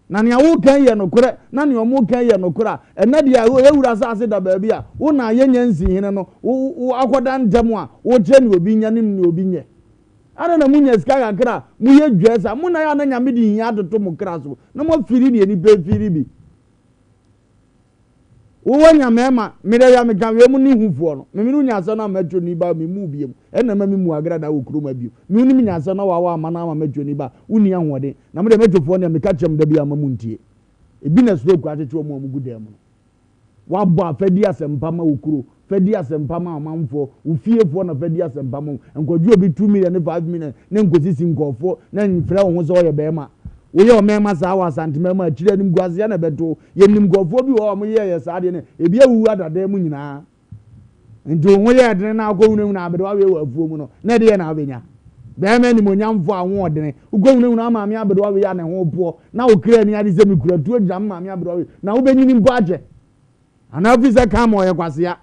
Na nea woreka yi yɛ nokorɛ, na nea wɔreka yi yɛ nokorɛ a, ɛnnɛ deɛ yɛn wura asase da baabi a, wo na yɛnnya nsii hene no, wo, wo akɔda ntɛm a, wokyerɛ nea obi nyɛ ne nea obi nyɛ. Adɛn na monya sika kakra a, moyɛ dwɛɛ saa? Mo na yɛ a na Nyame de hia atoto mo kra so, na moafiri deɛ nnipa afiri bi. Wo wanya mɛɛma, me dɛ ya me ka wei mo ne hu foɔ no, me mene wo nya asɛm na mɛtwo ni ba me mu biom, ɛna ma me mu agrada wɔ kurom ha biom, me wo ne me nya asɛm na wawa ama na ama mɛtwo ni ba, wo ni ahoɔden, na mo deɛ mɛtwo foɔ deɛ me ka kyerɛ mo da biara ma mo ntie, ebi na stroke akyekye wɔn a wɔn gu dan mu no. Wabɔ a fa di asɛmpa ma wo kuro, fa di asɛmpa ma ɔmanfoɔ, wo fiefoɔ na fa di asɛmpa ma wɔn. Nkɔgye obi 2 million ne 5 million ne nkɔsisi nkurɔfoɔ na mfrɛ wo ho sɛ ɔyɛ bɛrima. Woyɛ ɔmɛɛma saa wɔ Asanteman mu a, akyire animguaseɛ na ɛbɛto wo. Yɛnim nkurɔfoɔ bi wɔ hɔ a wɔyɛɛyɛ saa adeɛ no, ebi awuwu adadan mu nyinaa. Nti wo ho yɛɛ dene na wokɔhunahuna aberewa wei wɔ afuo mu no, na ɛdeɛn na wobɛnya? Bɛrima animuonyamfoɔ a wo ho ɔdene, wokɔhunahuna wo maame aberewa wei a ne ho repoɔ, na wo kra ani agye sɛ mekura tuo gyina me maame aberewa wei, na wobɛnyini mpo akyɛ? Anaa wofiri sɛ kan ma ɔyɛ kwasea?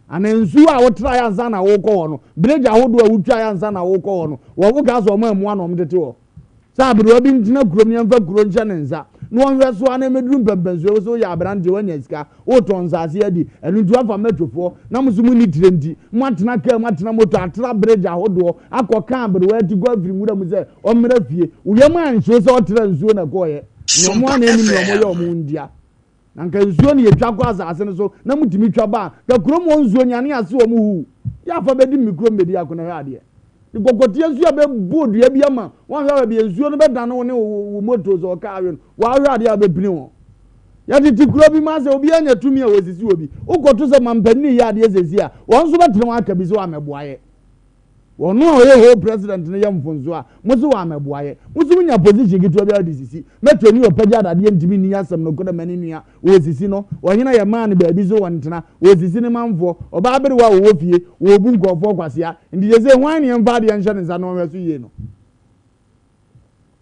Anaa nsuo a wotraeɛ ansa na worekɔ hɔ no, bridge ahodoɔ a wotwaeɛ ansa na worekɔ hɔ no, wɔ wokaa sɛ wɔn ammoa na wɔtete hɔ? Sɛ aberewa bi ntena kurom na yɛmfa kuro nhyɛ ne nsa na ɔnhwɛ so ara na ɛmmɛduru mpɛmpɛnsoɔ wo sɛ woyɛ aberanteɛ woanya sika woretɔn nsase adi ɛno nti woafa mɛtwofoɔ na mo nso monni tire nti moatena kaa mu atena moto atra bridge ahodoɔ akɔka aberewa atikɔ afiri nwura mu sɛ ɔmmra fie wo yam anhye wo sɛ ɔtra nsuo na ɛkɔeɛ na ɔmo a na ɛnim nea ɔmo yɛ ɔmo ntia. Na nka nsuo na yɛtwa kɔ asase no so na motumi twa ba a, nka kurom hɔ nsuo nyane ase wɔn huu. Yɛ afa bɛdi me kurom bɛdi ako na hwɛ adeɛ. De kɔkɔteɛ nsuo a bɛbɔ dua bi ama wɔanhwɛ baabi a nsuo no bɛdane wo ne wo moto sɛ ɔkaa awe no, wɔahwɛ adeɛ a bɛpini wɔn. Yɛtete kuro bi mu asɛ obiara nya tumi a wɔsisi obi. Wokɔto sɛ mampanin yɛ adeɛ sɛsi a, wɔn nso bɛtene wɔn aka bi sɛ wɔamɛboa yɛ. Ɔno a ɔyɛ whole president no yɛ mfonso a, mo se wammɛboa yɛ. Mo nso monya position ketewa biara de sisi. Mɛtɔ ni ɔpɛgya adadeɛ ntumi nni asɛm nokorɛ ma ne nua. Ɔresisi no. Ɔhene a yɛmaa no baabi so ɔntena. Ɔresisi ne manfoɔ. Ɔbaa aberewa a ɔwɔ fie. Ɔrebu nkurɔfoɔ kwasea. Nti seesei hwan ne yɛmfa adeɛ nhyɛ ne nsa na ɔnhwɛ so yie no?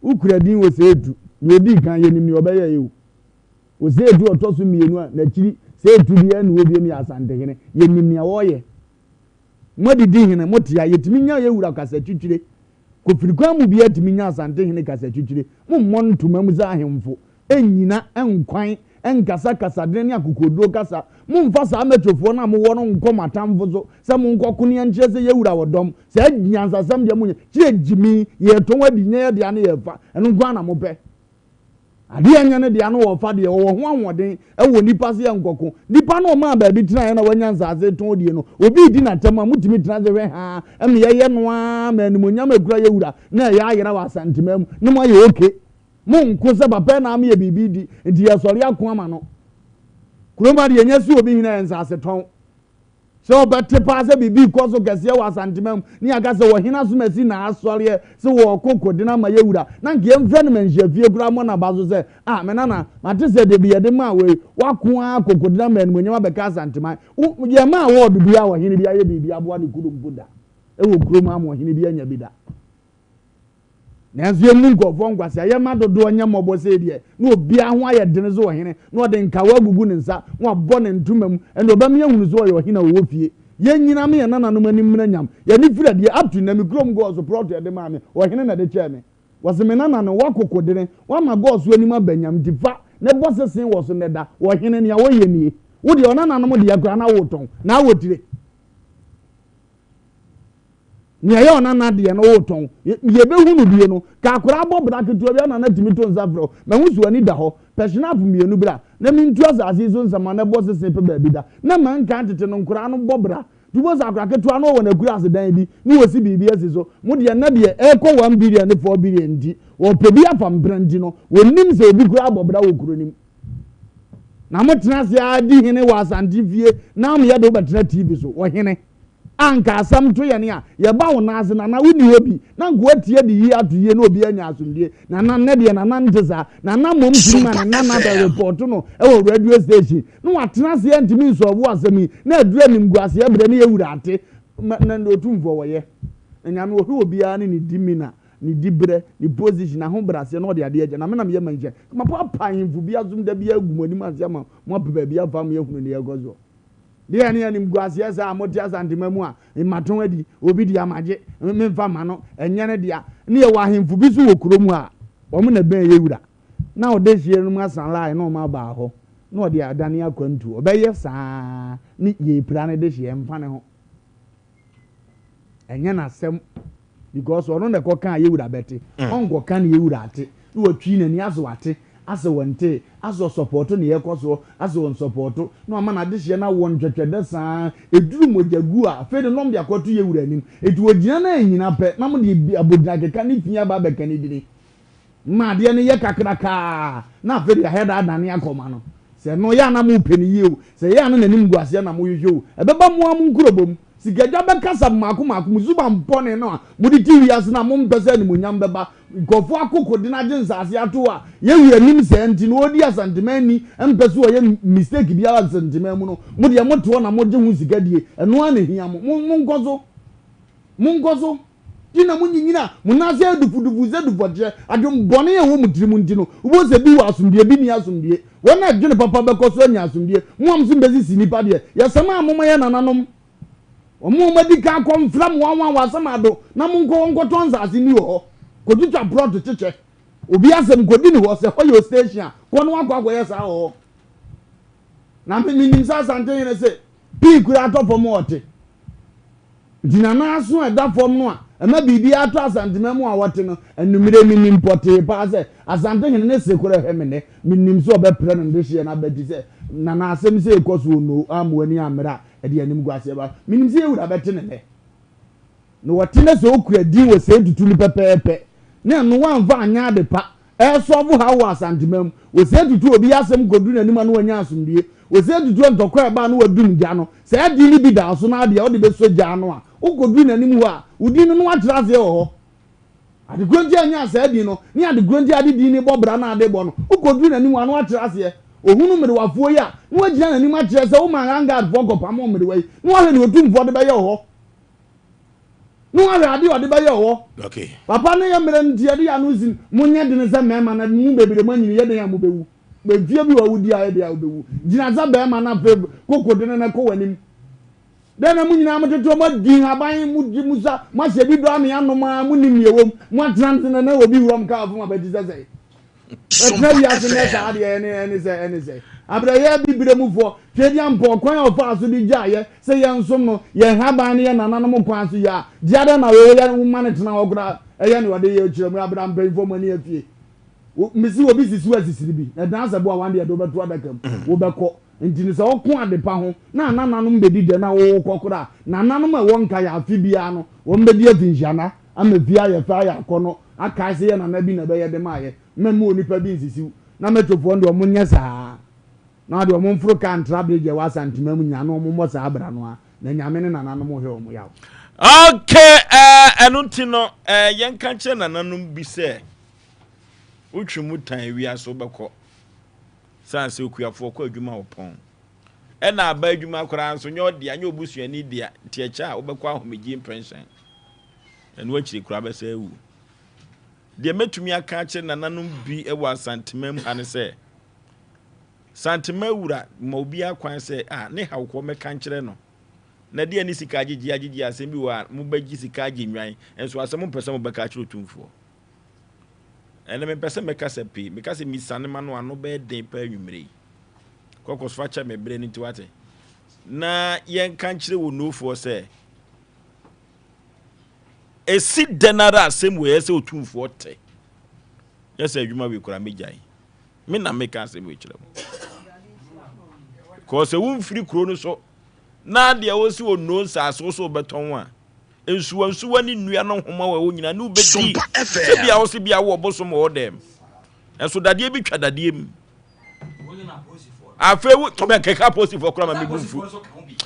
Wokura din Osei-Tutu. Deɛ ɔdii kan, yɛnim deɛ ɔbɛyɛeɛ o. Osei-Tutu a ɔtɔ so mmienu a n'akyiri Sei-Tutu biara nni hɔ biom yɛ Asantehene. Yɛnim nea ɔreyɛ. Moadidi hene, mote a, yɛtumi nya yɛn wura kasatwitwire. Kofiri kwan mu biara tumi nya Asante hene kasatwitwire. Mommɔ ntoma mu sɛ ahemfo, nnyina, nkwan, nkasa kasadene ne akokoɔduro kasa. Mommfa saa mɛtwofoɔ no a mowɔ no nkɔ mo atamfo so sɛ monkɔko ne yɛnkyerɛ sɛ yɛn wura wɔ dɔm. Saa nyansasɛm deɛ monyɛ. Kyerɛ gyimi, yɛretɔn adi, nyɛ yɛn dea ne yɛrefa. Ɛno nko ara na mopɛ. Adeɛ a ɛnyɛ ne dea no wɔfa deɛ ɔwɔ ho ahoɔden wɔ nnipa se yɛnkɔko. Nnipa no ɔmaa baabi tenaeɛ na wanya nsaase tɔn die no, obi redi n'atɛm a, motumi tena ase hwɛ haa ma yɛyɛ no ara ma animuonyam a ɛkura yɛ wura na ɛyɛ ayera wɔ Asanteman mu na moayɛ okay. Monko sɛ papa yi na ama yɛ biribi di nti yɛsɔre ako ama no. Kurom ha deɛ yɛnya si obi hene a nsaase tɔn. Sɛ wɔbɛte paa sɛ biribi rekɔ so kɛseɛ wɔ Asanteman mu ne yɛaka sɛ ɔhene asomasi na asɔreɛ sɛ wɔreko koden ama yɛ wura, na anka yɛmfrɛ no manhyiafie koraa mmɔ n'aba so sɛ, Ah, me nana, mate sɛ deɛ bi yɛde maa wei, woako ara akɔ koden ama animuonyam abɛka Asanteman. Wo, yɛmmaa wɔɔdo biara a ɔhene bi ayɛ biribi aboa ne kuro mpo da wɔ kurom ha ama ɔhene bi anya bi da. Nanso yɛmmu nkurɔfoɔ nkwasea, yɛmma dodoɔ nyɛ mmɔbɔ sei deɛ, na obiara ho ayɛ dene sɛ ɔhene, na ɔde nkawa agugu ne nsa, na wabɔ ne ntoma mu, ɛnde ɔbɛma yɛahunu sɛ ɔyɛ ɔhene a ɔwɔ fie. Yɛnnyina me yɛn nananom anim mmra nyam. Yɛn ani firi adie, up to nnɛ, me kurom gɔɔso prɔto a yɛde maa me, ɔhene na ɛde kyɛɛ me. Wɔse me nana no, woakoko dene, woama gɔɔso anim aba nyam, nti fa, na bɔ sese wɔ so nnɛ da. Ɔhene, nea woyɛ nie. Wo deɛ, ɔnananom deɛ koraa na wotɔn, na awotire. Nea ɛyɛ ɔnana deɛ no wotɔn. Yɛbɛhu no bie no, ka akwadaa bɔ bra ketewa bi a nana tumi to nsa frɛ wo. Mahu sɛ w'ani da hɔ. Pɛ schnapp mmienu bra na mentu asase yi so nsɛmma na bɔ sese pɛ baabi da. Na manka tete no nkwadaa no bɔ bra. Nti wobɛhu sɛ akwadaa ketewa no wɔ n'akuraase dan bi na wɔsi biribi asi so. Mo deɛ nnɛ deɛ ɛrekɔ one billion ne four billion nti wɔpɛ bi afa mpena nti no wɔnnim sɛ obi koraa bɔ bra wɔ kuro no mu. Na motena ase ara di hene wɔ Asante fie na moyɛ de wobɛtena TV so. Ɔhene. A anka asɛm to yɛn a, yɛba wo nan ase, Nana, wonni hɔ bi, na anka woatie de yie ato yie na obiara anya asomdwie. Nana, nnɛ deɛ Nana nte saa. Nana mmom tumi ma ne nana bɛ report no wɔ radio station, na watena ase antumi nsɔlvo asɛm yi, na aduru animguaseɛ berɛ na yɛwura ate. Ma, na Otumfoɔ wɔyɛ. Na Nyame ɔhwɛ obiara ne ne demeanor, ne diberɛ, ne position, n'ahobraseɛ na ɔde adeɛ agya. Na me na meyɛ manhyia. Mapoapoa ahemfo bi asom da biara agu mo anim ase ama moapɛ baabi afa ama yɛahunu deɛ ɛrekɔ soɔ. Deɛ ne animguaseɛ saa a mote Asantema mu a mmatɔn adi, obi dea magye, memfa mma no, ɛnyɛ ne dea. Ne yɛwɔ ahemfo bi nso wɔ kurom ha a, wɔn na ɛbɛn yɛ wura. Na ɔdehyeɛ nom asan line na wɔn aba hɔ na ɔde adane akwantuo. Ɔbɛyɛ saa ne yɛpira no dehyeɛ mfa ne ho. Ɛnyɛ n'asɛm because ɔno na ɛkɔ kaa yɛwura bɛte. Ɔnkɔ ka ne yɛwura ate. Na watwi n'ani asɛ wate, asɛ wɔntee, asɛ ɔsɔpɔɔto nea ɛrekɔ soɔ, asɛ ɔnsɔpɔɔto, na wama n'adehyeɛ no awɔ ntwɛtwɛdɛ saa ara, ɛduru mogya gu a, afei de na wɔde akɔto yɛn wura anim. Enti wɔgyina na annyina pɛ, na mode abodinakeka ne fi aba abɛka ne dini. Ma adeɛ no yɛ kakrakaa, na afei de yɛahɛ da adane akɔma no. Sɛ ɛno yɛ a na mopɛ no yie o, sɛ ɛyɛ a na n'animguaseɛ na mohwehwɛ o, ɛbɛba mo ara mo nkurobɔ mu. Sikadwa bɛkasa mmaako mmaako, mo suban bɔne no a mode te wiase no a mompɛ sɛ animuonyam bɛba nkurɔfoɔ akokoden agye nsaase ato hɔ a yɛn wura nim saa nti no ɔredi Asanteman ni mpɛ sɛ ɔyɛ mistake biara Asanteman mu no mo deɛ mote hɔ na mogye ho sika die ɛno ara na ɛhia mo mo monkɔ so monkɔ so ti na monyinyini a mo nan ase ayɛ dufudufu sɛ dufɔkyeɛ adwen bɔne a ɛwɔ mo tirim nti no wobɛhu sɛ bi wɔ asomdue bi nni asomdue wɔn a ɛdwene papa bɛkɔ so anya asomdue mo a mo so mbɛsisi nnipa deɛ yɛsɛm a moma yɛ nananom Wɔn a wɔadi kan akɔ mfra mo wɔn a wɔasɛm ado na monkɔ hɔ nkɔtɔ nsase nni wɔ hɔ. Kɔtwitwa plɔt kyekyɛ. Obi asɛm kɔdi ne hɔ, sɛ hɔ yɛ station a, kɔ na wakɔ akɔyɛ saa wɔ hɔ. Na me menim sɛ Asantehene se pii koraa atɔ fam a ɔte. Nti Nana aso a ɛda fam no a ɛma biribiara tɔ Asantema mu a wɔte no, anumere menim pɔtee paa sɛ Asantehene ne se korɛ hwɛ me nnɛ. Menim sɛ ɔbɛprɛ no ndehyeɛ no abati sɛ Nana asɛm sei kɔ so onoo amma w'ani ammere a ɛde animguaseɛ ba. Menim sɛ yɛn wura bɛte ne nnɛ. Na wɔte na sɛ ɔkura din wɔ sɛɛ tutu no pɛpɛɛpɛ na ɛno wamfa anyɛ ade pa ɛresɔɔvo haw wɔ Asantema mu. Wɔ sɛɛ tutu obi asɛm kɔduru n'anim a na wanya asomdue. Wɔ sɛɛ tutu ntɔkwa a ɛba a na wadum gya no. Saa din no bi da wo so na adeɛ a wode bɛsɔ gya ano a wokɔduru n'anim hɔ a wo din no na wakyerɛ aseɛ wɔ hɔ. Ade koro nti a nyaa saa din no, ne ade koro nti a ade din no bɔ bra na ade bɔ no, wokɔduru n'anim a na wakyerɛ aseɛ. Ɔhunu mmerewafoɔ yi a, na wagyina n'anim akyerɛ sɛ womaa Vanguardfoɔ kɔpamoo mmerewa yi, na wahwɛ nea Otumfoɔ de bɛyɛ wɔ hɔ. Na wahwɛ adeɛ a ɔde bɛyɛ wɔ hɔ. Okay. Papa no yɛ mmerɛ nti yɛde yɛn ano si no, monyɛ dene sɛ mmarima na mo mu bebree moanyini, yɛ den a mobɛwu. Mfeɛ bi wɔ hɔ wodi a yɛ den a wobɛwu. Gyina sɛ barima na afei koko dene na kɔ w'anim. Dɛn na mo nyinaa motete hɔ, moadi nhaban, mogye mo sa, moahyɛ bi dɔ ame anom ara, monnim nea ɛwɔ mu, moatena ase nnɛ na obi wuram kaa fam abati sɛ sɛe. Ɛtena wiase nnɛ saa deɛ ɛne ɛne sɛ ɛne sɛ. Abrɛyɛ abibire mufoɔ, Tweaduampɔ, ɔkwan a ɔfaa so de gyaeɛ sɛ yɛnsom no, yɛn nhaban ne yɛn nananom kwan so yɛ a, gye adɛn na wei yɛ woma no tena hɔ koraa ɛyɛ nea ɔde yɛ kyerɛ mu abrɛ mpanyinfoɔ mo ani afie. Mesi obi sisi wo asisiri bi, na ɛdan sɛ boa one deɛ de wobɛto adaka mu, wobɛkɔ. Nti no sɛ woko ade pa ho na anananom bɛdi dɛ na wowokɔ koraa a, nananom a ɛwɔ nkaeɛ afe biara no, wɔn bɛdi afinhyiana ama fie ayɛ fɛ ayɛ akɔnnɔ, akae sɛ yɛ nana bi na ɛbɛyɛ de maayɛ. Mɛmma onipa bi nsisi wo. Na mɛtofoɔ no deɛ wɔn nyɛ saa. Na deɛ wɔn mforo kaa ntra bridge a ɛwɔ Asantema mu nyinaa na wɔn mmɔ saa bra no ara. Na Nyame ne nananom hwɛ wɔn yaw. Okay, eh, ɛno nti no, eh, yɛnka nkyerɛ nananom bi sɛ, wotwe mu tan wiase wobɛkɔ. Sane sɛ okuafoɔ kɔ adwuma wɔpɔn. Ɛna aba adwuma koraa nso nyɛ ɔdea, nyɛ obusuani dea, nti ɛkyɛ a wobɛkɔ ahomegye mpɛnhyɛn. Ɛno akyiri koraa bɛsɛ awu. Deɛ mɛtumi aka akyerɛ nananom bi wɔ Asanteman mu ha ne sɛ, Santema wura ma obiara kwan sɛ a ne haw kɔ mɛka nkyerɛ no. Na deɛ ne sika agyegye agyegye asɛm bi wɔ a mobɛgye sika agye nnwan nso asɛm mompɛ sɛ mobɛka akyerɛ otumfoɔ. Ɛnɛ mempɛ sɛ mɛkasa pii. Meka sɛ misane ma no ano bɛyɛ den paa anwummere yi. Kɔkɔ so fa kyɛ me berɛ no nti wate. Na yɛnka nkyerɛ wɔ nuofoɔ sɛ ɛsi dɛn ara asɛm wɔ yɛ sɛ otumfoɔ te. Yɛ sɛ adwuma wei koraa megyae. Me na meka asɛm wei kyerɛ mo. Kɔɔ sɛ womfiri kuro no so na deɛ wɔsi wɔ nnuo nsaase wo so wobɛtɔn a, nsuwa nsuwa ne nnua no nhoma wɔ ɛhɔ nyinaa ne wobɛdi sɛ bia wo se bia wowɔ bosom wɔ hɔ dɛm. Ɛnso dadeɛ bi twa dadeɛ mu. Afei wo tɔbɛ keka aposifoɔ koraa ma me bu mfu.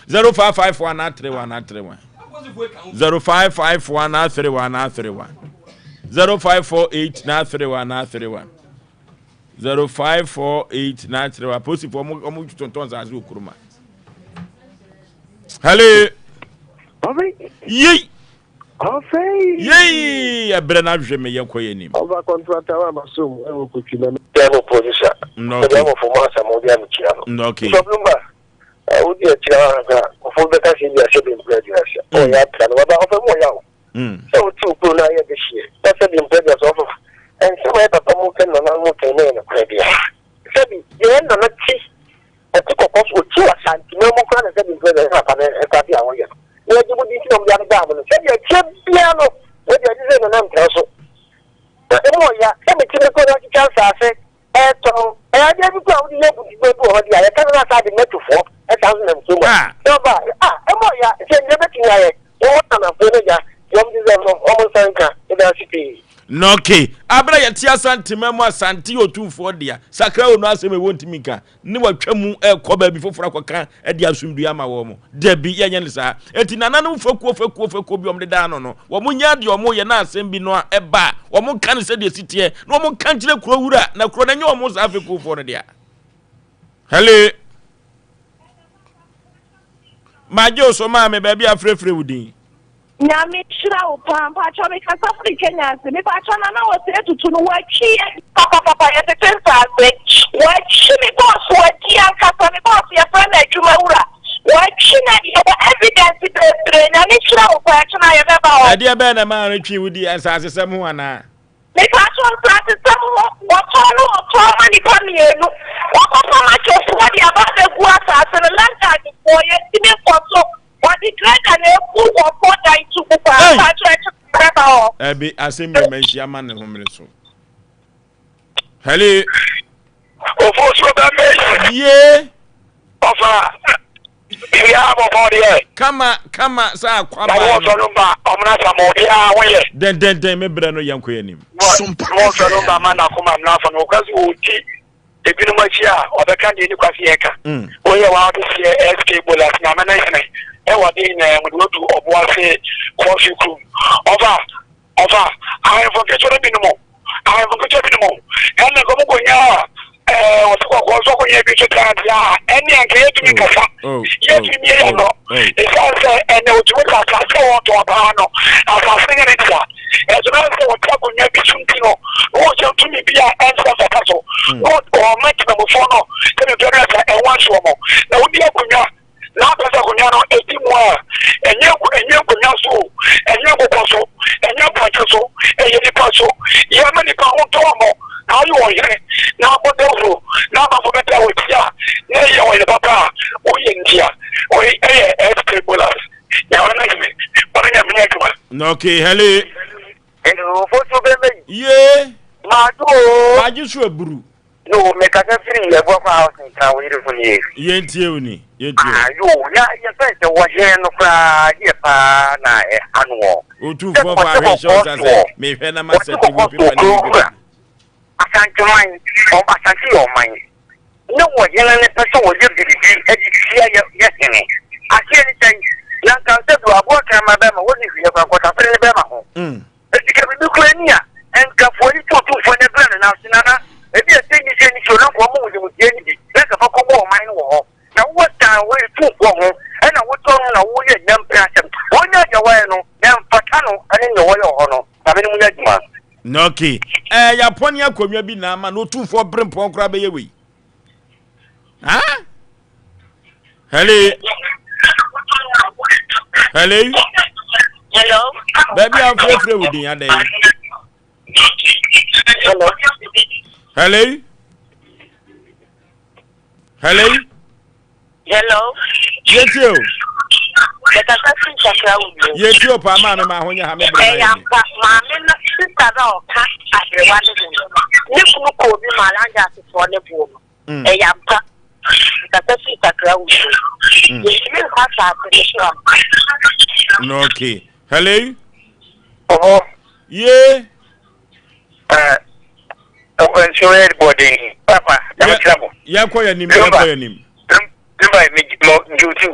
0554 na 31 na 31. 0554 na 31 na 31. 0548 na 31 na 31. 0548 na 31. Aposifoɔ ɔmo ɔmo tontɔn nsaase wɔ kuruma. Hello. Yei. Yei ɛbrɛ no ahwehwɛ me yɛnkɔ yɛ anim. Ɔba kɔntrata wa ma so mu ɛwɔ kotwi na mekyia no producer. Okay. Ɛdi amɔfo mu asɛm ɔdi amekyia no. Okay. Bishop Lumba wodi akyira hɔ anka nkurɔfoɔ bɛka sɛ bi asɛ bi mpɛ aduasa. Ɔyɛ atra no baba ɔfɛ mu ɔya o. Sɛ wote wo kuro no ayɛ de hyeɛ na sɛ bi mpɛ aduasa ɔfa. Ɛnsɛm a yɛ papa mu kɛ nana mu kɛ ne yɛ nokorɛ deɛ. Sɛ bi yɛ nana ti Ɔte kɔkɔɔ so, ɔkyi wɔ Asantema mu koraa na sɛdeɛ mfiri sɛ papa no ɛkɔ a wɔyɛ no na yɛgye mu di nti na wɔde abɛda mo no sɛdeɛ ɛteɛ biara no wɔde agye sɛ nana ntra so na ɛmu ɔya sɛ metumi kɔ no atwitwa nsaase ɛtɔn ɛyɛ adeɛ bi kɔ a wode yɛ abuduba bi wɔ hɔ deɛ a yɛka no no asa de mɛtofoɔ ɛsan so nam kurom a sɛ ɔba a ɛmu ɔya sɛ ndeɛ bɛtumi ayɛ wɔn nanafoɔ no agya deɛ wɔn de sɛ no wɔn nsa nka ɛda ase pii. Nɔke, abere a yɛte Asantema mu Asante yɛ otumfoɔ dea, sakra onu asɛm ɛwɔ ntumi nka. ne watwa mu rekɔ baabi foforɔ akɔka de asomdue ama wɔn. Dabi, yɛnyɛ no saa. Enti nananom fekuo fekuo fekuo bi a wɔde daa no no, wɔnyɛ deɛ wɔyɛ na asɛm bi no a ɛba a, wɔnka no sɛdeɛ ɛsi teɛ, na wɔnka nkyerɛ kuro wura, na kuro no ɛnyɛ wɔn saa fekuofoɔ no dea. Hello. Magye wo so maame baabi a frɛfrɛ wo din. Nyame nhyira wo paa mpakyɛw me kasa firi Kenya ase mepakyɛw nana ɔsɛe tutu no watwi yɛ papapapa yɛtete nsaase watwi me boss wadi ankasa me boss yɛfrɛ no adwuma wura watwi na yɛwɔ evidence bebree Nyame nhyira wo paa kyena yɛbɛba hɔ. Ɛdeɛ bɛn na ɛmaa no twee wo dii nsaasesɛm ho anaa? Mepakyɛw nsaasesɛm ho wɔtɔn no wɔtɔn ma nipa mienu wɔkɔfa matwofoɔ de aba abɛgu asaase no landguard foɔ yɛntumi nkɔ so. Wɔde grader na ebu nkurɔfoɔ dan to gu paa. Ei! Mpakyɛ ɛkyɛ bɛba hɔ. Ɛbi asɛm bi ma nhyia ma ne ho mmere so. Hello. Ofosuo bɛ mɛ. Yie. Ɔfa biribiara bɔkɔ deɛ. Kama kama sɛ akwa Na baa wɔn no. sɔ no ba ɔmena sa ma obiara ho yɛ. Dɛndɛndɛn me brɛ no yɛnkɔ yɛn anim. Wɔn sɔ no ba ma n'akoma mena fa no wɔka sɛ wɔdi ebinom akyi a ɔbɛka deɛ ɛni kwasi yɛ ka. Woyɛ w'ade seɛ SK Bolas Nyame ne hene ɛwɔ ade nyinaa mu de wadu ɔbo ase kɔɔfi kurom. Ɔfa ɔfa ahemfo nketewa no binom ahemfo nketewa binom ɛnna nka ɔmo kɔnya ɛɛ wɔsi kɔkɔɔ nso ɔkɔnya bi nso tena ase a ɛnne anka yɛtumi kasa yɛtumi mie yɛ no ɛsiane sɛ ɛnna otumi sɛ asase a wɔtɔn paa no asase no nyɛ ne dea. Ɛso na sɛ wɔte akonnwa bi so nti no, na wɔhyɛ tumi bi a ɛnsɛ mfata so. Na wɔma temamufoɔ no sɛ biribiara no sɛ ɛho ahye wɔn. Na wodi akonnwa na apɛ sɛ akonnwa no ɛdi mu a, ɛnyɛ ɛnyɛ nkonnwa so o, ɛnyɛ nkokɔ so, ɛnyɛ mpɔnkye so, ɛyɛ nipa so. Yɛma nipa ho tɔ wɔn na woyɛ ɔhene na abɔ dawuro na abafo bɛda wɔ ti a na ɛyɛ ɔhene papa a woyɛ ntia. Wei ɛyɛ SK Bolas. Nyame na nyame, ɔne nyame nyɛ adwuma. Okay, hello. Hello, fosu bɛ mɛ. Ye. Maadwo oo. Maadwo so aburu. Yoo, me kasa firi Abuakwa house ntra wo yere ho nie. Yɛntie wo ni, yɛntie wo. Ah yoo, na yɛfɛ sɛ wɔ hɛn no koraa deɛ paa na ɛha noɔ. Otumfoɔ fa ahwɛ hyɛ wo nsa sɛ mehwɛ na ma sɛte wo pepa ne wo pepa. Asanteman, Asante yɛ ɔman. Ne wɔ hene no pɛ sɛ wɔyɛ biribi de tia yɛ yɛ hene. Aseɛ ne sɛn? Na nka sɛ du aboa kraman bɛrima wɔnni hwee koraa nkɔtafere ne bɛrima ho. Enti ka biribi koraa ni a, nka foɔ yi to otumfoɔ no abira ne nan ase nana. Ebi a sɛ nni sɛ nni so na nka wɔn nimdeɛ no bi na nka fa kɔbɔ ɔman no wɔ hɔ. Na wowɔ tan wɔ otumfoɔ ho ɛna wotɔ no na woyɛ nyampira asɛm. Wɔnyɛ deɛ wɔyɛ no na ɛmfata no ɛne deɛ wɔyɛ wɔ hɔ no. Nyame ne mo nyɛ adwuma. Na okay. Ɛɛ yapɔne akonnwa bi na ama na otumfoɔ berempɔn koraa bɛyɛ wei. Huh? Hello. Hello. Hello. Baabi a wofrɛfrɛ wo din adɛn? Hello. Hello. Hello. Hello. Yɛtie o. Yɛkasa fi kakra wo bio. Yɛtie o paa maame ma ahonya ha me bere na yɛ. Ɛyɛ maame no sista na ɔka aberewa ne ho no. Ne kunu kɔɔ bi ma alanga asefoɔ ne boɔ no. Ɛyɛ ampa. Yɛkasa fi kakra wo bio. Yɛntumi nfa asase no so ampa. No okay. Hello. Ɔhɔ. Ye. Ɛɛ nsuo yɛ bɔden papa nyame kyerɛ mo. Yɛkɔ yɛ nim yɛkɔ yɛ nim. Mba mi mɔ jutu.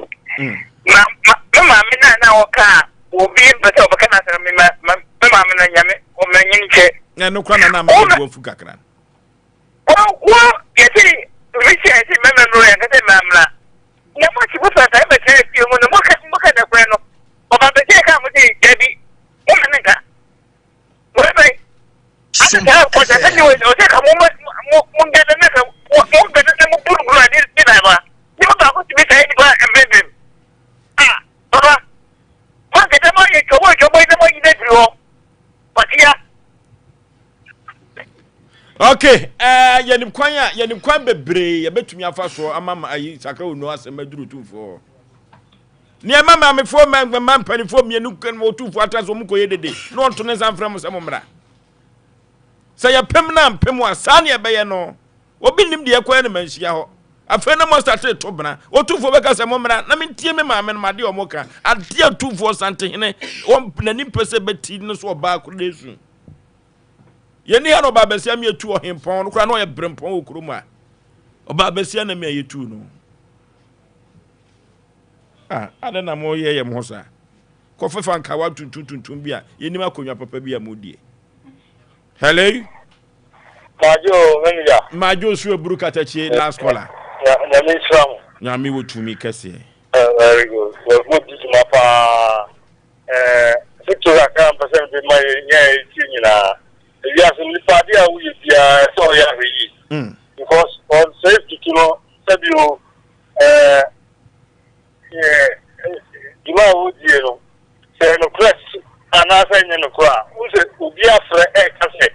Ma ma me maame na na ɔka a obi mpɛ sɛ ɔbɛka n'asɛm mi ma ma me maame na nyame ɔma nyin kyɛ. Ɛno kora na na ama me bu afu kakra. Wɔ wɔ yɛsi mi si yɛsi mɛmɛ mmerɛ yɛn kɛsɛ mɛ amena. Na mo si mo fɛ fɛ ɛbɛ tẹ efie mu no mo kɛ mo kɛ dɛkorɛ no ɔba bɛ sɛ ɛka mo si dabi mo ma ne nka. Sompa FM. Okay, eh, yɛnim kwan a yɛnim kwan bebree yɛbɛtumi afa soɔ ama ma ayi sakra onu asɛm aduru tumfoɔ. Nea ɛma maamefoɔ mma mma mpanimfoɔ mmienu otumfoɔ atra so wɔn kɔyɛ dede na ɔnto ne nsa mfrɛ mo sɛ mo mmra. Sɛ yɛpem na mpem a saa ne ɛbɛyɛ no. Obi nnim deɛ ɛkɔyɛ no manhyia hɔ. Afei na moastate to bena. Otumfoɔ bɛka sɛ mo mmra na mentie me maame no adeɛ a wɔka. Adeɛ otumfoɔ santehene wɔn n'ani mpɛ sɛ bɛti no so ɔbaa koro na esu. Yɛni ha na ɔbaa bɛsia mi etu ɔhempɔn no koraa na ɔyɛ berempɔn wɔ kurom a ɔbaa bɛsia na mi a yɛtu no. Ah, adɛn na moyɛ yɛ mo ho saa? Kɔfefa nkawa tuntum tuntum bi a yɛnim akonnwa papa bi a modie. Hello? Majo, manager. Majo su eburu katakyie last caller. Nyame nhyira mo. Nyame wɔ tumi kɛseɛ. Eh, very good. Mo di dwuma paa. Eh, foto kakra mpɛ sɛ mede ma yɛ yɛn a yɛtie nyinaa. Ewiase nipa adeɛ a woyɛ biara ɛsɛ ɔyɛ ahwɛ yie. Mm. Because ɔnsɛe tutu no sɛbi o Ɛɛ, dwuma a wodie no, sɛ ɛyɛ nokorɛ anaasɛ ɛnyɛ nokorɛ a, wohu sɛ obi afrɛ ɛreka sɛ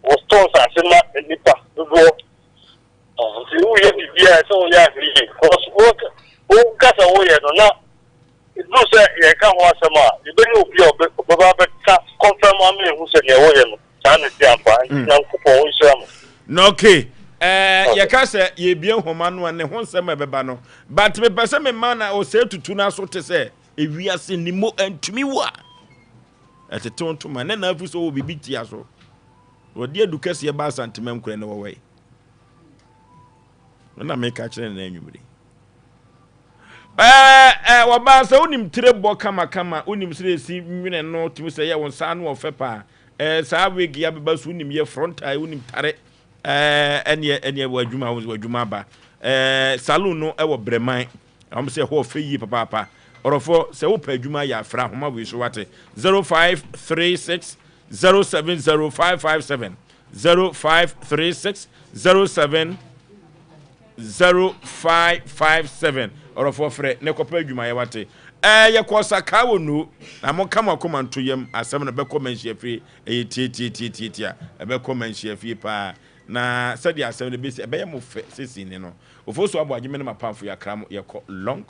wɔtɔ nsase ma nnipa dodoɔ. Nti woyɛ biribiara sɛ woyɛ ahwɛ yie. Because woka sɛ woyɛ no na ɛduru sɛ yɛka ho asɛm a, yɛbɛnya obi a ɔbɛba abɛka confirm ama yɛhu sɛ nea woyɛ no saa na ɛte ampa. Nti mm. Nyankopɔn ɔnhyira mo. Na okay. Eh, yɛka sɛ yɛbie nhoma no a ne ho nsɛm a ɛbɛba no but mepɛ sɛ mema na ɔsɛe tutu no aso te sɛ ewiase ne mo antumi wo a ɛtetew ntoma ne na afi so wɔ biribi tia so wɔde adu kɛseɛ ba asantema nkura ne wɔwɔ yi na meka kyerɛ ne na anwummere Ɛɛ wɔbaa sɛ wonim tire bɔ kamakama, wonim sɛ esi nwene no tumi sɛ yɛ wo nsa ano ɔfɛ paa. Ɛɛ saa wig yi abeba so wonim yɛ frontal, wonim tare. Ɛɛ ɛneɛ ɛneɛ wɔ adwuma wɔ adwuma aba. Ɛɛ saloon no ɛwɔ Breman. Wɔn sɛ ɛhɔ ɔfɛ yie papaapa. Ɔrɔfo sɛ wopɛ adwuma yɛ afra ahoma wei so wate. 0536 070557 0536 07 0557 ɔrɔfoɔ frɛ ne kɔpɛ adwumayɛ wate ɛɛ yɛkɔ sakaa wɔ nuo na mo ka mo akoma nto yam asɛm no bɛkɔ manhyia fie ɛyɛ tiatiatiatiatia ɛbɛkɔ manhyia fie paa na sɛdeɛ asɛm no bɛsi ɛbɛyɛ mo fɛ sɛsi ne no ofo so abo agye me ne mapamfo yɛakra mo yɛkɔ long.